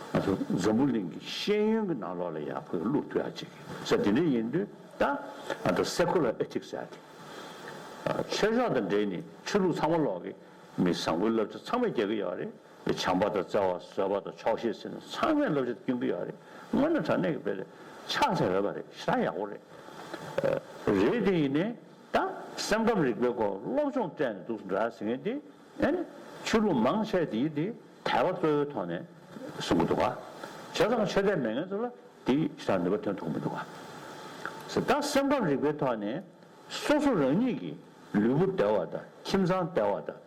ང་ཚོ་འཛམ་བུ་གླིང་གི་ཤེས་ཡོན་གྱི་ནང་ལོགས་ལ་ཡག་པོ་བླུག་ཐུབ་ཡག་ཅིག་ས་དེ་འདྲ་ཡིན་དུས། ད་ཨ་འདྲ་secular ethics ཟེར་ཡག་དེ། ཆོས་ཕྱོགས་དང་འབྲེལ་ནས་ཆོས་ལུགས་ཚང་མ་ལོག་གི་མི་བཟང་པོའི་བསླབ་བྱ་ཚང་མས་རྒྱག་གི་ཡོད་རེད། བྱམས་པ་དང་བརྩེ་བ། བཟོད་པ་དང་ཆོག་ཤེས་ཟེར་ནས་ཚང་མས་བསླབ་བྱ་སྐྱོན་གྱི་ཡོད་རེད། དངོས་གནས་དྲང་གནས་ཀྱི་དཔེ་རེད། ཕྱག་འཚལ་འོས་པ་རེད། ཞེ་དྲག་ཡག་པོ་རེད། རེད་དེ་ཡིན་ནའི་ད་སེམས་ཁམས་རིག་པའི་སྐོར་སློབ་སྦྱོང་སྤྲད་ནས་འདུག་འགྲོ་ཡ་ཟེར་མཁན་དེ། ཨེ་ནི་ཆོས་ལུགས་མང་ཆེ་དེ་དེ་དད་པ་གཙོ་བོའི་ཐོག་ནས་གསུང་གི་འདུག་ག་བྱས་ཙང་ཆོས་དད་མེད་མཁན་ཚོ་ལ་དེ་ཞེ་དྲག་ནུས་པ་ཐོན་ཐུབ་ཀྱི་མི་འདུག་ག་ད་སེམས་ཁམས་རིག་པའི་ཐོག་ནས་སོ་སོ་རང་ཉིད་ཀྱི་ལུས་པོ་བདེ་བ་དང་། ཁྱིམ་ཚང་བདེ་བ་དང་།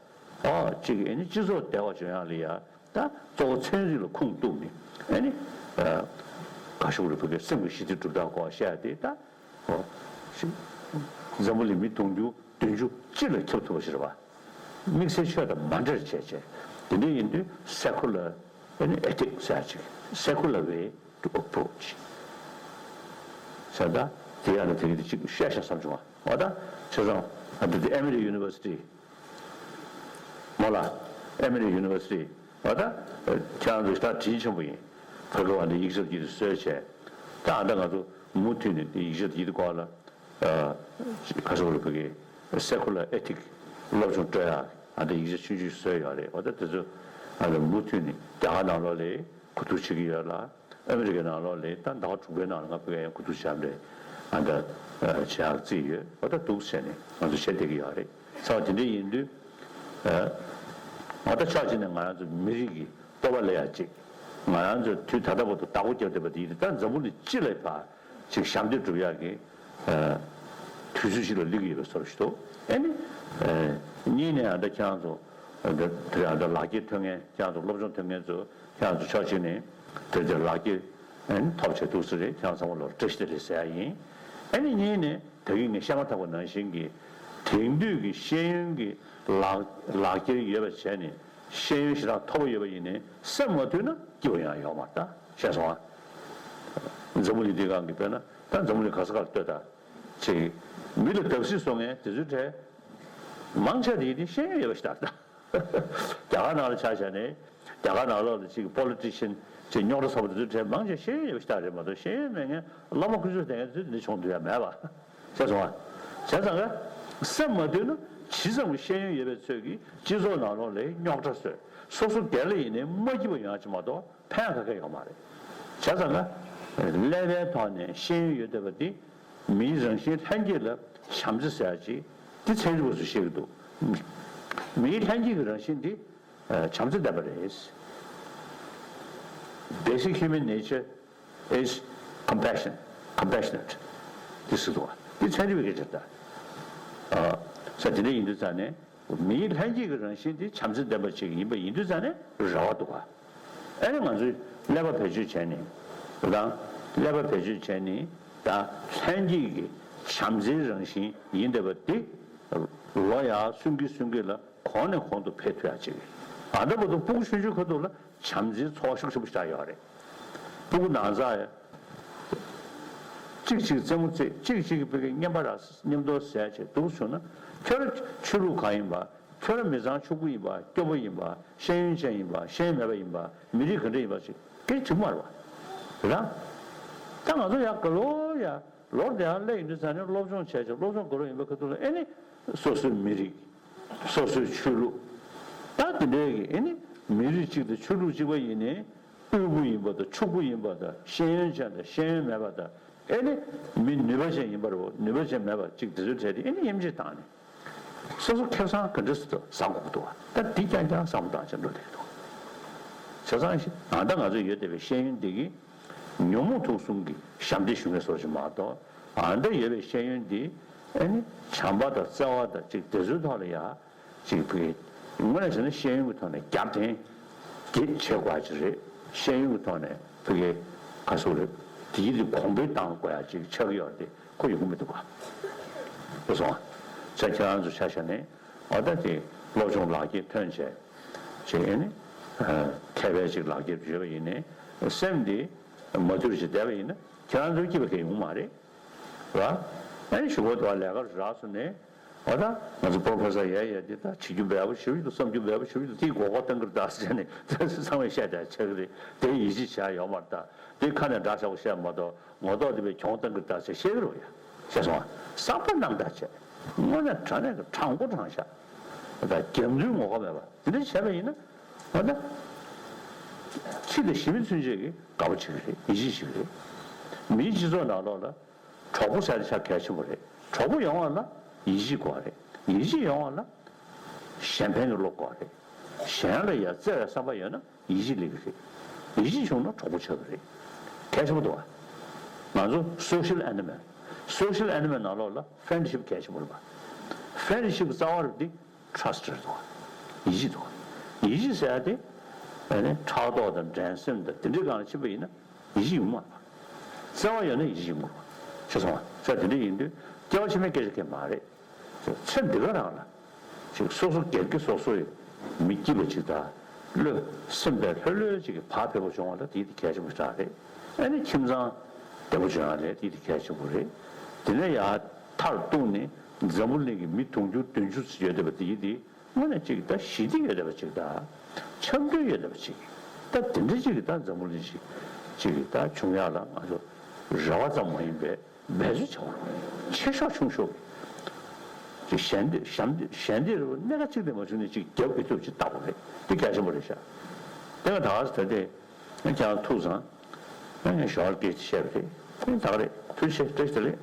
ཨོ་གཅིག་ཨེ་ནི་སྤྱི་ཚོགས་བདེ་བ་བྱུང་ཡག་ལ་ཡ། ད་གཙོ་བོ་ཚན་རིག་ལ་ཁུངས་གཏུགས་ནས། ཨེ་ནི་ཨ་ག་ཤུག་རེ་བོད་སྐད་སེམས་ཀྱི་ཞི་བདེ་སྒྲུབ་སྟངས་སྐོར་བཤད་དེ། ད་ཨོ་འཛམ་བུ་གླིང་མི་དུང་ཕྱུར་བདུན་ཅུ་སྤྱི་ལ་ཁྱབ་ཐུབ་པ་ཞིག་རེད་བ། དམིགས་བསལ་ཆོས་དང་མ་འབྲེལ་བྱས་བྱས། དེ་འདྲ་ཡིན་དུས་secular ཨེ་ནི་ethics ཟེར་ཡག་ཅིག secular way to approach ཟེར། ད་དེ་ཡང་ན་དེ་རིང་དེ་གཅིག་བཤད་ཤག་བསམ་བྱུང་བ། འོ་ད་བྱས་ཙང་ཨ་འདི་དེ་Emory University མོ་ལ། Emory University འོ་ད་ཁྱེད་རང་ཚོ་ད་དྲིན་ཆེན་པོ་ཡིན། ཕ་གི་བ་འདི་ཡིག་ཆ་དེ་བཟོས་བྱས། ད་ཨ་ད་ང་ཚོ་མུ་མཐུད་ནས་དེ་ཡིག་ཆ་དེ་སྐོར་ལ། ཁ་སོ་རུ་ཕ་གི་secular ethics སློབ་སྦྱོང་སྤྲོད་ཡག་ཨ་འདི་ཡིག་ཆ་ཆུང་ཆུང་བཟོས་ཡོད་རེད། འོ་ད་དེ་ཚོ་ཨ་འདི་མུ་མཐུད་ནས་རྒྱ་གར་ནང་ལོགས་ལ་གོ་བསྡུར་བྱེད་ཀྱི་ཡོད་ལ། ཨ་མི་རི་ཀའི་ནང་ལོགས་ལ་ད་ཟླ་བ་དྲུག་པའི་ནང་ལ་ང་ཕ་གིར་ཡང་གོ་བསྡུར་བྱས་རེད། ཨ་ད་བྱེད་ཡག་རྩིས་ཡོད། འོ་ད་འདུག་བྱས་ནས་ང་ཚོ་བྱེད་བསྡད་ཀྱི་ཡོད་རེད། ཚ་བ་དེ་འདྲ་ཡིན་དུས། ཨ་ད་ཕྱོགས་གཅིག་ནས་ང་རང་ཚོ་མི་རིགས་ཀྱི་སྤོབས་པ་ལེན་ཡག་ཅིག་ང་རང་ཚོ་དུས་ད་ལྟ་བར་དུ་བདག་པོ་བརྒྱབ་བསྡད་པ་དེ་ཡིན་དུས། ད་འཛམ་བུ་གླིང་སྤྱི་ལ་ཕར་ཅིག་ཞབས་འདེགས་སྒྲུབ་ཡག་གི་དུས་ཚོད་ཅིག་ལ་སླེབས་ཀྱི་ཡོད་པའི་བཟོ་འདྲ་ཞིག་འདུག་ཨ་ནི་གཉིས་ནས་ཨ་ད་ཁྱེད་རང་ཚོ་ཨ་ད་དེ་རིང་ཨ་ད་ལག་འཁྱེར་ཐོན་མཁན། ཁྱེད་རང་ཚོ་སློབ་སྦྱོང་ཐོན་མཁན་ཚོ། ཁྱེད་རང་ཚོ་ཕྱོགས་གཅིག་ནས་དེ་དེ་ལག་འཁྱེར་ཨ་ནི་ཐོབ་བྱས་འདུག་ས་རེད། ཁྱེད་རང་ཚང་མ་ལོ་བཀྲ་ཤིས་བདེ་ལེགས་ཟེར་ཡག་ཡིན། ཨ་ནི་གཉིས་ནས་ད་གིན་ངས་བཤད་མ་ཐག་པ་ནང་བཞིན་གྱི་དེང་དུས་ཀྱི་ཤེས་ཡོན་གྱི་ལག་ལག་འཁྱེར་ཡོད་པ་བྱས་ནས། ཤེས་ཡོན་ཞེ་དྲག་མཐོ་པོ་ཡོད་པ་ཡིན་ནའི་སེམས་མ་དུལ་ན་སྐྱིད་པོ་ཡང་ཡོད་མ་རེད། ད་ཤེས་སོང་ཨ། འཛམ་བུ་གླིང་འདི་སྒང་གི་དཔེར་ན་ད་འཛམ་བུ་གླིང་ག་ས་ག་ལ་ལྟོས་དང་། ཅིག་མི་ལ་བརྡབ་གསིག་བཟོ་མཁན་དེ་ཚོའི་གྲས་མང་ཆེ་དེ་ཡིན་དེ་ཤེས་ཡོན་ཡོད་པ་ཞིག་ད། རྒྱ་གར་ནང་ལ་ཆ་བཞག་ནས་རྒྱ་གར་ནང་ལོགས་ལ་ཅིག་པོ་ལི་ཊི་ཤན་ཅིག་རྙོག་དྲ་ཚ་པོ་དེ་ཚོའི་གྲས་མང་ཆེ་ཤེས་ཡོན་ཡོད་པ་ཞིག་ད་རེད་མ་གཏོགས། ཤེས་ཡོན་མེད་མཁན་བླ་མ་དཀོན་མཆོག་དེ་འདྲ་ཚོ་འདི་བྱུང་འདུག་ཡ་མེད་པ། བྱས་སོང་ང་། བྱས་ཙང་ང་སེམས་མ་དུལ་ན་ཇི་ཙམ་གྱི་ཤེས་ཡོན་ཡོད་པའི་ཚོད་ཀྱིས་སྤྱི་ཚོགས་ནང་ལོགས་ལ་རྙོག་དྲ་བཟོས། སོ་སོ་སྒེར་ལ་ཡིན་ནའི་མ་སྐྱིད་པ་ཡོང་ཡ་ཅིག་མ་གཏོགས་ཕན་ག་གེ་ཡོད་མ་རེད། བྱས་ཙང་ང་ཀླད་པའི་ཐོག་ནས་ཤེས་ཡོན་ཡོད་བསྡད་པ་འདི་མིའི་རང་བཞིན་ལྷན་སྐྱེས་ལ་བྱམས་བརྩེ་ཟེར་ཡ་ཅིག་འདི་ཚན་རིག་པ་ཚོས་བཤད་ཀྱི་འདུག་མིའི་ལྷན་སྐྱེས་ཀྱི་རང་བཞིན་འདི་བྱམས་བརྩེ་ལྡན་པ་རེད། Basic human nature is compassion, compassionate. འདི་ཟེར་འདུག་འདི་ཚན་རིག་པའི་སྐད་ཆ་རེད་ད། ས་དེ་འདྲ་ཡིན་དུས་ཙང་ནས་མིའི་ལྷན་སྐྱེས་ཀྱི་རང་བཞིན་དེ་བྱམས་བརྩེ་ལྡན་པ་ཅིག་ཡིན་པ་ཡིན་དུས་ཙང་ནས་རེ་བ་འདུག་ག་ཨ་ནི་ང་ཚོས་ཀླད་པ་བེད་སྤྱོད་བྱས་ནས་དང་། ཀླད་པ་བེད་སྤྱོད་བྱས་ནས་ད་ལྷན་སྐྱེས་ཀྱི་བྱམས་བརྩེའི་རང་བཞིན་ཡིན་བསྡད་པ་འདི་ལོ་ཡར་སུན་གི་སུན་གི་ལ་གོང་ནས་གོང་དུ་འཕེལ་ཐུབ་ཡ་ཅིག་ཨ་ད་བར་དུ་སྤུ་གུ་ཆུང་ཆུང་ཁ་ཐུག་ལ་བྱམས་བརྩེའི་ཚོར་བ་ཤུགས་ཆེན་པོ་ཞིག་ཡོད་རེད། སྤུ་གུ་ནང་ཚ་ཡ། གཅིག་གཅིག་རྩེད་མོ་རྩེ། གཅིག་གཅིག་གི་བུ་གའི་རྔན་པ་རག་སྙེམས་དོར་ཟས་བྱས་འདུག་བྱུང་ན། ཁྱོད་རང་ཆོས་ལུགས་གང་ཡིན་པ། ཁྱོད་རང་མི་ཚང་ཕྱུག་པོ་ཡིན་པ། སྐྱོ་པོ་ཡིན་པ། ཤེས་ཡོན་ཅན་ཡིན་པ། ཤེས་ཡོན་མེད་པ་ཡིན་པ། མི་རིགས་ག་འདྲ་ཡིན་པ་ཞིག་སྐད་ཆ་དྲི་མ་རེད་པ། རེད་པ། ད་ང་ཚོ་ཡ་ག་ལོ་ཡ་ལོར་དེ་ཡང་སླེབས་ཡོང་དུས་ཙང་ནས་སློབ་སྦྱོང་བྱས་བྱས། སློབ་སྦྱོང་ག་རེ་ཡིན་པ་ཁ་ཐུག་ལ་ཨེ་ནི་སོ་སོའི་མི་རིགས། སོ་སོའི་ཆོས་ལུགས། ད་དེ་འདྲའི་གི་ཨེ་ནི་མི་རིགས་གཅིག་དང་ཆོས་ལུགས་གཅིག་པ་ཡིན་ནའི། དབུལ་པོ་ཡིན་པ་དང་ཕྱུག་པོ་ཡིན་པ་དང་། ཤེས་ཡོན་ཅན་དང་ཤེས་ཡོན་མེད་པ་དང་། ཨེ་ནི་མི་ནུས་པ་ཅན་ཡིན་པ་རེད་པ། ནུས་པ་ཅན་མེད་པ་གཅིག་དེ་ཚོའི་གྲས་དེ་ཨེ་ནི་དབྱེ་འབྱེད་བཏང་ནས། སོ་སོ་ཁེ་བཟང་ག་འདྲ་སེ་བཟང་དགོས་ཀྱི་འདུག་པ། ད་འདི་རྐྱང་རྐྱང་བསམ་བློ་བཏང་བྱས་འགྲོ་བསྡད་ཀྱི་འདུག་བྱས་ཙང་ཞིག་ད་ལྟ་ང་ཚོ་ཡོད་བསྡད་པའི་ཤེས་ཡོན་འདི་གིས་ཉོན་མོངས་དུག་གསུམ་གྱི་ཞབས་འདེགས་ཞུ་མཁན་བཟོ་ཞིག་མ་གཏོགས། ཨ་ད་ཡོད་པའི་ཤེས་ཡོན་འདི་ཨེ་ནི་བྱམས་པ་དང་བརྩེ་བ་དང་གཅིག་དེ་ཚོའི་ཐོག་ལ་ཡ། ཅིག་བུ་གའི་དངོས་གནས་བྱས་ན་ཤེས་ཡོན་གྱི་ཐོག་ནས་རྒྱབ་རྟེན་གྱི་བྱེད་དགོས་ཡ་ཅིག་རེད། ཤེས་ཡོན་གྱི་ཐོག་ནས་བུ་གའི་ག་ཟེར་དགོས་རེད། དེ་ཡིན་དུས་གོང་འཕེལ་གཏང་དགོས་ཡ་ཅིག་ཆགས་ཀྱི་ཡོད་རེད་དེ། ཁོ་ཡོང་གི་མི་འདུག་ག་བུ་སོང་ང་། ཆ་ཁྱེད་རང་ཚོ་ཆ་བཞག་ནས་འོ་ད་དེ་སློབ་སྦྱོང་ལག་འཁྱེར་ཐོན་བྱས་ཅིག་ཨེ་ནི་མཁས་པའི་ཅིག་ལག་འཁྱེར་ཡོད་པ་ཡིན་ནའི་སེམས་འདི་མ་དུལ་ཞིག་བསྡད་པ་ཡིན་ན་ཁྱེད་རང་ཚོའི་སྐྱིད་པ་གང་ཡང་ཡོང་མ་རེད། ར། ཨ་ནི་གཞུག་གུ་དུ་བ་ལས་ཀ་རག་སོང་ནས། འོ་ད་ང་ཚོ་པོ་རོ་ཕེ་སར་ཡ་ཡ་འདི་ད་བྱེད་རྒྱུ་འབེལ་པོ་ཞེ་པོ་ཡོད་འདུག་བསམ་རྒྱུ་འབེལ་པོ་ཞེ་པོ་ཡོད་འདུག་དེའི་མགོ་སྐོར་གཏོང་གི་རེད་ད་ཟེར་ནས་ཚང་མས་བཤད་བསྡད་ཆགས་ཀྱི་རེད། དེ་ཡིད་ཆེས་བྱས་ཡོད་མ་རེད་ད། དེ་ཁ་ནས་འདྲ་ཆགས་པོ་བཤད་མ་གཏོགས་ངོ་ཐོག་དེ་བས་གྱོང་གཏོང་གི་རེད་ད་ཟེར་བཤད་ཀྱི་རེད་ཡ། བཤད་སོང་ང་། བསམ་པ་རྣམ་དག་བྱས། དངོས་གནས་དྲང་གནས་ཀྱི་དྲང་པོ་དྲང་བཞག་ད་རྒྱབ་མདུན་ངོ་ཁ་མེད་པ་དེ་འདྲ་བྱས་པ་ཡིན་ན། འོ་ད་ཁྱི་དང་ཞི་མི་ཚུན་ཆད་ཀྱིས་དགའ་པོ་བྱེད་ཀྱི་རེད། ཡིད་ཆེས་བྱེད་ཀྱི་རེད། མིའི་སྤྱི་ཚོགས་ནང་ལོགས་ལ། གྲོགས་པོ་ཟེར་ཡ་དེ་ཆ་གལ་ཆེན་པོ་རེད། གྲོགས་པོ་ཡོང་བ་ལ་ཡིད་ཆེས་དགོས་པ་རེད། ཡིད་ཆེས་ཡོང་བ་ལ་གཞན་ཕན་གྱི་བློ་དགོས་པ་རེད། གཞན་ལ་ཡ་བརྩེ་བའི་བསམ་པ་ཡོད་ན་ཡིད་ཆེས་སླེབས་ཀྱི་རེད། ཡིད་ཆེས་བྱུང་ན་གྲོགས་པོ་ཆགས་ཀྱི་རེད། གལ་ཆེན་པོ་འདུག་ག་ང་ཚོ་social animal། social animal་ནང་ལོགས་ལ་friendship་གལ་ཆེན་པོ་རེད་པ། friendship་གི་རྩ་བ་རུ་འདི་trust་རེད་འདུག་ག་ཡིད་ཆེས་འདུག་ག་ཡིད་ཆེས་ཟེར་ཡ་དེ་ཨ་ནི་ཕྲག་དོག་དང་འགྲན་སེམས་དང་དེ་འདྲའི་སྒང་ལ་ཕྱིན་པ་ཡིན་ན། ཡིད་ཆེས་ཡོང་མ་རེད། བརྩེ་བ་ཡོད་ན་ཡིད་ཆེས་ཡོང་གི་རེད། ཤེས་སོང་ང་། ས་དེ་འདྲ་ཡིན་དུས་སྐྱེ་བ་ཕྱི་མའི་སྐད་ཆ་གང་ཡང་མ་རེད། ཚེ་འདི་ག་རང་ལ་ཅིག་སོ་སོ་སྒེར་གྱི་སོ་སོ་ཡི་མི་སྐྱིད་པ་ཅིག་དང་། བློ་སེམས་པའི་ལྷོད་ལྷོད་ཅིག་གི་བག་ཕེབས་པོ་བྱུང་བ་ལ་དེ་དེ་གལ་ཆེན་པོ་ཞེ་དྲག་རེད། ཨ་ནི་ཁྱིམ་ཚང་བདེ་པོ་བྱུང་ཡ་ལ་དེ་དེ་གལ་ཆེན་པོ་རེད། དེ་ནས་ཡར་མཐར་གཏུགས་ནས་འཛམ་བུ་གླིང་གི་མི་དུང་ཕྱུར་བདུན་ཅུ་ཙམ་ཡོད་བསྡད་པ་དེ་དེ། དངོས་གནས་ཅིག་ད་ཞི་བདེ་ཡོད་བསྡད་པ་ཅིག་དང་། འཆམ་མཐུན་ཡོད་བསྡད་པ་ཅིག་ད་དེ་འདྲ་ཅིག་གི་ད་འཛམ་བུ་གླིང་ཅིག་ཅིག་གི་ད་བྱུང་ཡག་ལ་ང་ཚོ་རེ་བ་ཙམ་མ་ཡིན་པའི་འབད་རྩོལ་བྱ་དགོས། ཆེ་ཤོས་ཆུང་ཤོས་ཀྱི་ཅིག་ཞལ་འདེབས་ཞལ་འདེབས་ཞལ་འདེབས་རེ་བ་སྣེ་ཁ་གཅིག་ལས་མ་བྱུང་ནས་ཅིག་རྒྱབ་ཨེ་ཐུབ་ཅིག་བལྟ་དགོས་རེད། འདི་གལ་ཆེན་པོ་རེད་ཤག་དེ་ང་ད་ག་ས་ད་ལྟའི་ཁྱེད་རང་ཐུགས་བཟང་། ཨ་ནི་ཞོར་སྐད་ཆ་བཤད་པ་རེད། ཨ་ནི་ད་ག་རེད། ཐུགས་རྗེ་ཆེ། བཀྲ་ཤིས་བདེ་ལེགས།